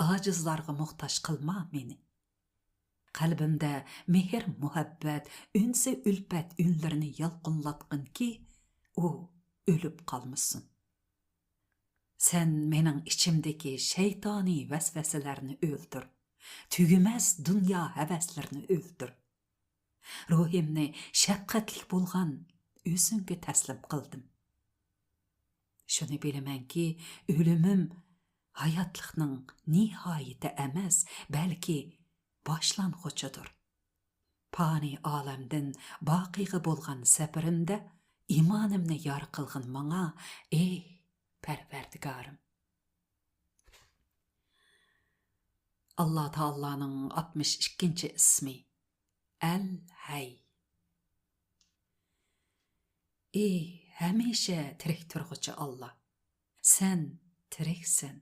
ئاجىزلارغا موھتاج قىلما مېنى. قەلبىمدە مېھىر-مۇھەببەت، ئۈنسى-ئۈلپەت ئۈنلىرىنى يالقۇنلاتقىنكى، ئۇ ئۆلۈپ قالمىسۇن. سەن مېنىڭ ئىچىمدىكى شەيتانىي ۋەسۋەسىلەرنى ئۆلتۈر، تۈگىمەس دۇنيا ھەۋەسلىرىنى ئۆلتۈر. روھىمنى شەپقەتلىك بولغان ئۆزۈڭگە تەسلىم قىلدىم. شۇنى بىلىمەنكى، ئۆلۈمۈم ھاياتلىقنىڭ نىھايىتى ئەمەس، بەلكى باشلانغۇچىدۇر. پانىي ئالەمدىن باقىيغا بولغان سەپىرىمدە ئىمانىمنى يار قىلغىن ماڭا، ئېھ، پەرۋەردىگارىم! ئاللا تائالانىڭ ئاتمىش ئىككىنچى ئىسمى. ئەل ھەي. ئېھ، ھەمىشە تىرىك تۇرغۇچى ئاللا! سەن تىرىكسەن.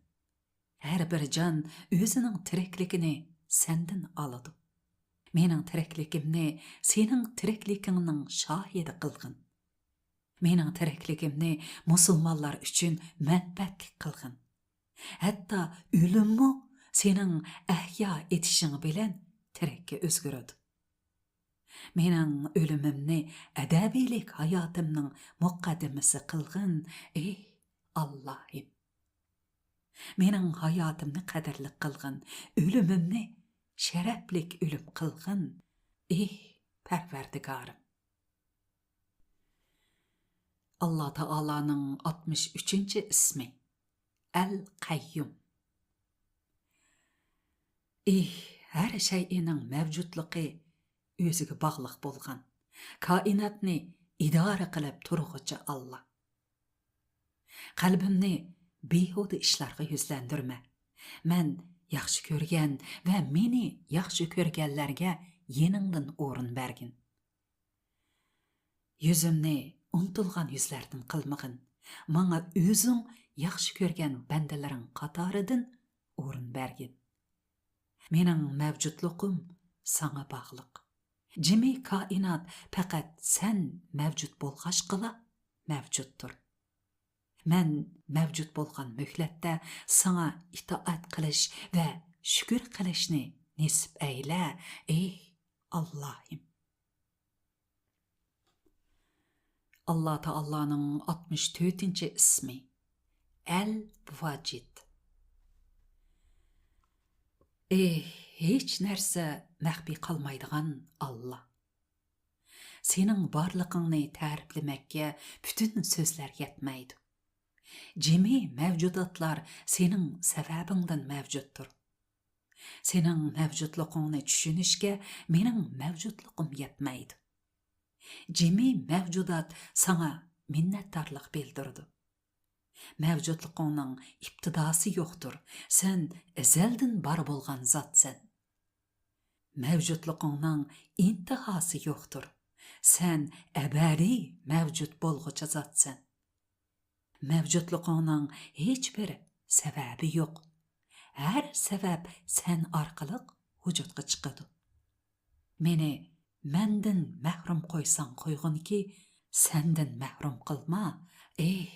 ھەر بىر جان ئۆزىنىڭ تىرىكلىكىنى سەندىن ئالىدۇ. مېنىڭ تىرىكلىكىمنى سېنىڭ تىرىكلىكىڭنىڭ شاھىدى قىلغىن. مېنىڭ تىرىكلىكىمنى مۇسۇلمانلار ئۈچۈن مەنپەئەتلىك قىلغىن. ھەتتا ئۆلۈممۇ سېنىڭ ئەھيا ئېتىشىڭ بىلەن تىرىككە ئۆزگىرىدۇ. مېنىڭ ئۆلۈمۈمنى ئەبەدىيلىك ھاياتىمنىڭ مۇقەددىمىسى قىلغىن، ئېھ، ئاللاھىم! مېنىڭ ھاياتىمنى قەدىرلىك قىلغىن، ئۆلۈمۈمنى شەرەپلىك ئۆلۈم قىلغىن، ئېھ، پەرۋەردىگارىم! ئاللا تائالانىڭ ئاتمىش ئۈچىنچى ئىسمى. ئەل قەييۇم. ئېھ، ھەر شەيئىنىڭ مەۋجۇتلۇقى ئۆزىگە باغلىق بولغان، كائىناتنى ئىدارە قىلىپ تۇرغۇچى ئاللا! قەلبىمنى بىھۇدە ئىشلارغا يۈزلەندۈرمە. مەن ياخشى كۆرگەن ۋە مېنى ياخشى كۆرگەنلەرگە يېنىڭدىن ئورۇن بەرگىن. يۈزۈمنى ئۇنتۇلغان يۈزلەردىن قىلمىغىن. ماڭا ئۆزۈڭ ياخشى كۆرگەن بەندىلىرىڭ قاتارىدىن ئورۇن بەرگىن. مېنىڭ مەۋجۇتلۇقۇم ساڭا باغلىق. جىمى كائىنات پەقەت سەن مەۋجۇت بولغاچقىلا مەۋجۇتتۇر. مەن مەۋجۇت بولغان مۆھلەتتە ساڭا ئىتائەت قىلىش ۋە شۈكۈر قىلىشنى نېسىپ ئەيلە، ئېي ئاللاھىم. ئاللا تائالانىڭ ئاتمىش تۆتىنچى ئىسمى، ئەل ۋاجىد. ئېي، ھېچ نەرسە مەخپىي قالمايدىغان ئاللا! سېنىڭ بارلىقىڭنى تەرىپلىمەككە پۈتۈن سۆزلەر يەتمەيدۇ. جىمى مەۋجۇداتلار سېنىڭ سەۋەبىڭدىن مەۋجۇتتۇر. سېنىڭ مەۋجۇتلۇقۇڭنى چۈشىنىشكە مېنىڭ مەۋجۇتلۇقۇم يەتمەيدۇ. جىمى مەۋجۇدات ساڭا مىننەتدارلىق بىلدۈرىدۇ. مەۋجۇتلۇقۇڭنىڭ ئىپتىداسى يوقتۇر، سەن ئەزەلدىن بار بولغان زاتسەن. مەۋجۇتلۇقۇڭنىڭ ئىنتىھاسى يوقتۇر، سەن ئەبەدىي مەۋجۇت بولغۇچى زاتسەن. مەۋجۇتلۇقۇڭنىڭ ھېچبىر سەۋەبى يوق، ھەر سەۋەب سەن ئارقىلىق ۋۇجۇدقا چىقىدۇ. مېنى مەندىن مەھرۇم قويساڭ قويغىنكى، سەندىن مەھرۇم قىلما، ئېي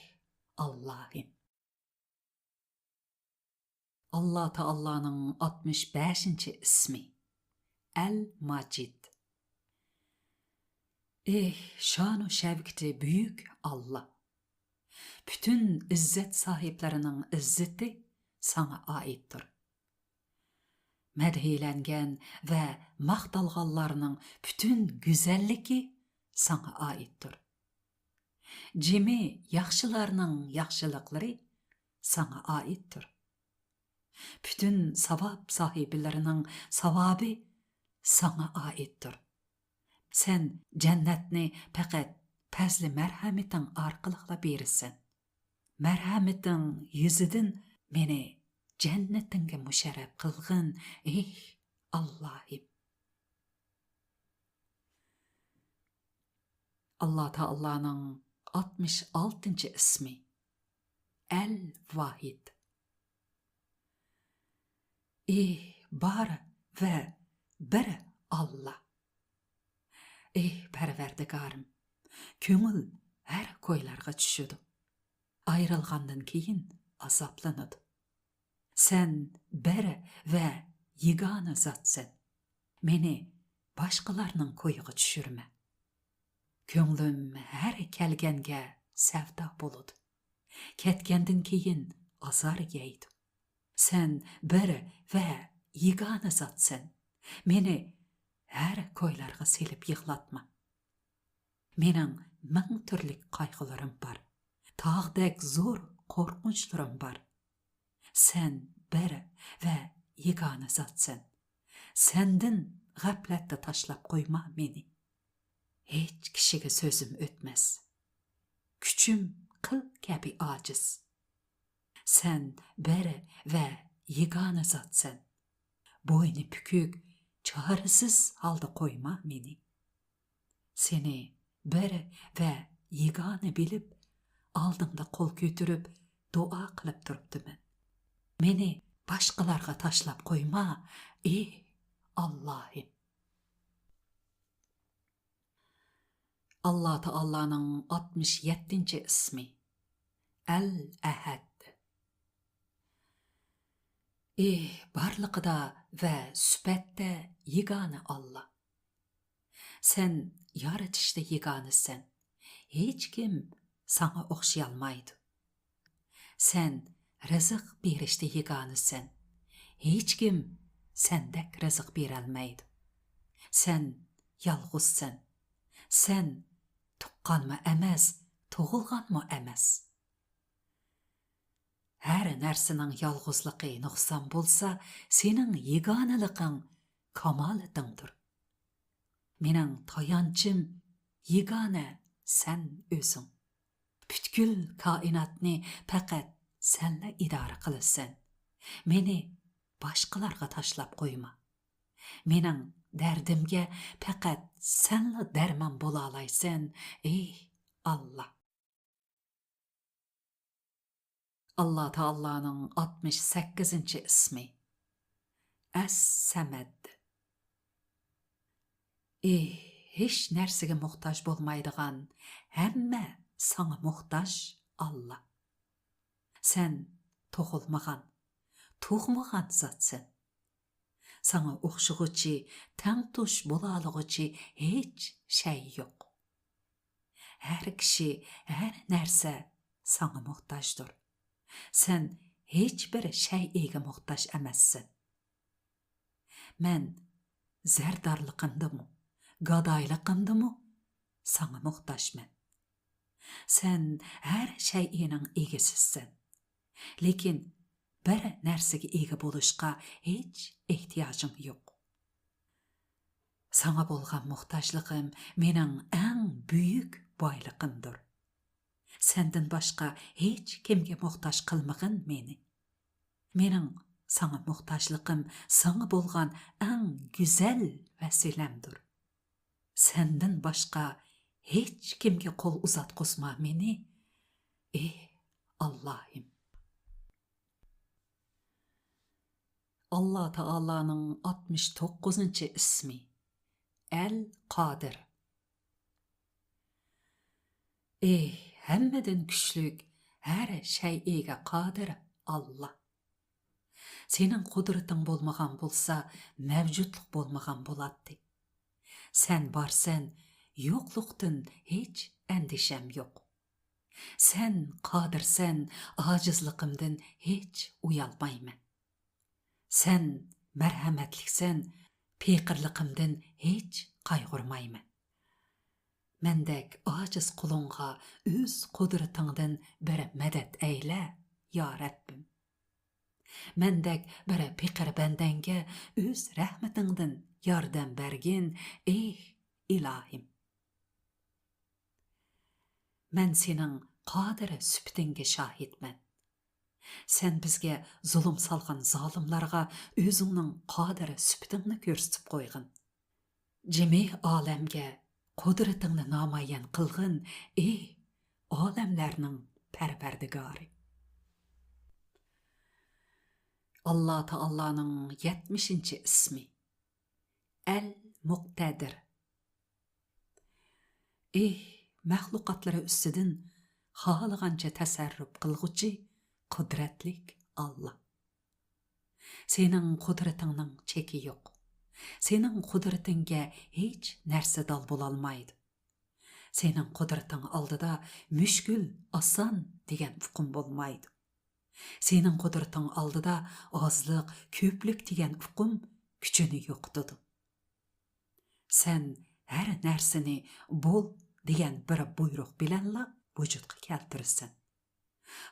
ئاللاھىم! ئاللا تائالانىڭ ئاتمىش بەشىنچى ئىسمى، ئەل ماجىد. ئېھ، شانۇ شەۋكىتى بۈيۈك ئاللا! پۈتۈن ئىززەت ساھىبلىرىنىڭ ئىززىتى ساڭا ئائىتتۇر. مەدھىيلەنگەن ۋە ماختالغانلارنىڭ پۈتۈن گۈزەللىكى ساڭا ئائىتتۇر. جىمى ياخشىلارنىڭ ياخشىلىقلىرى ساڭا ئائىتتۇر. پۈتۈن ساۋاب ساھىبلىرىنىڭ ساۋابى ساڭا ئائىتتۇر. سەن جەننەتنى پەقەت پەزلى مەرھەمىتىڭ ئارقىلىقلا بېرىسەن. مەرھەمىتىڭ يۈزىدىن مېنى جەننىتىڭگە مۇشەررەپ قىلغىن، ئېھ ئاللاھىم! ئاللا تائالانىڭ ئاتمىش ئالتىنچى ئىسمى، ئەل ۋاھىد. ئېھ، بار ۋە بىر ئاللا! ئېھ، پەرۋەردىگارىم، كۆڭۈل ھەر كويلارغا چۈشىدۇ. ئايرىلغاندىن كېيىن ئازابلىنىدۇ. سەن بىر ۋە يېگانە زاتسەن. مېنى باشقىلارنىڭ كويىغا چۈشۈرمە. كۆڭلۈم ھەر كەلگەنگە سەۋدا بولىدۇ. كەتكەندىن كېيىن ئازار يەيدۇ. سەن بىر ۋە يېگانە زاتسەن. مېنى ھەر كويلارغا سېلىپ يىغلاتما. مېنىڭ مىڭ تۈرلۈك قايغۇلىرىم بار. تاغدەك زور قورقۇنچلىرىم بار. سەن بىر ۋە يېگانە زاتسەن. سەندىن غەپلەتتە تاشلاپ قويما مېنى. ھېچ كىشىگە سۆزۈم ئۆتمەس. كۈچۈم قىل كەبى ئاجىز. سەن بىر ۋە يېگانە زاتسەن. بوينى پۈكۈك، چارىسىز ھالدا قويما مېنى. سېنى بىر ۋە يېگانە بىلىپ، ئالدىڭدا قول كۆتۈرۈپ دۇئا قىلىپ تۇرۇپتىمەن. مېنى باشقىلارغا تاشلاپ قويما، ئېھ ئاللاھىم! ئاللا تائالانىڭ ئاتمىش يەتتىنچى ئىسمى، ئەل ئەھەد. ئېھ، بارلىقىدا ۋە سۈپەتتە يېگانە ئاللا! سەن يارىتىشتا يېگانىسەن، ھېچكىم ساڭا ئوخشىيالمايدۇ. سەن رىزىق بېرىشتە يېگانىسەن، ھېچكىم سەندەك رىزىق بېرەلمەيدۇ. سەن يالغۇزسەن. سەن تۇغقانمۇ ئەمەس، تۇغۇلغانمۇ ئەمەس. ھەر نەرسىنىڭ يالغۇزلۇقى نۇقسان بولسا، سېنىڭ يېگانىلىقىڭ كامالىتىڭدۇر. مېنىڭ تايانچىم يېگانە سەن ئۆزۈڭ. پۈتكۈل كائىناتنى پەقەت سەنلا ئىدارە قىلىسەن. مېنى باشقىلارغا تاشلاپ قويما. مېنىڭ دەردىمگە پەقەت سەنلا دەرمان بولالايسەن، ئېي ئاللا! ئاللا تائالانىڭ ئاتمىش سەككىزىنچى ئىسمى. ئەس-سەمەد. ئېھ، ھېچ نەرسىگە موھتاج بولمايدىغان، ھەممە ساڭا موھتاج ئاللا. سەن تۇغۇلمىغان، تۇغمىغان زاتسەن. ساڭا ئوخشىغۇچى، تەڭتۇش بولالىغۇچى ھېچ شەي يوق. ھەر كىشى، ھەر نەرسە ساڭا موھتاجدۇر. سەن ھېچبىر شەيئىگە موھتاج ئەمەسسەن. مەن زەردارلىقىمدىمۇ، گادايلىقىمدىمۇ ساڭا موھتاجمەن. سەن ھەر شەيئىنىڭ ئىگىسىسەن. لېكىن بىر نەرسىگە ئىگە بولۇشقا ھېچ ئېھتىياجىڭ يوق. ساڭا بولغان موھتاجلىقىم مېنىڭ ئەڭ بۈيۈك بايلىقىمدۇر. سەندىن باشقا ھېچ كىمگە موھتاج قىلمىغىن مېنى. مېنىڭ ساڭا موھتاجلىقىم ساڭا بولغان ئەڭ گۈزەل ۋەسىلەمدۇر. سەندىن باشقا ھېچ كىمگە قول ئۇزاتقۇزما مېنى، ئېھ، ئاللاھىم. ئاللا تائالانىڭ ئاتمىش توققۇزىنچى ئىسمى. ئەل قادىر. ئېھ، ھەممىدىن كۈچلۈك، ھەر شەيئىگە قادىر ئاللا. سېنىڭ قۇدرىتىڭ بولمىغان بولسا، مەۋجۇتلۇق بولمىغان بولاتتى. سەن بارسەن، يوقلۇقتىن ھېچ ئەندىشەم يوق. سەن قادىرسەن، ئاجىزلىقىمدىن ھېچ ئۇيالمايمەن. سەن مەرھەمەتلىكسەن، پېقىرلىقىمدىن ھېچ قايغۇرمايمەن. مەندەك ئاجىز قۇلۇڭغا ئۆز قۇدرىتىڭدىن بىر مەدەت ئەيلە، يا رەببىم. مەندەك بىر پېقىر بەندەڭگە ئۆز رەھمىتىڭدىن ياردەم بەرگىن، ئېھ، ئىلاھىم. مەن سېنىڭ قادىر سۈپىتىڭگە شاھىتمەن. سەن بىزگە زۇلۇم سالغان زالىملارغا ئۆزۈڭنىڭ قادىر سۈپىتىڭنى كۆرسىتىپ قويغىن. جىمى ئالەمگە قۇدرىتىڭنى نامايان قىلغىن، ئېي ئالەملەرنىڭ پەرۋەردىگارى. ئاللا تائالانىڭ يەتمىشىنچى ئىسمى. ئەل مۇقتەدىر. ئېھ، مەخلۇقاتلىرى ئۈستىدىن خالىغانچە تەسەررۇپ قىلغۇچى قۇدرەتلىك ئاللا. سېنىڭ قۇدرىتىڭنىڭ چېكى يوق. سېنىڭ قۇدرىتىڭگە ھېچ نەرسە دال بولالمايدۇ. سېنىڭ قۇدرىتىڭ ئالدىدا مۈشكۈل، ئاسان دېگەن ئۇقۇم بولمايدۇ. سېنىڭ قۇدرىتىڭ ئالدىدا ئازلىق، كۆپلۈك دېگەن ئۇقۇم كۈچىنى يوقىتىدۇ. سەن ھەر نەرسىنى بول دېگەن بىر بۇيرۇق بىلەنلا ۋۇجۇدقا كەلتۈرىسەن.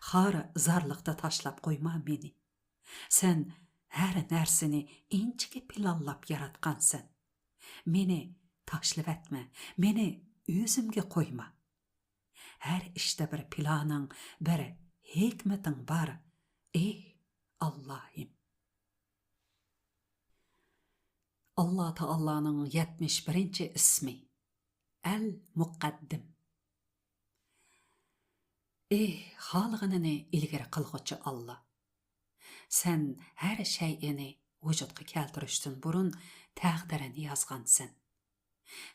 خار زارلىقتا تاشلاپ قويما مېنى. سەن ھەر نەرسىنى ئىنچىكە پىلانلاپ ياراتقانسەن. مېنى تاشلىۋەتمە، مېنى ئۆزۈمگە قويما. ھەر ئىشتا بىر پىلانىڭ، بىر ھېكمىتىڭ بار، ئېھ ئاللاھىم. ئاللا تائالانىڭ يەتمىش بىرىنچى ئىسمى. ئەل مۇقەددىم. ئېھ، خالىغىنىنى ئىلگىرى قىلغۇچى ئاللا! سەن ھەر شەيئىنى ۋۇجۇدقا كەلتۈرۈشتىن بۇرۇن تەقدىرىنى يازغانسەن.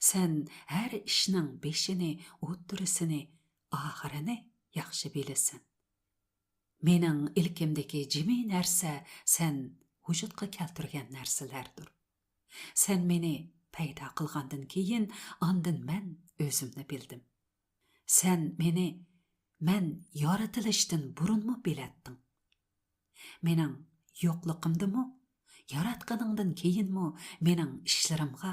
سەن ھەر ئىشنىڭ بېشىنى، ئوتتۇرىسىنى، ئاخىرىنى ياخشى بىلىسەن. مېنىڭ ئىلكىمدىكى جىمى نەرسە سەن ۋۇجۇدقا كەلتۈرگەن نەرسىلەردۇر. سەن مېنى پەيدا قىلغاندىن كېيىن، ئاندىن مەن ئۆزۈمنى بىلدىم. سەن مېنى مەن يارىتىلىشتىن بۇرۇنمۇ بىلەتتىڭ. مېنىڭ يوقلۇقۇمدىمۇ، ياراتقىنىڭدىن كېيىنمۇ مېنىڭ ئىشلىرىمغا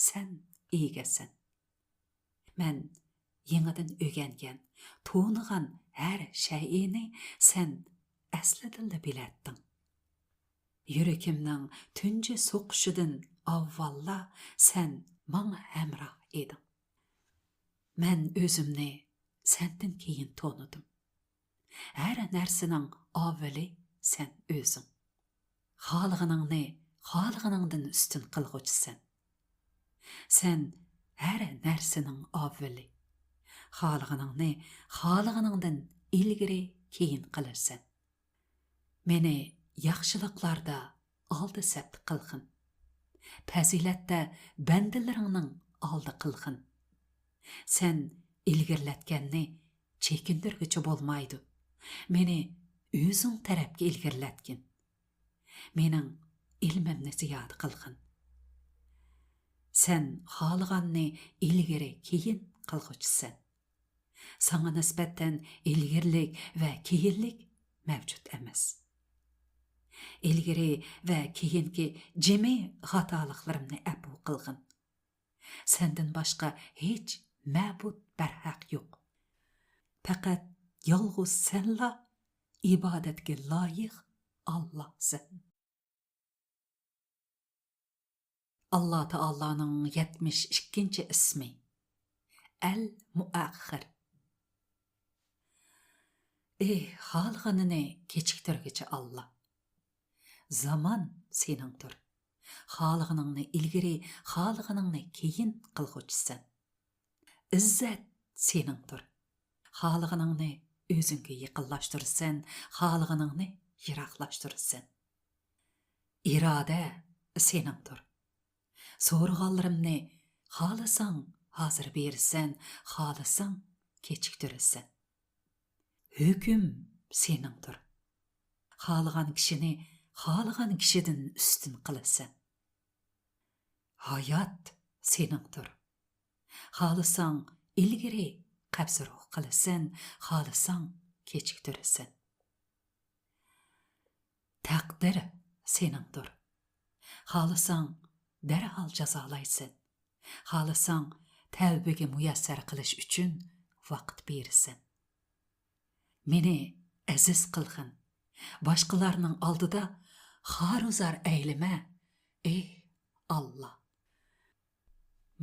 سەن ئىگىسەن. مەن يېڭىدىن ئۆگەنگەن، تونۇغان ھەر شەيئىنى سەن ئەسلىدىنلا بىلەتتىڭ. يۈرىكىمنىڭ تۇنجى سوقۇشىدىن ئاۋۋاللا سەن ماڭا ھەمراھ ئىدىڭ. مەن ئۆزۈمنى سەندىن كېيىن تونۇدۇم. ھەر نەرسىنىڭ ئاۋۋىلى سەن ئۆزۈڭ. خالىغىنىڭنى خالىغىنىڭدىن ئۈستۈن قىلغۇچىسەن. سەن ھەر نەرسىنىڭ ئاۋۋىلى. خالىغىنىڭنى خالىغىنىڭدىن ئىلگىرى كېيىن قىلىسەن. مېنى ياخشىلىقلاردا ئالدى سەپتە قىلغىن. پەزىلەتتە بەندىلىرىڭنىڭ ئالدى قىلغىن. سەن ئىلگىرىلەتكەننى چېكىندۈرگۈچى بولمايدۇ. مېنى ئۆزۈڭ تەرەپكە ئىلگىرىلەتكىن. مېنىڭ ئىلمىمنى زىيادە قىلغىن. سەن خالىغاننى ئىلگىرى كېيىن قىلغۇچىسەن. ساڭا نىسبەتەن ئىلگىرىلىك ۋە كېيىنلىك مەۋجۇت ئەمەس. ئىلگىرى ۋە كېيىنكى جىمى خاتالىقلىرىمنى ئەپۇ قىلغىن. سەندىن باشقا ھېچ مەبۇد بەرھەق يوق. پەقەت يالغۇز سەنلا ئىبادەتكە لايىق ئاللاھسەن. ئاللا تائالانىڭ يەتمىش ئىككىنچى ئىسمى، ئەل مۇئەخخىر. ئېھ، خالىغىنىنى كېچىكتۈرگۈچى ئاللا. زامان سېنىڭدۇر. خالىغىنىڭنى ئىلگىرى، خالىغىنىڭنى كېيىن قىلغۇچىسەن. ئىززەت سېنىڭدۇر. خالىغىنىڭنى ئۆزۈڭگە يېقىنلاشتۇرىسەن، خالىغىنىڭنى يىراقلاشتۇرىسەن. ئىرادە سېنىڭدۇر. سورىغانلىرىمنى خالىساڭ ھازىر بېرىسەن، خالىساڭ كېچىكتۈرىسەن. ھۆكۈم سېنىڭدۇر. خالىغان كىشىنى خالىغان كىشىدىن ئۈستۈن قىلىسەن. ھايات سېنىڭدۇر. خالىساڭ ئىلگىرى قەبزى روھ قىلىسەن، خالىساڭ كېچىكتۈرىسەن. تەقدىر سېنىڭدۇر. خالىساڭ دەرھال جازالايسەن. خالىساڭ تەۋبىگە مۇيەسسەر قىلىش ئۈچۈن ۋاقىت بېرىسەن. مېنى ئەزىز قىلغىن. باشقىلارنىڭ ئالدىدا خارۇزار ئەيلىمە، ئېي ئاللا.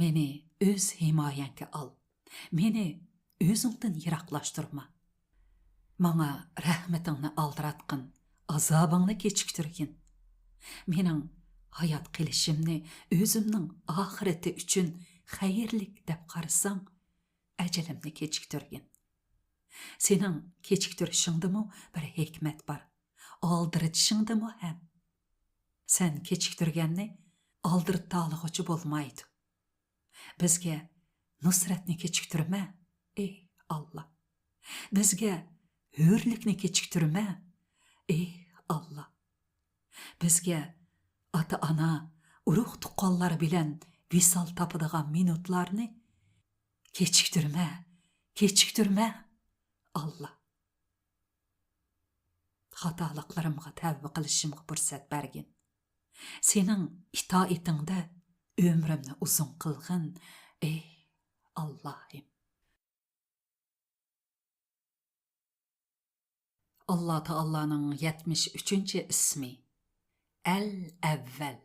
مېنى ئۆز ھىمايەڭگە ئال. مېنى ئۆزۈڭدىن يىراقلاشتۇرما. ماڭا رەھمىتىڭنى ئالدىراتقىن، ئازابىڭنى كېچىكتۈرگىن. مېنىڭ ھايات قېلىشىمنى ئۆزۈمنىڭ ئاخىرىتى ئۈچۈن خەيرلىك دەپ قارىساڭ، ئەجىلىمنى كېچىكتۈرگىن. سېنىڭ كېچىكتۈرۈشۈڭدىمۇ بىر ھېكمەت بار، ئالدىرىتىشىڭدىمۇ ھەم. سەن كېچىكتۈرگەننى ئالدىرىتالىغۇچى بولمايدۇ. بىزگە نۇسرەتنى كېچىكتۈرمە، ئېي ئاللا. بىزگە ھۆرلۈكنى كېچىكتۈرمە، ئېي ئاللا. بىزگە ئاتا-ئانا، ئۇرۇق-تۇغقانلار بىلەن ۋىسال تاپىدىغان مىنۇتلارنى كېچىكتۈرمە، كېچىكتۈرمە، ئاللا. خاتالىقلىرىمغا تەۋبە قىلىشىمغا پۇرسەت بەرگىن. سېنىڭ ئىتائىتىڭدە ئۆمرۈمنى ئۇزۇن قىلغىن، ئېي ئاللاھىم. ئاللا تائالانىڭ يەتمىش ئۈچىنچى ئىسمى، ئەل ئەۋۋەل.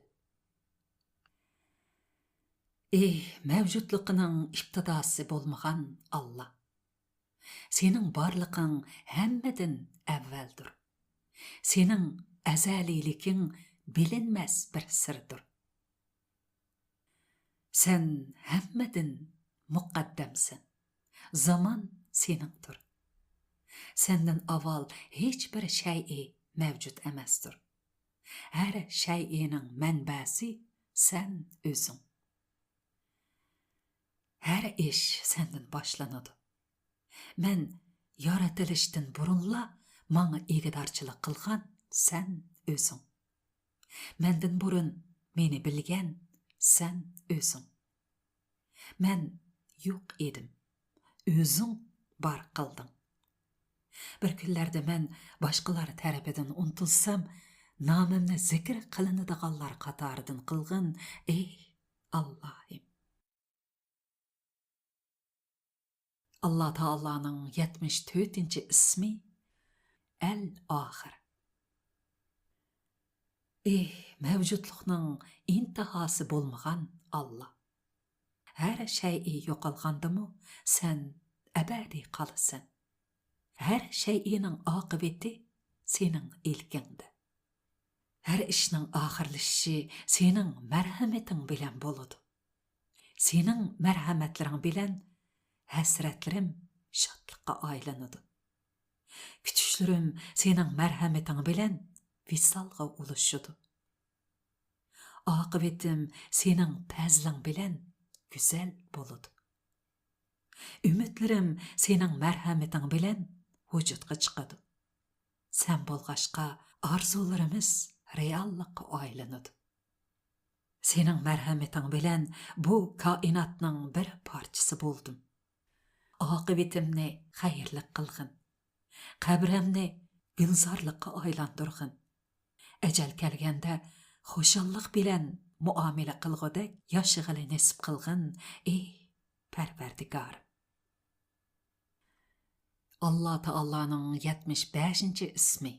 ئېھ، مەۋجۇتلۇقىنىڭ ئىپتىداسى بولمىغان ئاللا! سېنىڭ بارلىقىڭ ھەممىدىن ئەۋۋەلدۇر. سېنىڭ ئەزەلىيلىكىڭ بىلىنمەس بىر سىردۇر. سەن ھەممىدىن مۇقەددەمسەن. زامان سېنىڭدۇر. سەندىن ئاۋۋال ھېچبىر شەيئى مەۋجۇت ئەمەستۇر. ھەر شەيئىنىڭ مەنبەسى سەن ئۆزۈڭ. ھەر ئىش سەندىن باشلىنىدۇ. مەن يارىتىلىشتىن بۇرۇنلا ماڭا ئىگىدارچىلىق قىلغان سەن ئۆزۈڭ. مەندىن بۇرۇن مېنى بىلگەن سەن ئۆزۈڭ. مەن يوق ئىدىم، ئۆزۈڭ بار قىلدىڭ. بىر كۈنلەردە مەن باشقىلار تەرىپىدىن ئۇنتۇلسام، نامىمنى زىكىر قىلىنىدىغانلار قاتارىدىن قىلغىن، ئېي ئاللاھىم. ئاللا تائالانىڭ يەتمىش تۆتىنچى ئىسمى، ئەل ئاخىر. ئېھ، مەۋجۇتلۇقنىڭ ئىنتىھاسى بولمىغان ئاللا! ھەر شەيئى يوقالغاندىمۇ سەن ئەبەدىي قالىسەن. ھەر شەيئىنىڭ ئاقىۋىتى سېنىڭ ئىلكىڭدە. ھەر ئىشنىڭ ئاخىرلىشىشى سېنىڭ مەرھەمىتىڭ بىلەن بولىدۇ. سېنىڭ مەرھەمەتلىرىڭ بىلەن ھەسرەتلىرىم شادلىققا ئايلىنىدۇ. كۈتۈشلىرىم سېنىڭ مەرھەمىتىڭ بىلەن ۋىسالغا ئۇلىشىدۇ. ئاقىۋىتىم سېنىڭ پەزلىڭ بىلەن گۈزەل بولىدۇ. ئۈمىدلىرىم سېنىڭ مەرھەمىتىڭ بىلەن ۋۇجۇدقا چىقىدۇ. سەن بولغاچقا، ئارزۇلىرىمىز رېئاللىققا ئايلىنىدۇ. سېنىڭ مەرھەمىتىڭ بىلەن بۇ كائىناتنىڭ بىر پارچىسى بولدۇم. ئاقىۋىتىمنى خەيرلىك قىلغىن. قەبرەمنى گۈلزارلىققا ئايلاندۇرغىن. ئەجەل كەلگەندە خۇشاللىق بىلەن مۇئامىلە قىلغۇدەك ياشىغىلى نېسىپ قىلغىن، ئېي پەرۋەردىگار. ئاللا تائالانىڭ يەتمىش بەشىنچى ئىسمى،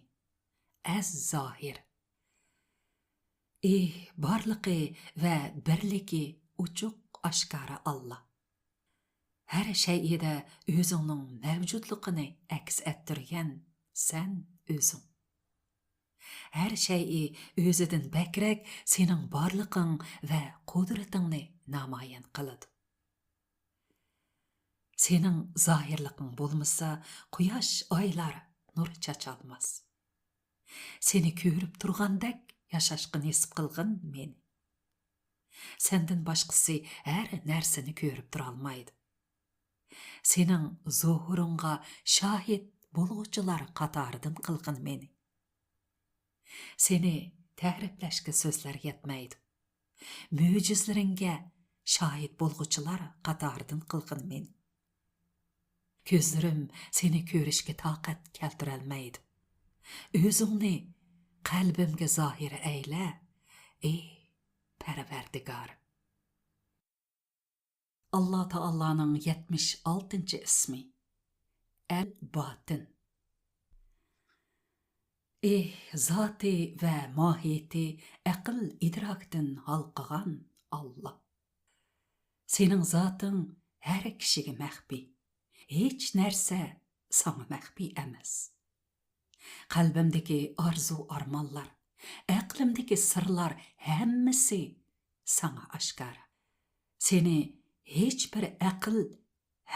ئەز زاھىر. ئېھ، بارلىقى ۋە بىرلىكى ئوچۇق ئاشكارا ئاللا. ھەر شەيئىدە ئۆزۈڭنىڭ مەۋجۇتلۇقىنى ئەكس ئەتتۈرگەن سەن ئۆزۈڭ. ھەر شەيئى ئۆزىدىن بەكرەك سېنىڭ بارلىقىڭ ۋە قۇدرىتىڭنى نامايان قىلىدۇ. سېنىڭ زاھىرلىقىڭ بولمىسا، قۇياش، ئايلار نۇر چاچالماس. سېنى كۆرۈپ تۇرغاندەك ياشاشقا نېسىپ قىلغىن مېنى. سەندىن باشقىسى ھەر نەرسىنى كۆرۈپ تۇرالمايدۇ. سېنىڭ زۇھۇرۇڭغا شاھىت بولغۇچىلار قاتارىدىن قىلغىن مېنى. سېنى تەرىپلەشكە سۆزلەر يەتمەيدۇ. مۆجىزىلىرىڭگە شاھىت بولغۇچىلار قاتارىدىن قىلغىن مېنى. كۆزلىرىم سېنى كۆرۈشكە تاقەت كەلتۈرەلمەيدۇ. ئۆزۈڭنى قەلبىمگە زاھىر ئەيلە، ئېي پەرۋەردىگار. ئاللا تائالانىڭ يەتمىش ئالتىنچى ئىسمى، ئەل باتىن. ئېھ، زاتى ۋە ماھىيىتى ئەقىل ئىدراكتىن ھالقىغان ئاللا! سېنىڭ زاتىڭ ھەر كىشىگە مەخپىي. ھېچ نەرسە ساڭا مەخپىي ئەمەس. قەلبىمدىكى ئارزۇ-ئارمانلار، ئەقلىمدىكى سىرلار ھەممىسى ساڭا ئاشكارا. سېنى ھېچبىر ئەقىل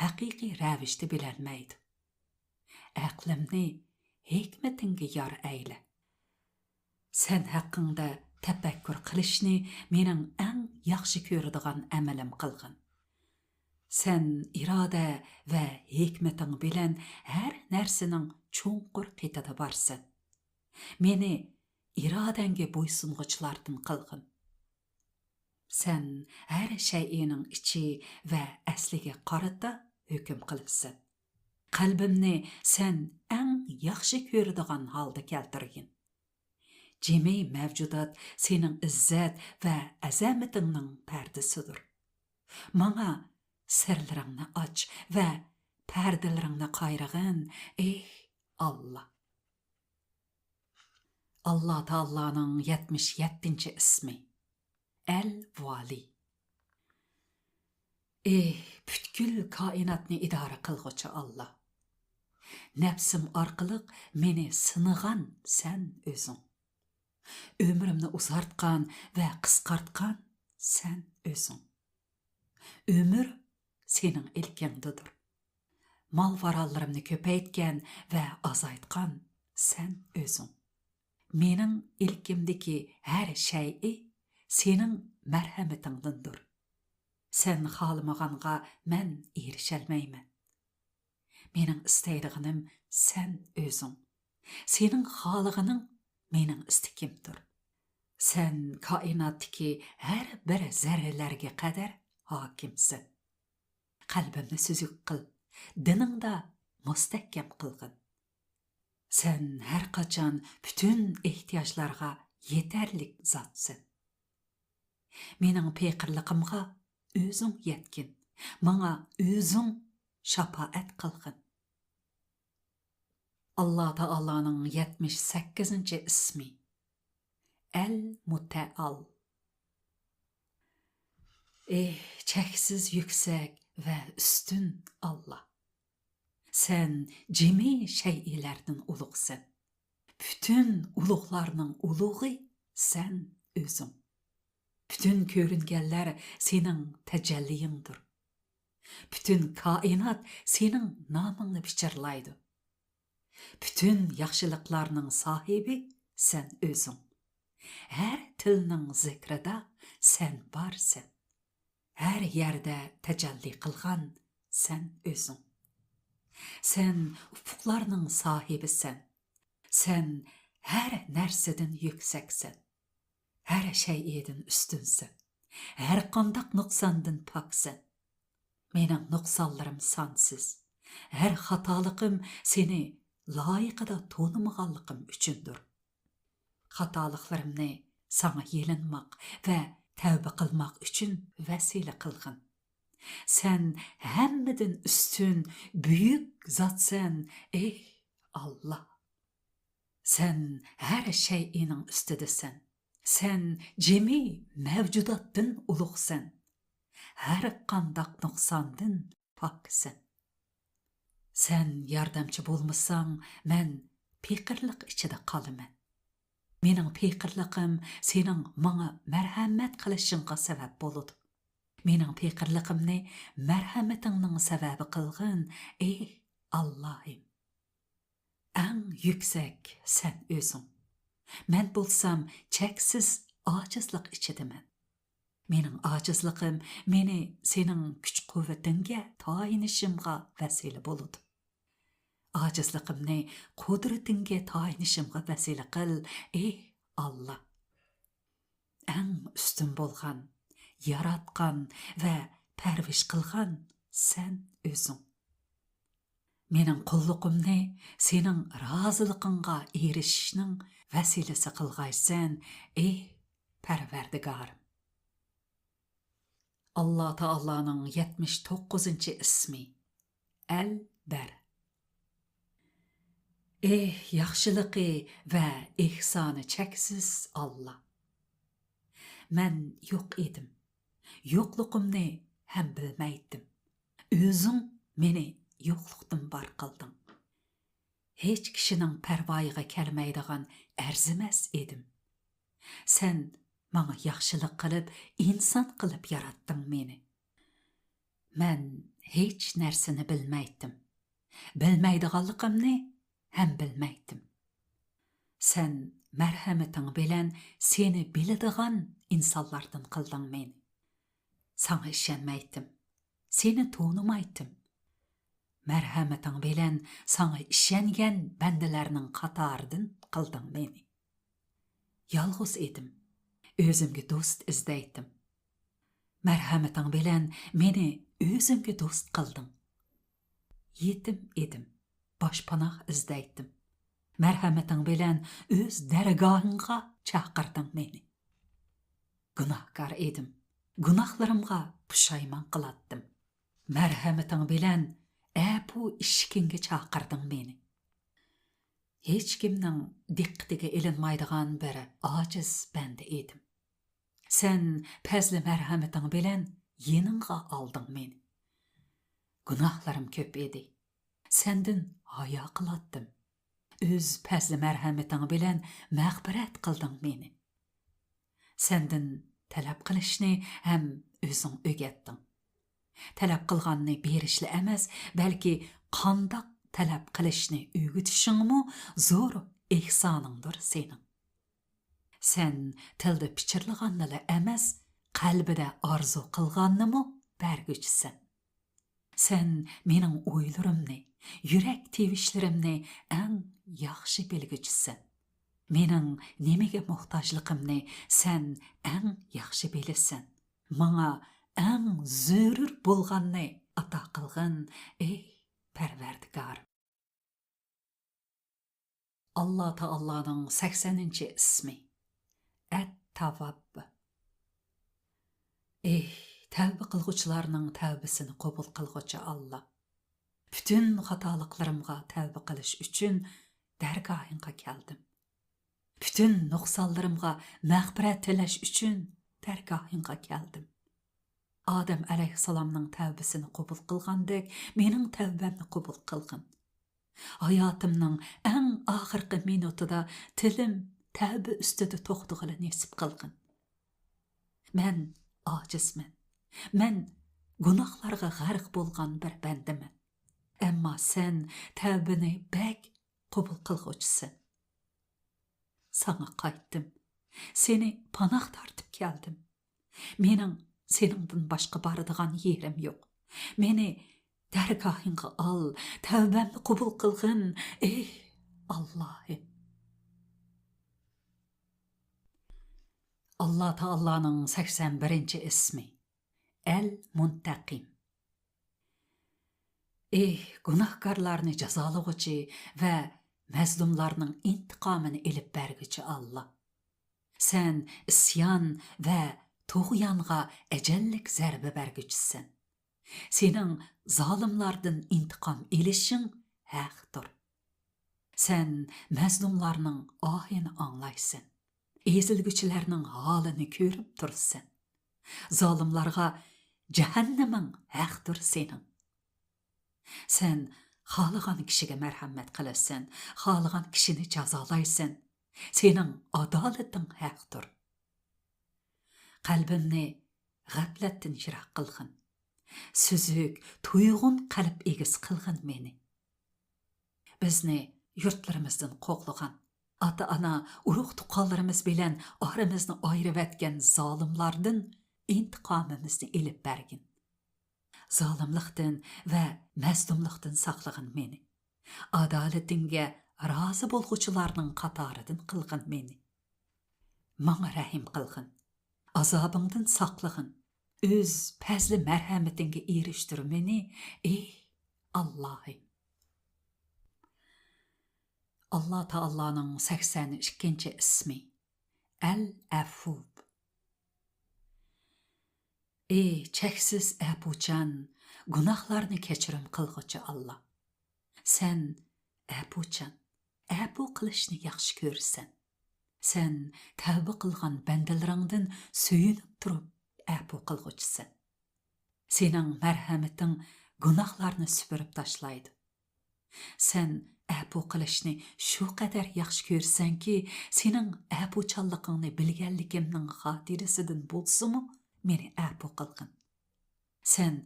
ھەقىقىي رەۋىشتە بىلەلمەيدۇ. ئەقلىمنى ھېكمىتىڭگە يار ئەيلە. سەن ھەققىڭدە تەپەككۇر قىلىشنى مېنىڭ ئەڭ ياخشى كۆرىدىغان ئەمىلىم قىلغىن. سەن ئىرادە ۋە ھېكمىتىڭ بىلەن ھەر نەرسىنىڭ چوڭقۇر قېتىدا بارسەن. مېنى ئىرادەڭگە بويسۇنغۇچىلاردىن قىلغىن. سەن ھەر شەيئىنىڭ ئىچى ۋە ئەسلىگە قارىتا ھۆكۈم قىلىسەن. قەلبىمنى سەن ئەڭ ياخشى كۆرىدىغان ھالدا كەلتۈرگىن. جىمى مەۋجۇدات سېنىڭ ئىززەت ۋە ئەزەمىتىڭنىڭ پەردىسىدۇر. ماڭا سىرلىرىڭنى ئاچ ۋە پەردىلىرىڭنى قايرىغىن، ئېھ ئاللا! ئاللا تائالانىڭ يەتمىش يەتتىنچى ئىسمى، ئەل ۋالى. ئېھ، پۈتكۈل كائىناتنى ئىدارە قىلغۇچى ئاللا! نەپسىم ئارقىلىق مېنى سىنىغان سەن ئۆزۈڭ. ئۆمرۈمنى ئۇزارتقان ۋە قىسقارتقان سەن ئۆزۈڭ. ئۆمۈر سېنىڭ ئىلكىڭدىدۇر. مال-ۋارانلىرىمنى كۆپەيتكەن ۋە ئازايتقان سەن ئۆزۈڭ. مېنىڭ ئىلكىمدىكى ھەر شەيئى سېنىڭ مەرھەمىتىڭدىندۇر. سەن خالىمىغانغا مەن ئېرىشەلمەيمەن. مېنىڭ ئىستەيدىغىنىم سەن ئۆزۈڭ. سېنىڭ خالىغىنىڭ مېنىڭ ئىستىكىمدۇر. سەن كائىناتتىكى ھەر بىر زەررىلەرگە قەدەر ھاكىمسەن. قەلبىمنى سۈزۈك قىل، دىنىڭدا مۇستەھكەم قىلغىن. سەن ھەر قاچان پۈتۈن ئېھتىياجلارغا يېتەرلىك زاتسەن. مېنىڭ پېقىرلىقىمغا ئۆزۈڭ يەتكىن، ماڭا ئۆزۈڭ شاپائەت قىلغىن. ئاللا تائالانىڭ يەتمىش سەككىزىنچى ئىسمى، ئەل مۇتەئال. ئېھ، چەكسىز يۈكسەك ۋە ئۈستۈن ئاللا! سەن جىمى شەيئىلەردىن ئۇلۇغسەن. پۈتۈن ئۇلۇغلارنىڭ ئۇلۇغى سەن ئۆزۈڭ. پۈتۈن كۆرۈنگەنلەر سېنىڭ تەجەللىيىڭدۇر. پۈتۈن كائىنات سېنىڭ نامىڭنى پىچىرلايدۇ. پۈتۈن ياخشىلىقلارنىڭ ساھىبى سەن ئۆزۈڭ. ھەر تىلنىڭ زىكرىدا سەن بارسەن. ھەر يەردە تەجەللى قىلغان سەن ئۆزۈڭ. سەن ئۇپۇقلارنىڭ ساھىبىسەن. سەن ھەر نەرسىدىن يۈكسەكسەن. ھەر شەيئىدىن ئۈستۈنسەن. ھەر قانداق نۇقساندىن پاكسەن. مېنىڭ نۇقسانلىرىم سانسىز. ھەر خاتالىقىم سېنى لايىقىدا تونۇمىغانلىقىم ئۈچۈندۇر. خاتالىقلىرىمنى ساڭا يېلىنماق ۋە تەۋبە قىلماق ئۈچۈن ۋەسىلە قىلغىن. سەن ھەممىدىن ئۈستۈن، بۈيۈك زاتسەن، ئېھ، ئاللا! سەن ھەر شەيئىنىڭ ئۈستىدىسەن. سەن جىمى مەۋجۇداتتىن ئۇلۇغسەن. ھەر قانداق نۇقساندىن پاكسەن. سەن ياردەمچى بولمىساڭ، مەن پېقىرلىق ئىچىدە قالىمەن. مېنىڭ پېقىرلىقىم سېنىڭ ماڭا مەرھەمەت قىلىشىڭغا سەۋەب بولىدۇ. مېنىڭ پېقىرلىقىمنى مەرھەمىتىڭنىڭ سەۋەبى قىلغىن، ئېھ، ئاللاھىم! ئەڭ يۈكسەك سەن ئۆزۈڭ. مەن بولسام چەكسىز ئاجىزلىق ئىچىدىمەن. مېنىڭ ئاجىزلىقىم مېنى سېنىڭ كۈچ-قۇۋۋىتىڭگە تايىنىشىمغا ۋەسىلە بولىدۇ. ئاجىزلىقىمنى قۇدرىتىڭگە تايىنىشىمغا ۋەسىلە قىل، ئېھ ئاللا! ئەڭ ئۈستۈن بولغان، ياراتقان ۋە پەرۋىش قىلغان سەن ئۆزۈڭ. مېنىڭ قۇللۇقۇمنى سېنىڭ رازىلىقىڭغا ئېرىشىشنىڭ ۋەسىلىسى قىلغايسەن، ئېھ پەرۋەردىگارىم! ئاللا تائالانىڭ يەتمىش توققۇزىنچى ئىسمى، ئەلبەر. ئېھ، ياخشىلىقى ۋە ئېھسانى چەكسىز ئاللا! مەن يوق ئىدىم، يوقلۇقۇمنى ھەم بىلمەيتتىم. ئۆزۈڭ مېنى يوقلۇقتىن بار قىلدىڭ. ھېچ كىشىنىڭ پەرۋايىغا كەلمەيدىغان ئەرزىمەس ئىدىم. سەن ماڭا ياخشىلىق قىلىپ، ئىنسان قىلىپ ياراتتىڭ مېنى. مەن ھېچ نەرسىنى بىلمەيتتىم. بىلمەيدىغانلىقىمنى ھەم بىلمەيتتىم. سەن مەرھەمىتىڭ بىلەن سېنى بىلىدىغان ئىنسانلاردىن قىلدىڭ مېنى. ساڭا ئىشەنمەيتتىم. سېنى تونۇمايتتىم. مەرھەمىتىڭ بىلەن ساڭا ئىشەنگەن بەندىلەرنىڭ قاتارىدىن قىلدىڭ مېنى. يالغۇز ئىدىم. ئۆزۈمگە دوست ئىزدەيتتىم. مەرھەمىتىڭ بىلەن مېنى ئۆزۈڭگە دوست قىلدىڭ. يېتىم ئىدىم. باشپاناھ ئىزدەيتتىم. مەرھەمىتىڭ بىلەن ئۆز دەرگاھىڭغا چاقىردىڭ مېنى. گۇناھكار ئىدىم. گۇناھلىرىمغا پۇشايمان قىلاتتىم. مەرھەمىتىڭ بىلەن ئەپۇ ئىشىكىڭگە چاقىردىڭ مېنى. ھېچكىمنىڭ دىققىتىگە ئېلىنمايدىغان بىر ئاجىز بەندە ئىدىم. سەن پەزلى مەرھەمىتىڭ بىلەن يېنىڭغا ئالدىڭ مېنى. گۇناھلىرىم كۆپ ئىدى. سەندىن ھايا قىلاتتىم. ئۆز پەزلى مەرھەمىتىڭ بىلەن مەغپىرەت قىلدىڭ مېنى. سەندىن تەلەپ قىلىشنى ھەم ئۆزۈڭ ئۆگەتتىڭ. تەلەپ قىلغاننى بېرىشلا ئەمەس، بەلكى قانداق تەلەپ قىلىشنى ئۆگىتىشىڭمۇ زور ئېھسانىڭدۇر سېنىڭ. سەن تىلدا پىچىرلىغاننىلا ئەمەس، قەلبىدە ئارزۇ قىلغاننىمۇ بەرگۈچىسەن. سەن مېنىڭ ئويلىرىمنى، يۈرەك تىۋىشلىرىمنى ئەڭ ياخشى بىلگۈچىسەن. مېنىڭ نېمىگە موھتاجلىقىمنى سەن ئەڭ ياخشى بىلىسەن. ماڭا ئەڭ زۆرۈر بولغاننى ئاتا قىلغىن، ئەي پەرۋەردىگار. ئاللا تائالانىڭ سەكسەنىنچى ئىسمى، ئەت-تاۋۋاب. ئېھ، تەۋبە قىلغۇچىلارنىڭ تەۋبىسىنى قوبۇل قىلغۇچى ئاللا! پۈتۈن خاتالىقلىرىمغا تەۋبە قىلىش ئۈچۈن دەرگاھىڭغا كەلدىم. پۈتۈن نۇقسانلىرىمغا مەغپىرەت تىلەش ئۈچۈن دەرگاھىڭغا كەلدىم. ئادەم ئەلەيھىسسالامنىڭ تەۋبىسىنى قوبۇل قىلغاندەك، مېنىڭ تەۋبەمنى قوبۇل قىلغىن. ھاياتىمنىڭ ئەڭ ئاخىرقى مىنۇتىدا تىلىم تەۋبە ئۈستىدە توختىغىلى نېسىپ قىلغىن. مەن ئاجىزمەن. مەن گۇناھلارغا غەرق بولغان بىر بەندىمەن. ئەمما سەن تەۋبىنى بەك قوبۇل قىلغۇچىسەن. ساڭا قايتتىم. سېنى پاناھ تارتىپ كەلدىم. مېنىڭ سېنىڭدىن باشقا بارىدىغان يېرىم يوق. مېنى دەرگاھىڭغا ئال، تەۋبەمنى قوبۇل قىلغىن، ئېي ئاللاھىم. ئاللا تائالانىڭ سەكسەن بىرىنچى ئىسمى، ئەل مۇنتەقىم. ئېي گۇناھكارلارنى جازالىغۇچى ۋە مەزلۇملارنىڭ ئىنتىقامىنى ئېلىپ بەرگۈچى ئاللا. سەن ئىسيان ۋە تۇغيانغا ئەجەللىك زەربە بەرگۈچىسەن. سېنىڭ زالىملاردىن ئىنتىقام ئېلىشىڭ ھەقتۇر. سەن مەزلۇملارنىڭ ئاھىنى ئاڭلايسەن. ئېزىلگۈچىلەرنىڭ ھالىنى كۆرۈپ تۇرىسەن. زالىملارغا جەھەننىمىڭ ھەقتۇر سېنىڭ. سەن خالىغان كىشىگە مەرھەمەت قىلىسەن، خالىغان كىشىنى جازالايسەن. سېنىڭ ئادالىتىڭ ھەقتۇر. قەلبىمنى غەپلەتتىن يىراق قىلغىن. سۈزۈك، تۇيغۇن قەلب ئىگىسى قىلغىن مېنى. بىزنى يۇرتلىرىمىزدىن قوغلىغان، ئاتا-ئانا، ئۇرۇق-تۇغقانلىرىمىز بىلەن ئارىمىزنى ئايرىۋەتكەن زالىملاردىن ئىنتىقامىمىزنى ئېلىپ بەرگىن. زالىملىقتىن ۋە مەزلۇملۇقتىن ساقلىغىن مېنى. ئادالىتىڭگە رازى بولغۇچىلارنىڭ قاتارىدىن قىلغىن مېنى. ماڭا رەھىم قىلغىن. ئازابىڭدىن ساقلىغىن. ئۆز پەزلى مەرھەمىتىڭگە ئېرىشتۈر مېنى، ئېي ئاللاھىم. ئاللا تائالانىڭ سەكسەن ئىككىنچى ئىسمى، ئەل ئەفۇ. ئى چەكسىز ئەپۇچان، گۇناھلارنى كەچۈرۈم قىلغۇچى ئاللا! سەن ئەپۇچان، ئەپۇ قىلىشنى ياخشى كۆرىسەن. سەن تەۋبە قىلغان بەندىلىرىڭدىن سۆيۈنۈپ تۇرۇپ ئەپۇ قىلغۇچىسەن. سېنىڭ مەرھەمىتىڭ گۇناھلارنى سۈپۈرۈپ تاشلايدۇ. سەن ئەپۇ قىلىشنى شۇ قەدەر ياخشى كۆرىسەنكى، سېنىڭ ئەپۇچانلىقىڭنى بىلگەنلىكىمنىڭ خاتىرىسىدىن بولسىمۇ مېنى ئەپۇ قىلغىن. سەن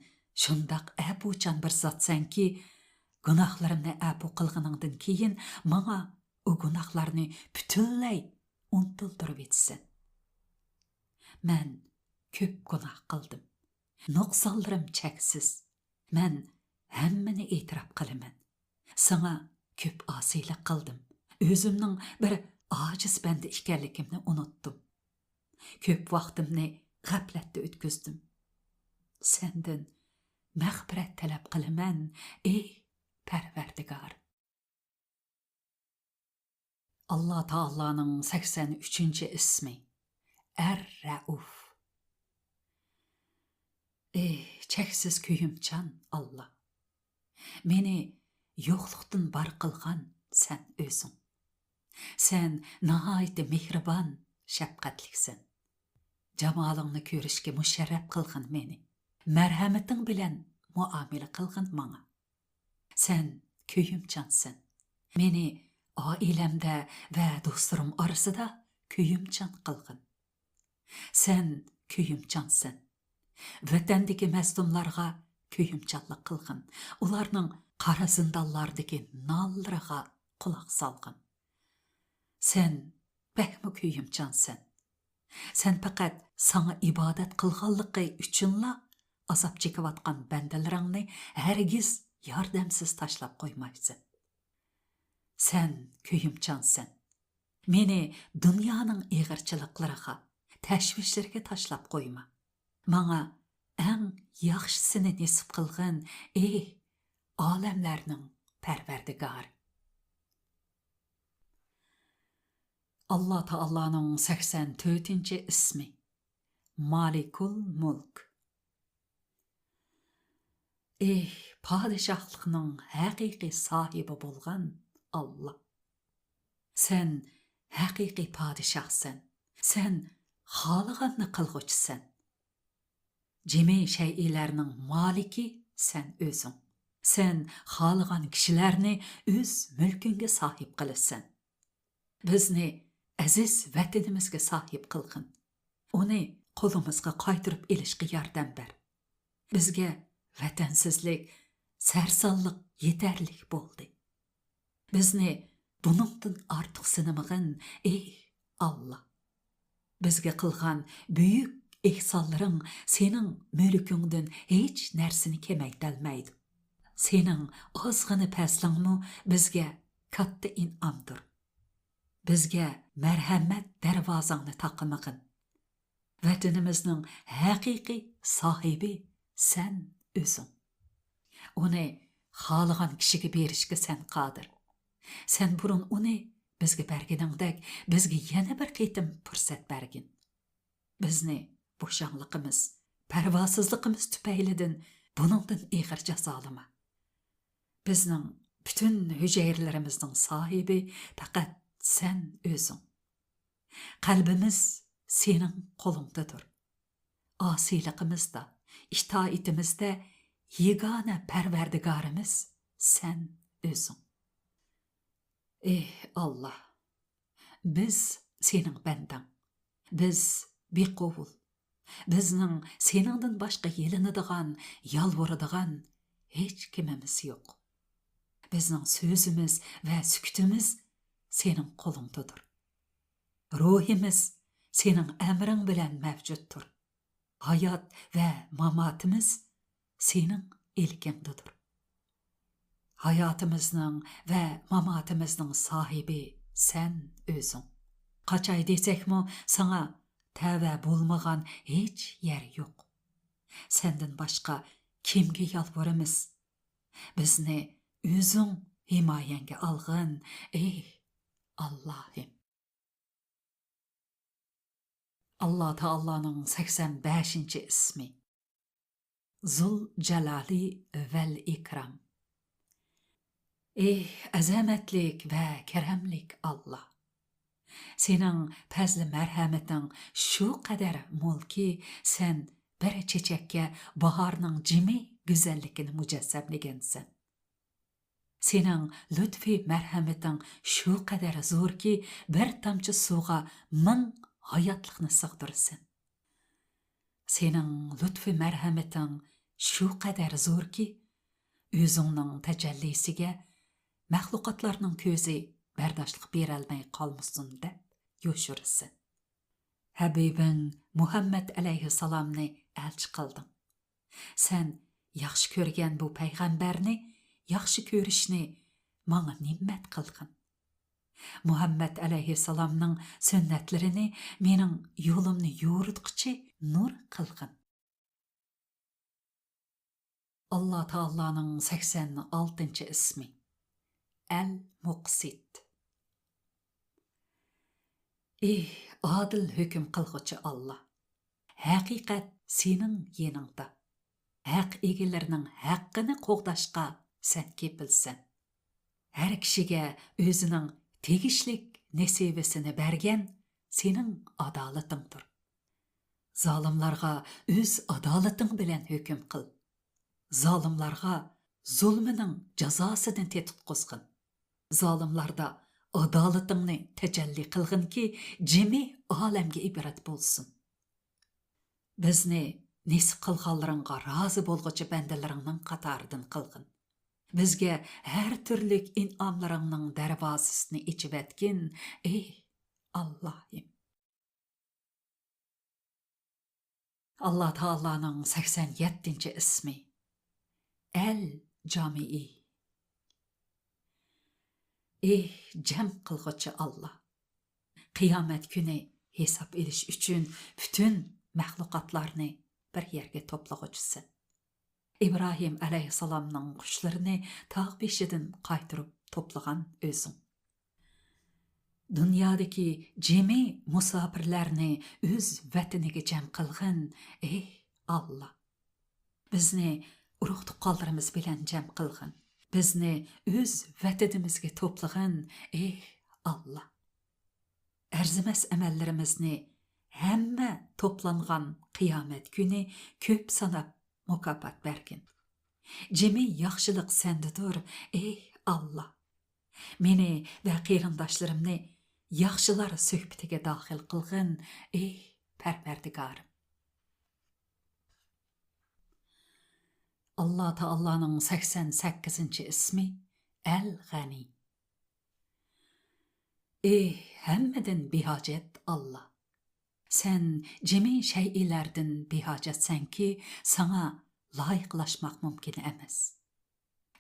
شۇنداق ئەپۇچان بىر زاتسەنكى، گۇناھلىرىمنى ئەپۇ قىلغىنىڭدىن كېيىن ماڭا ئۇ گۇناھلارنى پۈتۈنلەي ئۇنتۇلدۇرۇۋېتىسەن. مەن كۆپ گۇناھ قىلدىم. نۇقسانلىرىم چەكسىز. مەن ھەممىنى ئېتىراپ قىلىمەن. ساڭا كۆپ ئاسىيلىق قىلدىم. ئۆزۈمنىڭ بىر ئاجىز بەندە ئىكەنلىكىمنى ئۇنۇتتۇم. كۆپ ۋاقتىمنى غەپلەتتە ئۆتكۈزدۈم. سەندىن مەغپىرەت تەلەپ قىلىمەن، ئېي پەرۋەردىگار! ئاللا تائالانىڭ سەكسەن ئۈچىنچى ئىسمى، ئەر رەئۇف. ئېھ، چەكسىز كۆيۈمچان ئاللا! مېنى يوقلۇقتىن بار قىلغان سەن ئۆزۈڭ. سەن ناھايىتى مېھرىبان، شەپقەتلىكسەن. جامالىڭنى كۆرۈشكە مۇشەررەپ قىلغىن مېنى. مەرھەمىتىڭ بىلەن مۇئامىلە قىلغىن ماڭا. سەن كۆيۈمچانسەن. مېنى ئائىلەمدە ۋە دوستلىرىم ئارىسىدا كۆيۈمچان قىلغىن. سەن كۆيۈمچانسەن. ۋەتەندىكى مەزلۇملارغا كۆيۈمچانلىق قىلغىن. ئۇلارنىڭ قارا زىندانلاردىكى نالىلىرىغا قۇلاق سالغىن. سەن بەكمۇ كۆيۈمچانسەن. سەن پەقەت ساڭا ئىبادەت قىلغانلىقى ئۈچۈنلا ئازاب چېكىۋاتقان بەندىلىرىڭنى ھەرگىز ياردەمسىز تاشلاپ قويمايسەن. سەن كۆيۈمچانسەن. مېنى دۇنيانىڭ ئېغىرچىلىقلىرىغا، تەشۋىشلىرىگە تاشلاپ قويما. ماڭا ئەڭ ياخشىسىنى نېسىپ قىلغىن، ئېي ئالەملەرنىڭ پەرۋەردىگارى! ئاللا تائالانىڭ سەكسەن تۆتىنچى ئىسمى، مالىكۇل مۇلك. ئېھ، پادىشاھلىقنىڭ ھەقىقىي ساھىبى بولغان ئاللا! سەن ھەقىقىي پادىشاھسەن. سەن خالىغاننى قىلغۇچىسەن. جىمى شەيئىلەرنىڭ مالىكى سەن ئۆزۈڭ. سەن خالىغان كىشىلەرنى ئۆز مۈلكۈڭگە ساھىب قىلىسەن. بىزنى ئەزىز ۋەتىنىمىزگە ساھىب قىلغىن. ئۇنى قولىمىزغا قايتۇرۇپ ئېلىشقا ياردەم بەر. بىزگە ۋەتەنسىزلىك، سەرسانلىق يېتەرلىك بولدى. بىزنى بۇنىڭدىن ئارتۇق سىنىمىغىن، ئېي ئاللا! بىزگە قىلغان بۈيۈك ئېھسانلىرىڭ سېنىڭ مۈلكۈڭدىن ھېچ نەرسىنى كېمەيتەلمەيدۇ. سېنىڭ ئازغىنە پەزلىڭمۇ بىزگە كاتتا ئىنئامدۇر. بىزگە مەرھەمەت دەرۋازاڭنى تاقىمىغىن. ۋەتىنىمىزنىڭ ھەقىقىي ساھىبى سەن ئۆزۈڭ. ئۇنى خالىغان كىشىگە بېرىشكە سەن قادىر. سەن بۇرۇن ئۇنى بىزگە بەرگىنىڭدەك، بىزگە يەنە بىر قېتىم پۇرسەت بەرگىن. بىزنى بوشاڭلىقىمىز، پەرۋاسىزلىقىمىز تۈپەيلىدىن بۇنىڭدىن ئېغىر جازالىما. بىزنىڭ پۈتۈن ھۈجەيرىلىرىمىزنىڭ ساھىبى پەقەت سەن ئۆزۈڭ. قەلبىمىز سېنىڭ قولۇڭدىدۇر. ئاسىيلىقىمىزدا، ئىتائىتىمىزدە يېگانە پەرۋەردىگارىمىز سەن ئۆزۈڭ. ئېھ ئاللا، بىز سېنىڭ بەندەڭ. بىز بىقوۋۇل. بىزنىڭ سېنىڭدىن باشقا يېلىنىدىغان، يالۋۇرىدىغان ھېچ كىمىمىز يوق. بىزنىڭ سۆزىمىز ۋە سۈكۈتىمىز سېنىڭ قولۇڭدىدۇر. روھىمىز سېنىڭ ئەمرىڭ بىلەن مەۋجۇتتۇر. ھايات ۋە ماماتىمىز سېنىڭ ئىلكىڭدىدۇر. ھاياتىمىزنىڭ ۋە ماماتىمىزنىڭ ساھىبى سەن ئۆزۈڭ. قاچاي دېسەكمۇ، ساڭا تەۋە بولمىغان ھېچ يەر يوق. سەندىن باشقا كىمگە يالۋۇرىمىز؟ بىزنى ئۆزۈڭ ھىمايەڭگە ئالغىن، ئېي ئاللاھىم! ئاللا تائالانىڭ سەكسەن بەشىنچى ئىسمى. زۇل جالالى ۋەل ئىكرام. ئېھ، ئەزەمەتلىك ۋە كەرەملىك ئاللا! سېنىڭ پەزلى مەرھەمىتىڭ شۇ قەدەر مولكى، سەن بىر چېچەككە باھارنىڭ جىمى گۈزەللىكىنى مۇجەسسەملىگەنسەن. سېنىڭ لۇتپى مەرھەمىتىڭ شۇ قەدەر زوركى، بىر تامچە سۇغا مىڭ ھاياتلىقنى سىغدۇرىسەن. سېنىڭ لۇتپى مەرھەمىتىڭ شۇ قەدەر زوركى، ئۆزۈڭنىڭ تەجەللىسىگە مەخلۇقاتلارنىڭ كۆزى بەرداشلىق بېرەلمەي قالمىسۇن دەپ يوشۇرىسەن. ھەبىبىڭ مۇھەممەد ئەلەيھىسسالامنى ئەلچى قىلدىڭ. سەن ياخشى كۆرگەن بۇ پەيغەمبەرنى ياخشى كۆرۈشنى ماڭا نېمەت قىلغىن. مۇھەممەد ئەلەيھىسسالامنىڭ سۈننەتلىرىنى مېنىڭ يولۇمنى يورۇتقۇچى نۇر قىلغىن. ئاللا تائالانىڭ سەكسەن ئالتىنچى ئىسمى. ئەل مۇقسىت. ئېھ، ئادىل ھۆكۈم قىلغۇچى ئاللا! ھەقىقەت سېنىڭ يېنىڭدا. ھەق ئىگىلىرىنىڭ ھەققىنى قوغداشقا سەن كېپىلسەن. ھەر كىشىگە ئۆزىنىڭ تېگىشلىك نېسىۋىسىنى بەرگەن سېنىڭ ئادالىتىڭدۇر. زالىملارغا ئۆز ئادالىتىڭ بىلەن ھۆكۈم قىل. زالىملارغا زۇلمىنىڭ جازاسىنى تېتىتقۇزغىن. زالىملاردا ئادالىتىڭنى تەجەللى قىلغىنكى، جىمى ئالەمگە ئىبرەت بولسۇن. بىزنى نېسىپ قىلغانلىرىڭغا رازى بولغۇچى بەندىلىرىڭنىڭ قاتارىدىن قىلغىن. بىزگە ھەر تۈرلۈك ئىنئاملىرىڭنىڭ دەرۋازىسىنى ئېچىۋەتكىن، ئېي ئاللاھىم! ئاللا تائالانىڭ سەكسەن يەتتىنچى ئىسمى. ئەل جامىئى. ئېھ، جەم قىلغۇچى ئاللا! قىيامەت كۈنى ھېساب ئېلىش ئۈچۈن پۈتۈن مەخلۇقاتلارنى بىر يەرگە توپلىغۇچىسەن. ئىبراھىم ئەلەيھىسسالامنىڭ قۇشلىرىنى تاغ بېشىدىن قايتۇرۇپ توپلىغان ئۆزۈڭ. دۇنيادىكى جىمى مۇساپىرلەرنى ئۆز ۋەتىنىگە جەم قىلغىن، ئېھ ئاللا! بىزنى ئۇرۇق-تۇغقانلىرىمىز بىلەن جەم قىلغىن. بىزنى ئۆز ۋەتىنىمىزگە توپلىغىن، ئېھ ئاللا! ئەرزىمەس ئەمەللىرىمىزنى ھەممە توپلانغان قىيامەت كۈنى كۆپ ساناپ مۇكاپات بەرگىن. جىمى ياخشىلىق سەندىدۇر، ئېي ئاللا! مېنى ۋە قېرىنداشلىرىمنى ياخشىلار سۆھبىتىگە داخىل قىلغىن، ئېي پەرۋەردىگارىم! ئاللا تائالانىڭ سەكسەن سەككىزىنچى ئىسمى. ئەل غەنى. ئېھ، ھەممىدىن بىھاجەت ئاللا! سەن جىمى شەيئىلەردىن بىھاجەتسەنكى، ساڭا لايىقلاشماق مۇمكىن ئەمەس.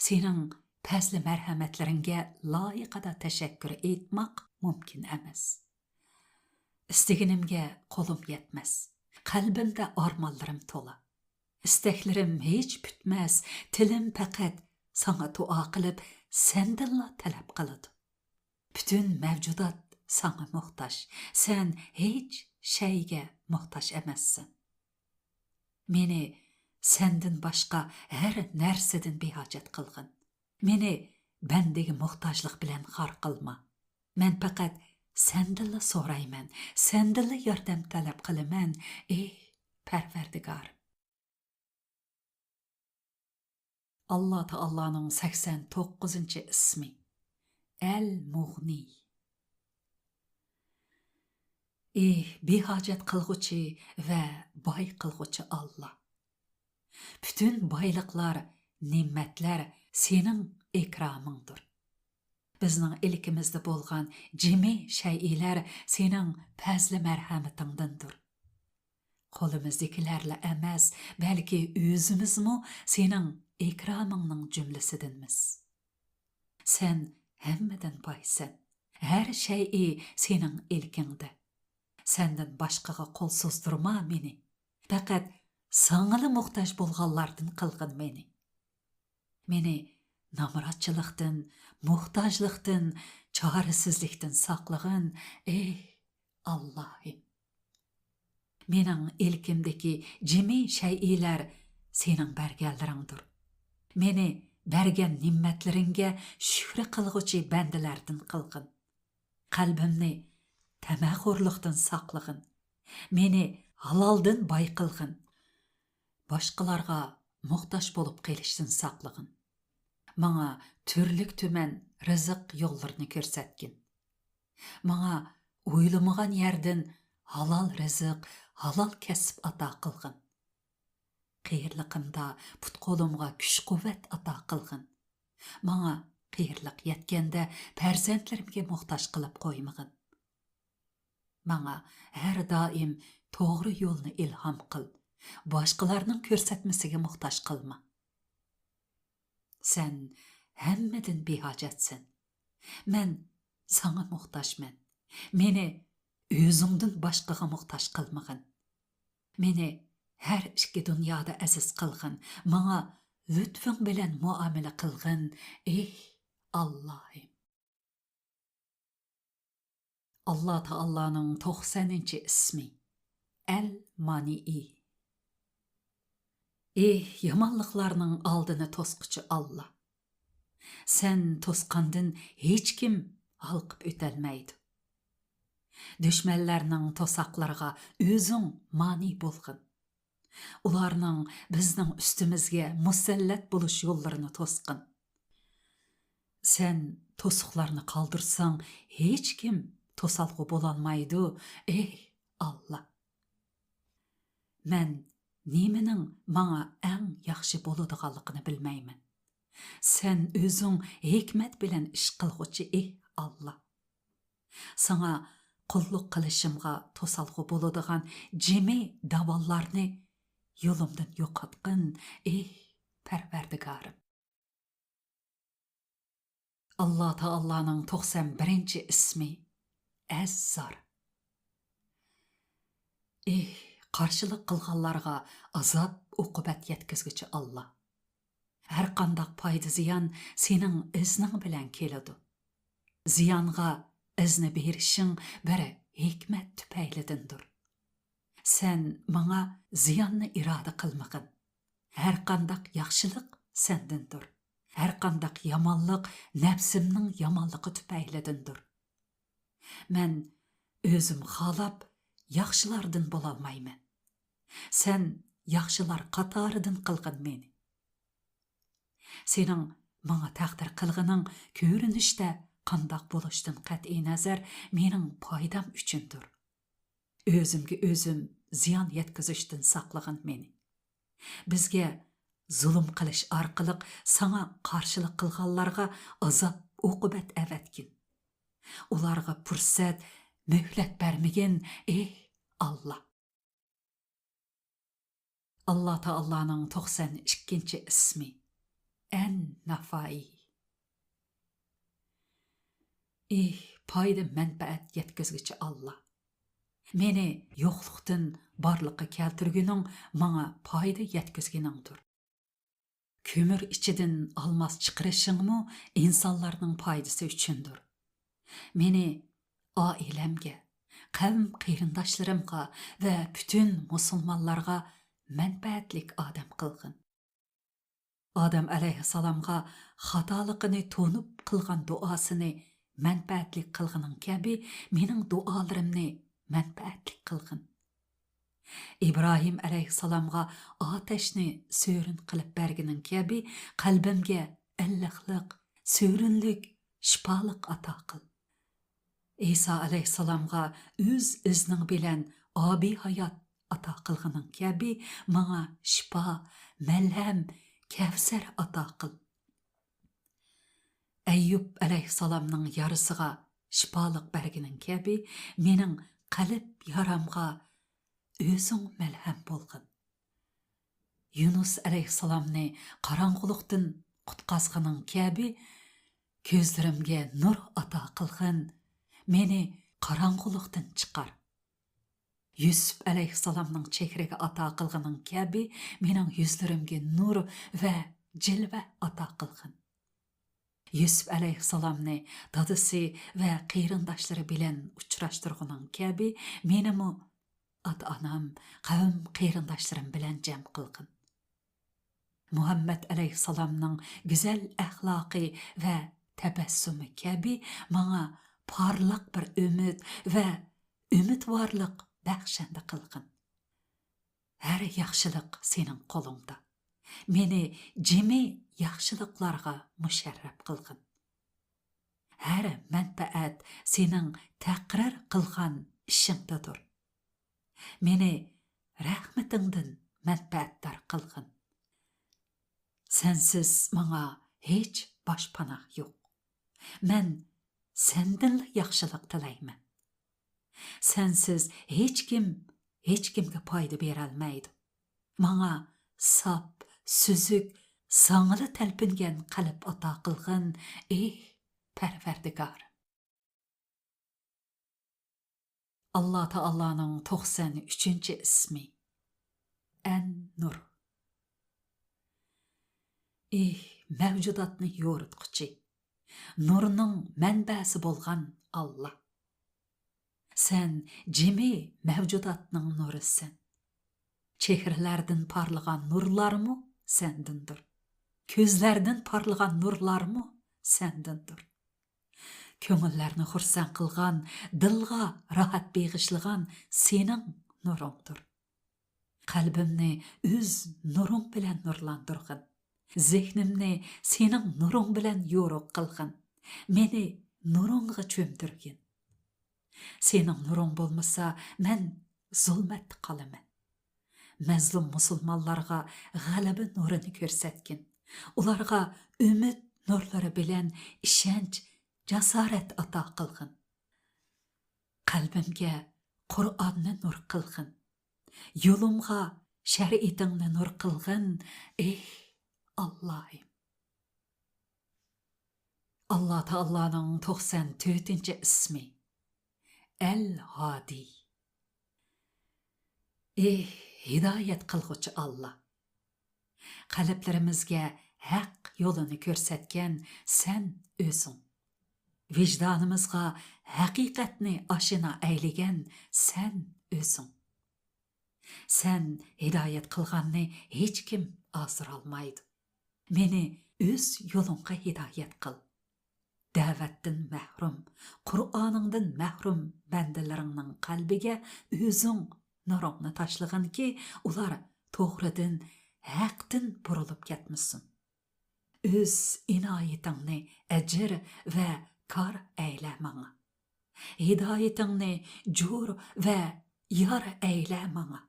سېنىڭ پەزلى مەرھەمەتلىرىڭگە لايىقىدا تەشەككۈر ئېيتماق مۇمكىن ئەمەس. ئىستىگىنىمگە قولۇم يەتمەس. قەلبىمدە ئارمانلىرىم تولا. ئىستەكلىرىم ھېچ پۈتمەس، تىلىم پەقەت ساڭا دۇئا قىلىپ، سەندىنلا تەلەپ قىلىدۇ. پۈتۈن مەۋجۇدات ساڭا موھتاج، سەن ھېچ شەيگە موھتاج ئەمەسسەن. مېنى سەندىن باشقا ھەر نەرسىدىن بىھاجەت قىلغىن. مېنى بەندىگە موھتاجلىق بىلەن خار قىلما. مەن پەقەت سەندىنلا سورايمەن، سەندىنلا ياردەم تەلەپ قىلىمەن، ئېھ، پەرۋەردىگارىم! ئاللا تائالانىڭ سەكسەن توققۇزىنچى ئىسمى، ئەل مۇغنى. ئېھ، بىھاجەت قىلغۇچى ۋە باي قىلغۇچى ئاللا! پۈتۈن بايلىقلار، نېمەتلەر سېنىڭ ئىكرامىڭدۇر. بىزنىڭ ئىلكىمىزدە بولغان جىمى شەيئىلەر سېنىڭ پەزلى مەرھەمىتىڭدىندۇر. قولىمىزدىكىلەرلا ئەمەس، بەلكى ئۆزىمىزمۇ سېنىڭ ئىكرامىڭنىڭ جۈملىسىدىنمىز. سەن ھەممىدىن بايسەن، ھەر شەيئى سېنىڭ ئىلكىڭدە. سەندىن باشقىغا قول سوزدۇرما مېنى، پەقەت ساڭىلا موھتاج بولغانلاردىن قىلغىن مېنى. مېنى نامراتچىلىقتىن، موھتاجلىقتىن، چارىسىزلىكتىن ساقلىغىن، ئېھ، ئاللاھىم! مېنىڭ ئىلكىمدىكى جىمى شەيئىلەر سېنىڭ بەرگەنلىرىڭدۇر. مېنى بەرگەن نېمەتلىرىڭگە شۈكرى قىلغۇچى بەندىلەردىن قىلغىن. قەلبىمنى تەمەخورلۇقتىن ساقلىغىن. مېنى ھالالدىن باي قىلغىن. باشقىلارغا موھتاج بولۇپ قېلىشتىن ساقلىغىن. ماڭا تۈرلۈك تۈمەن رىزىق يوللىرىنى كۆرسەتكىن. ماڭا ئويلىمىغان يەردىن ھالال رىزىق، ھالال كەسىپ ئاتا قىلغىن. قېرىلىقىمدا پۇت-قولۇمغا كۈچ-قۇۋۋەت ئاتا قىلغىن. ماڭا قېرىلىق يەتكەندە پەرزەنتلىرىمگە موھتاج قىلىپ قويمىغىن. ماڭا ھەر دائىم توغرا يولنى ئىلھام قىل، باشقىلارنىڭ كۆرسەتمىسىگە موھتاج قىلما. سەن ھەممىدىن بىھاجەتسەن. مەن ساڭا موھتاجمەن. مېنى ئۆزۈڭدىن باشقىغا موھتاج قىلمىغىن. مېنى ھەر ئىككى دۇنيادا ئەزىز قىلغىن. ماڭا لۇتپۇڭ بىلەن مۇئامىلە قىلغىن، ئېھ، ئاللاھىم! ئاللا تائالانىڭ توقسەنىنچى ئىسمى، ئەل مانىئى. ئېھ، يامانلىقلارنىڭ ئالدىنى توسقۇچى ئاللا! سەن توسقاندىن ھېچكىم ھالقىپ ئۆتەلمەيدۇ. دۈشمەنلەرنىڭ توساقلىرىغا ئۆزۈڭ مانى بولغىن. ئۇلارنىڭ بىزنىڭ ئۈستىمىزگە مۇسەللەت بولۇش يوللىرىنى توسقىن. سەن توسۇقلارنى قالدۇرساڭ، ھېچكىم توسالغۇ بولالمايدۇ، ئېھ، ئاللا! مەن نېمىنىڭ ماڭا ئەڭ ياخشى بولىدىغانلىقىنى بىلمەيمەن. سەن ئۆزۈڭ ھېكمەت بىلەن ئىش قىلغۇچى، ئېھ، ئاللا! ساڭا قۇللۇق قىلىشىمغا توسالغۇ بولىدىغان جىمى داۋانلارنى يولۇمدىن يوقاتقىن، ئېھ، پەرۋەردىگارىم! ئاللا تائالانىڭ توقسەن بىرىنچى ئىسمى، ئەززار. ئېھ، قارشىلىق قىلغانلارغا ئازاب-ئوقۇبەت يەتكۈزگۈچى ئاللا! ھەرقانداق پايدا-زىيان سېنىڭ ئىزنىڭ بىلەن كېلىدۇ. زىيانغا ئىزنى بېرىشىڭ بىر ھېكمەت تۈپەيلىدىندۇر. سەن ماڭا زىياننى ئىرادە قىلمىغىن. ھەرقانداق ياخشىلىق سەندىندۇر. ھەرقانداق يامانلىق نەپسىمنىڭ يامانلىقى تۈپەيلىدىندۇر. مەن ئۆزۈم خالاپ ياخشىلاردىن بولالمايمەن. سەن ياخشىلار قاتارىدىن قىلغىن مېنى. سېنىڭ ماڭا تەقدىر قىلغىنىڭ كۆرۈنۈشتە قانداق بولۇشىدىن قەتئىينەزەر، مېنىڭ پايدام ئۈچۈندۇر. ئۆزۈمگە ئۆزۈم زىيان يەتكۈزۈشتىن ساقلىغىن مېنى. بىزگە زۇلۇم قىلىش ئارقىلىق ساڭا قارشىلىق قىلغانلارغا ئازاب-ئوقۇبەت ئەۋەتكىن. ئۇلارغا پۇرسەت، مۆھلەت بەرمىگىن، ئېھ، ئاللا. ئاللا تائالانىڭ توقسان ئىككىنچى ئىسمى، ئەن نافائى. ئېھ، پايدا-مەنپەئەت يەتكۈزگۈچى ئاللا! مېنى يوقلۇقتىن بارلىققا كەلتۈرگىنىڭ ماڭا پايدا يەتكۈزگىنىڭدۇر. كۆمۈر ئىچىدىن ئالماس چىقىرىشىڭمۇ ئىنسانلارنىڭ پايدىسى ئۈچۈندۇر. مېنى ئائىلەمگە، قەۋم قېرىنداشلىرىمغا ۋە پۈتۈن مۇسۇلمانلارغا مەنپەئەتلىك ئادەم قىلغىن. ئادەم ئەلەيھىسسالامغا خاتالىقىنى تونۇپ قىلغان دۇئاسىنى مەنپەئەتلىك قىلغىنىڭ كەبى مېنىڭ دۇئالىرىمنى مەنپەئەتلىك قىلغىن. ئىبراھىم ئەلەيھىسسالامغا ئاتەشنى سۆرۈن قىلىپ بەرگىنىڭ كەبى قەلبىمگە ئىللىقلىق، سۆرۈنلۈك، شىپالىق ئاتا قىل. ئىسا ئەلەيھىسسالامغا ئۆز ئىزنىڭ بىلەن ئابىي ھايات ئاتا قىلغىنىڭ كەبى ماڭا شىپا، مەلھەم، كەۋسەر ئاتا قىل. ئەييۇب ئەلەيھىسسالامنىڭ يارىسىغا شىپالىق بەرگىنىڭ كەبى مېنىڭ قەلب يارامغا ئۆزۈڭ مەلھەم بولغىن. يۇنۇس ئەلەيھىسسالامنى قاراڭغۇلۇقتىن قۇتقازغىنىڭ كەبى كۆزلىرىمگە نۇر ئاتا قىلغىن، مېنى قاراڭغۇلۇقتىن چىقار. يۈسۈپ ئەلەيھىسسالامنىڭ چېھرىگە ئاتا قىلغىنىڭ كەبى مېنىڭ يۈزلىرىمگە نۇر ۋە جىلۋە ئاتا قىلغىن. يۈسۈپ ئەلەيھىسسالامنى دادىسى ۋە قېرىنداشلىرى بىلەن ئۇچراشتۇرغىنىڭ كەبى مېنىمۇ ئاتا-ئانام، قەۋم قېرىنداشلىرىم بىلەن جەم قىلغىن. مۇھەممەد ئەلەيھىسسالامنىڭ گۈزەل ئەخلاقى ۋە تەبەسسۇمى كەبى ماڭا پارلاق بىر ئۈمىد ۋە ئۈمىدۋارلىق بەخشەندە قىلغىن. ھەر ياخشىلىق سېنىڭ قولۇڭدا. مېنى جىمى ياخشىلىقلارغا مۇشەررەپ قىلغىن. ھەر مەنپەئەت سېنىڭ تەقرىر قىلغان ئىشىڭدىدۇر. مېنى رەھمىتىڭدىن مەنپەئەتدار قىلغىن. سەنسىز ماڭا ھېچ باشپاناھ يوق. مەن سەندىنلا ياخشىلىق تىلەيمەن. سەنسىز ھېچكىم ھېچكىمگە پايدا بېرەلمەيدۇ. ماڭا ساپ، سۈزۈك، ساڭىلا تەلپۈنگەن قەلب ئاتا قىلغىن، ئېھ، پەرۋەردىگار! ئاللا تائالانىڭ توقسان ئۈچىنچى ئىسمى، ئەن نۇر. ئېھ، مەۋجۇداتنى يورۇتقۇچى، نۇرنىڭ مەنبەسى بولغان ئاللا! سەن جىمى مەۋجۇداتنىڭ نۇرىسەن. چېھرىلەردىن پارلىغان نۇرلارمۇ سەندىندۇر. كۆزلەردىن پارلىغان نۇرلارمۇ سەندىندۇر. كۆڭۈللەرنى خۇرسەن قىلغان، دىلغا راھەت بېغىشلىغان سېنىڭ نۇرۇڭدۇر. قەلبىمنى ئۆز نۇرۇڭ بىلەن نۇرلاندۇرغىن. زېھنىمنى سېنىڭ نۇرۇڭ بىلەن يورۇق قىلغىن. مېنى نۇرۇڭغا چۆمدۈرگىن. سېنىڭ نۇرۇڭ بولمىسا، مەن زۇلمەتتە قالىمەن. مەزلۇم مۇسۇلمانلارغا غەلىبە نۇرىنى كۆرسەتكىن. ئۇلارغا ئۈمىد نۇرلىرى بىلەن ئىشەنچ، جاسارەت ئاتا قىلغىن. قەلبىمگە قۇرئاننى نۇر قىلغىن. يولۇمغا شەرىئىتىڭنى نۇر قىلغىن، ئېھ، ئاللاھىم! ئاللا تائالانىڭ توقسان تۆتىنچى ئىسمى، ئەل ھادى. ئېھ، ھىدايەت قىلغۇچى ئاللا! قەلبلىرىمىزگە ھەق يولىنى كۆرسەتكەن سەن ئۆزۈڭ. ۋىجدانىمىزغا ھەقىقەتنى ئاشنا ئەيلىگەن سەن ئۆزۈڭ. سەن ھىدايەت قىلغاننى ھېچكىم ئازدۇرالمايدۇ. مېنى ئۆز يولۇڭغا ھىدايەت قىل. دەۋەتتىن مەھرۇم، قۇرئانىڭدىن مەھرۇم بەندىلىرىڭنىڭ قەلبىگە ئۆزۈڭ نۇرۇڭنى تاشلىغىنكى، ئۇلار توغرىدىن، ھەقتىن بۇرۇلۇپ كەتمىسۇن. ئۆز ئىنايىتىڭنى ئەجىر ۋە كار ئەيلە ماڭا. ھىدايىتىڭنى جور ۋە يار ئەيلە ماڭا.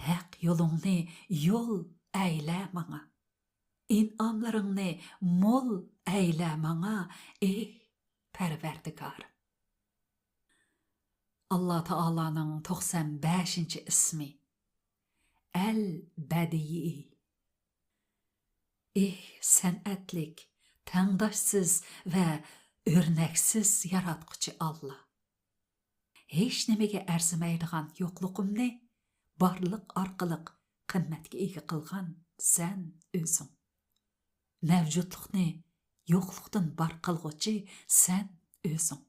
ھەق يولۇڭنى يول ئەيلە ماڭا. ئىنئاملىرىڭنى مول ئەيلە ماڭا، ئېھ، پەرۋەردىگار. ئاللا تائالانىڭ توقسان بەشىنچى ئىسمى، ئەل بەدىئىي. ئېھ، سەنئەتلىك، تەڭداشسىز ۋە ئۆرنەكسىز ياراتقۇچى ئاللا! ھېچنېمىگە ئەرزىمەيدىغان يوقلۇقۇمنى بارلىق ئارقىلىق قىممەتكە ئىگە قىلغان سەن ئۆزۈڭ. مەۋجۇتلۇقنى يوقلۇقتىن بار قىلغۇچى سەن ئۆزۈڭ.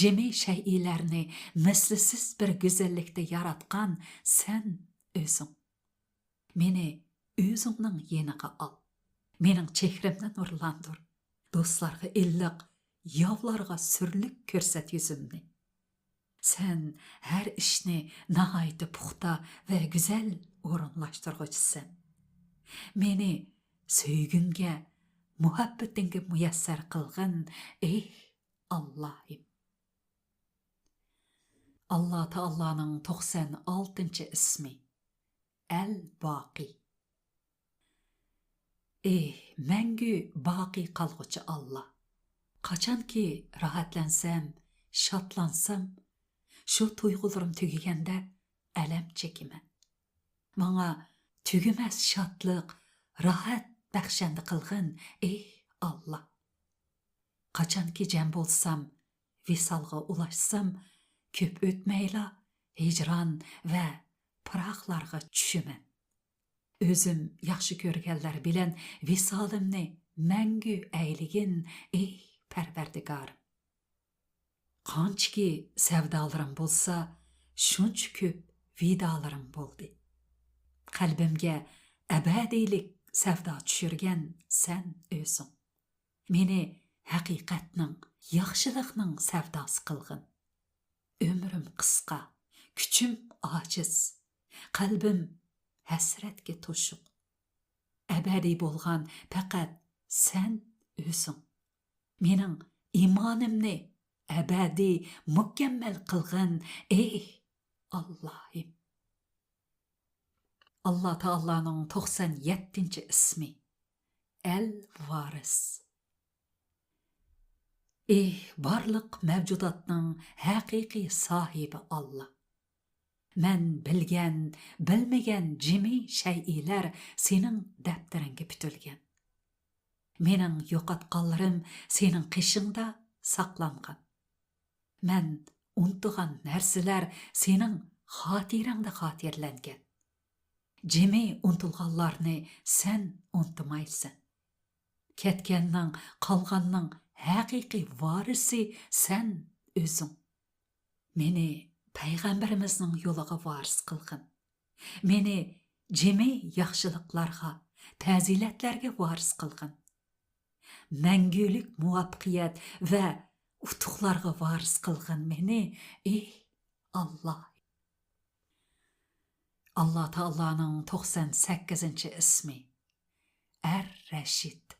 جىمى شەيئىلەرنى مىسلىسىز بىر گۈزەللىكتە ياراتقان سەن ئۆزۈڭ. مېنى ئۆزۈڭنىڭ يېنىغا ئال. مېنىڭ چېھرىمنى نۇرلاندۇر. دوستلارغا ئىللىق، ياۋلارغا سۈرلۈك كۆرسەت يۈزۈمنى. سەن ھەر ئىشنى ناھايىتى پۇختا ۋە گۈزەل ئورۇنلاشتۇرغۇچىسەن. مېنى سۆيگۈڭگە، مۇھەببىتىڭگە مۇيەسسەر قىلغىن، ئېھ، ئاللاھىم! ئاللا تائالانىڭ توقسان ئالتىنچى ئىسمى، ئەل باقىي. ئېھ، مەڭگۈ باقىي قالغۇچى ئاللا! قاچانكى راھەتلەنسەم، شادلانسام، شۇ تۇيغۇلىرىم تۈگىگەندە ئەلەم چېكىمەن. ماڭا تۈگىمەس شادلىق، راھەت بەخشەندە قىلغىن، ئېھ، ئاللا! قاچانكى جەم بولسام، ۋىسالغا ئۇلاشسام، كۆپ ئۆتمەيلا ھىجران ۋە پىراقلارغا چۈشىمەن. ئۆزۈم ياخشى كۆرگەنلەر بىلەن ۋىسالىمنى مەڭگۈ ئەيلىگىن، ئېي پەرۋەردىگارىم! قانچىكى سەۋدالىرىم بولسا، شۇنچە كۆپ ۋىدالىرىم بولدى. قەلبىمگە ئەبەدىيلىك سەۋدا چۈشۈرگەن سەن ئۆزۈڭ. مېنى ھەقىقەتنىڭ، ياخشىلىقنىڭ سەۋداسى قىلغىن. ئۆمرۈم قىسقا، كۈچۈم ئاجىز، قەلبىم ھەسرەتكە توشۇق. ئەبەدىي بولغان پەقەت سەن ئۆزۈڭ. مېنىڭ ئىمانىمنى ئەبەدىي مۇكەممەل قىلغىن، ئېي ئاللاھىم! ئاللا تائالانىڭ توقسان يەتتىنچى ئىسمى، ئەل ۋارىس. ئېھ، بارلىق مەۋجۇداتنىڭ ھەقىقىي ساھىبى ئاللا! مەن بىلگەن، بىلمىگەن جىمى شەيئىلەر سېنىڭ دەپتىرىڭگە پۈتۈلگەن. مېنىڭ يوقاتقانلىرىم سېنىڭ قېشىڭدا ساقلانغان. مەن ئۇنتۇغان نەرسىلەر سېنىڭ خاتىرەڭدە خاتىرىلەنگەن. جىمى ئۇنتۇلغانلارنى سەن ئۇنتۇمايسەن. كەتكەننىڭ، قالغاننىڭ ھەقىقىي ۋارىسى سەن ئۆزۈڭ. مېنى پەيغەمبىرىمىزنىڭ يولىغا ۋارىس قىلغىن. مېنى جىمى ياخشىلىقلارغا، پەزىلەتلەرگە ۋارىس قىلغىن. مەڭگۈلۈك مۇۋەپپەقىيەت ۋە ئۇتۇقلارغا ۋارىس قىلغىن مېنى، ئېھ ئاللا! ئاللا تائالانىڭ توقسان سەككىزىنچى ئىسمى، ئەر رەشىد.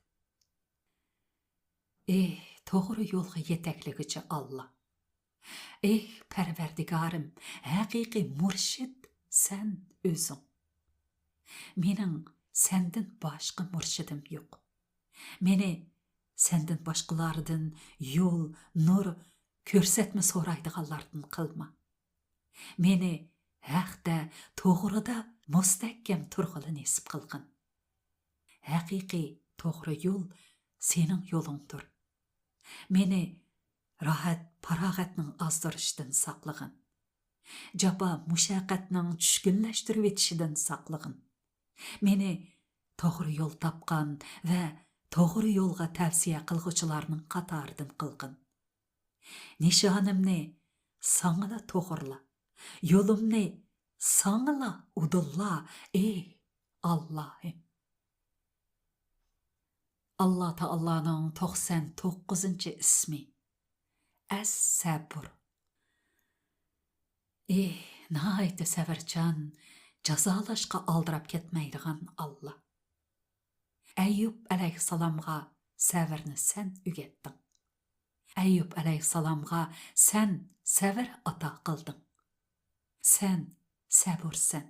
ئېھ، توغرا يولغا يېتەكلىگۈچى ئاللا! ئېھ، پەرۋەردىگارىم، ھەقىقىي مۇرشىد سەن ئۆزۈڭ. مېنىڭ سەندىن باشقا مۇرشىدىم يوق. مېنى سەندىن باشقىلاردىن يول، نۇر، كۆرسەتمە سورايدىغانلاردىن قىلما. مېنى ھەقتە، توغرىدا مۇستەھكەم تۇرغىلى نېسىپ قىلغىن. ھەقىقىي توغرا يول سېنىڭ يولۇڭدۇر. مېنى راھەت-پاراغەتنىڭ ئازدۇرۇشىدىن ساقلىغىن. جاپا-مۇشەققەتنىڭ چۈشكۈنلەشتۈرۈۋېتىشىدىن ساقلىغىن. مېنى توغرا يول تاپقان ۋە توغرا يولغا تەۋسىيە قىلغۇچىلارنىڭ قاتارىدىن قىلغىن. نىشانىمنى ساڭىلا توغرىلا، يولۇمنى ساڭىلا ئۇدۇللا، ئېي ئاللاھىم! ئاللا تائالانىڭ توقسان توققۇزىنچى ئىسمى، ئەس-سەبۇر. ئېھ، ناھايىتى سەۋرچان، جازالاشقا ئالدىراپ كەتمەيدىغان ئاللا! ئەييۇب ئەلەيھىسسالامغا سەۋرنى سەن ئۆگەتتىڭ. ئەييۇب ئەلەيھىسسالامغا سەن سەۋر ئاتا قىلدىڭ. سەن سەبۇرسەن.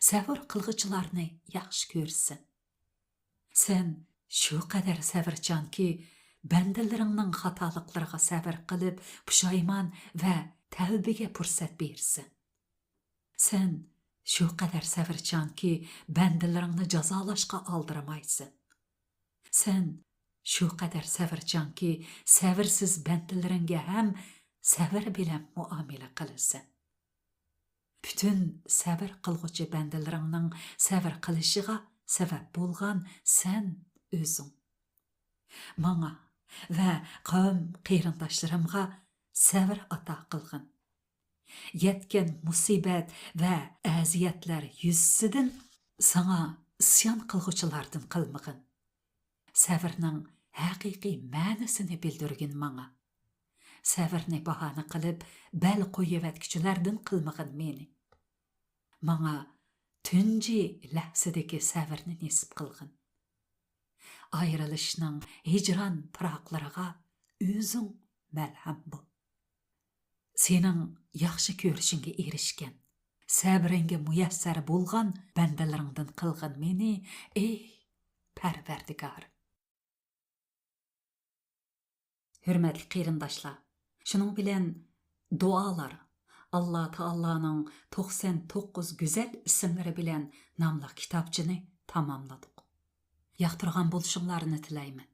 سەۋر قىلغۇچىلارنى ياخشى كۆرىسەن. سەن شۇ قەدەر سەۋرچانكى، بەندىلىرىڭنىڭ خاتالىقلىرىغا سەۋر قىلىپ، پۇشايمان ۋە تەۋبىگە پۇرسەت بېرىسەن. سەن شۇ قەدەر سەۋرچانكى، بەندىلىرىڭنى جازالاشقا ئالدىرىمايسەن. سەن شۇ قەدەر سەۋرچانكى، سەۋرسىز بەندىلىرىڭگە ھەم سەۋر بىلەن مۇئامىلە قىلىسەن. پۈتۈن سەۋر قىلغۇچى بەندىلىرىڭنىڭ سەۋر قىلىشىغا سەۋەب بولغان سەن ئۆزۈڭ. ماڭا ۋە قەۋم قېرىنداشلىرىمغا سەۋر ئاتا قىلغىن. يەتكەن مۇسىبەت ۋە ئەزىيەتلەر يۈزىسىدىن ساڭا ئىسيان قىلغۇچىلاردىن قىلمىغىن. سەۋرنىڭ ھەقىقىي مەنىسىنى بىلدۈرگىن ماڭا. سەۋرنى باھانە قىلىپ، بەل قويۇۋەتكۈچىلەردىن قىلمىغىن مېنى. ماڭا تۇنجى لەھزىدىكى سەۋرنى نېسىپ قىلغىن. ئايرىلىشنىڭ ھىجران پىراقلىرىغا ئۆزۈڭ مەلھەم بول. سېنىڭ ياخشى كۆرۈشۈڭگە ئېرىشكەن، سەۋرىڭگە مۇيەسسەر بولغان بەندىلىرىڭدىن قىلغىن مېنى، ئېي پەرۋەردىگار. ھۆرمەتلىك قېرىنداشلار، شۇنىڭ بىلەن دۇئالار، ئاللا تائالانىڭ توقسان توققۇز گۈزەل ئىسىملىرى بىلەن ناملىق كىتابچىنى تاماملىدۇق. ياقتۇرغان بولۇشۇڭلارنى تىلەيمەن.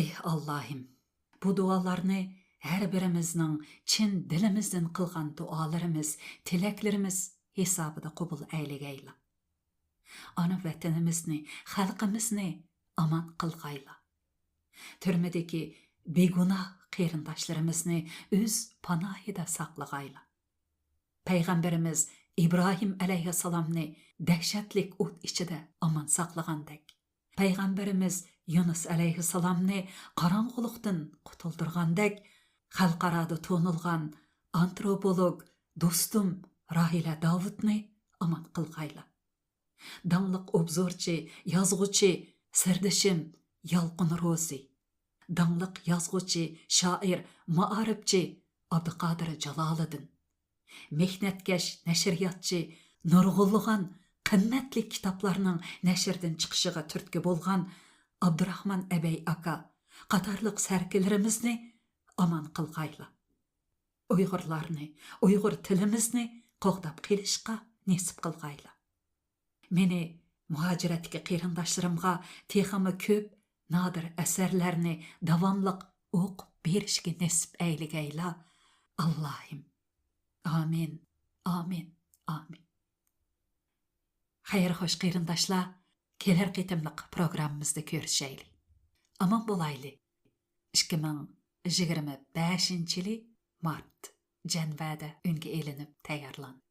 ئېھ ئاللاھىم، بۇ دۇئالارنى ھەر بىرىمىزنىڭ چىن دىلىمىزدىن قىلغان دۇئالىرىمىز، تىلەكلىرىمىز ھېسابىدا قوبۇل ئەيلىگەيلا. ئانا ۋەتىنىمىزنى، خەلقىمىزنى ئامان قىلغايلا. تۈرمىدىكى بىگۇناھ قېرىنداشلىرىمىزنى ئۆز پاناھىدا ساقلىغايلا. پەيغەمبىرىمىز ئىبراھىم ئەلەيھىسسالامنى دەھشەتلىك ئوت ئىچىدە ئامان ساقلىغاندەك، پەيغەمبىرىمىز يۇنۇس ئەلەيھىسسالامنى قاراڭغۇلۇقتىن قۇتۇلدۇرغاندەك، خەلقئارادا تونۇلغان ئانتروپولوگ دوستۇم راھىلە داۋۇتنى ئامان قىلغايلا. داڭلىق ئوبزورچى، يازغۇچى سىردىشىم يالقۇن روزى، داڭلىق يازغۇچى، شائىر، مائارىپچى ئابدۇقادىر جالالىدىن، مېھنەتكەش نەشرىياتچى نۇرغۇنلىغان قىممەتلىك كىتابلارنىڭ نەشردىن چىقىشىغا تۈرتكە بولغان ئابدۇراخمان ئەبەي ئاكا قاتارلىق سەركىلىرىمىزنى ئامان قىلغايلا. ئۇيغۇرلارنى، ئۇيغۇر تىلىمىزنى قوغداپ قېلىشقا نېسىپ قىلغايلا. مېنى مۇھاجىرەتتىكى قېرىنداشلىرىمغا تېخىمۇ كۆپ نادىر ئەسەرلەرنى داۋاملىق ئوقۇپ بېرىشكە نېسىپ ئەيلىگەيلا، ئاللاھىم. ئامىن، ئامىن، ئامىن. خەير خوش قېرىنداشلار، كېلەر قېتىملىق پروگراممىمىزدا كۆرۈشەيلى. ئامان بولايلى. ئىككى مىڭ يىگىرمە بەشىنچى يىلى مارت، جەنۋەدە ئۈنگە ئېلىنىپ تەييارلاندى.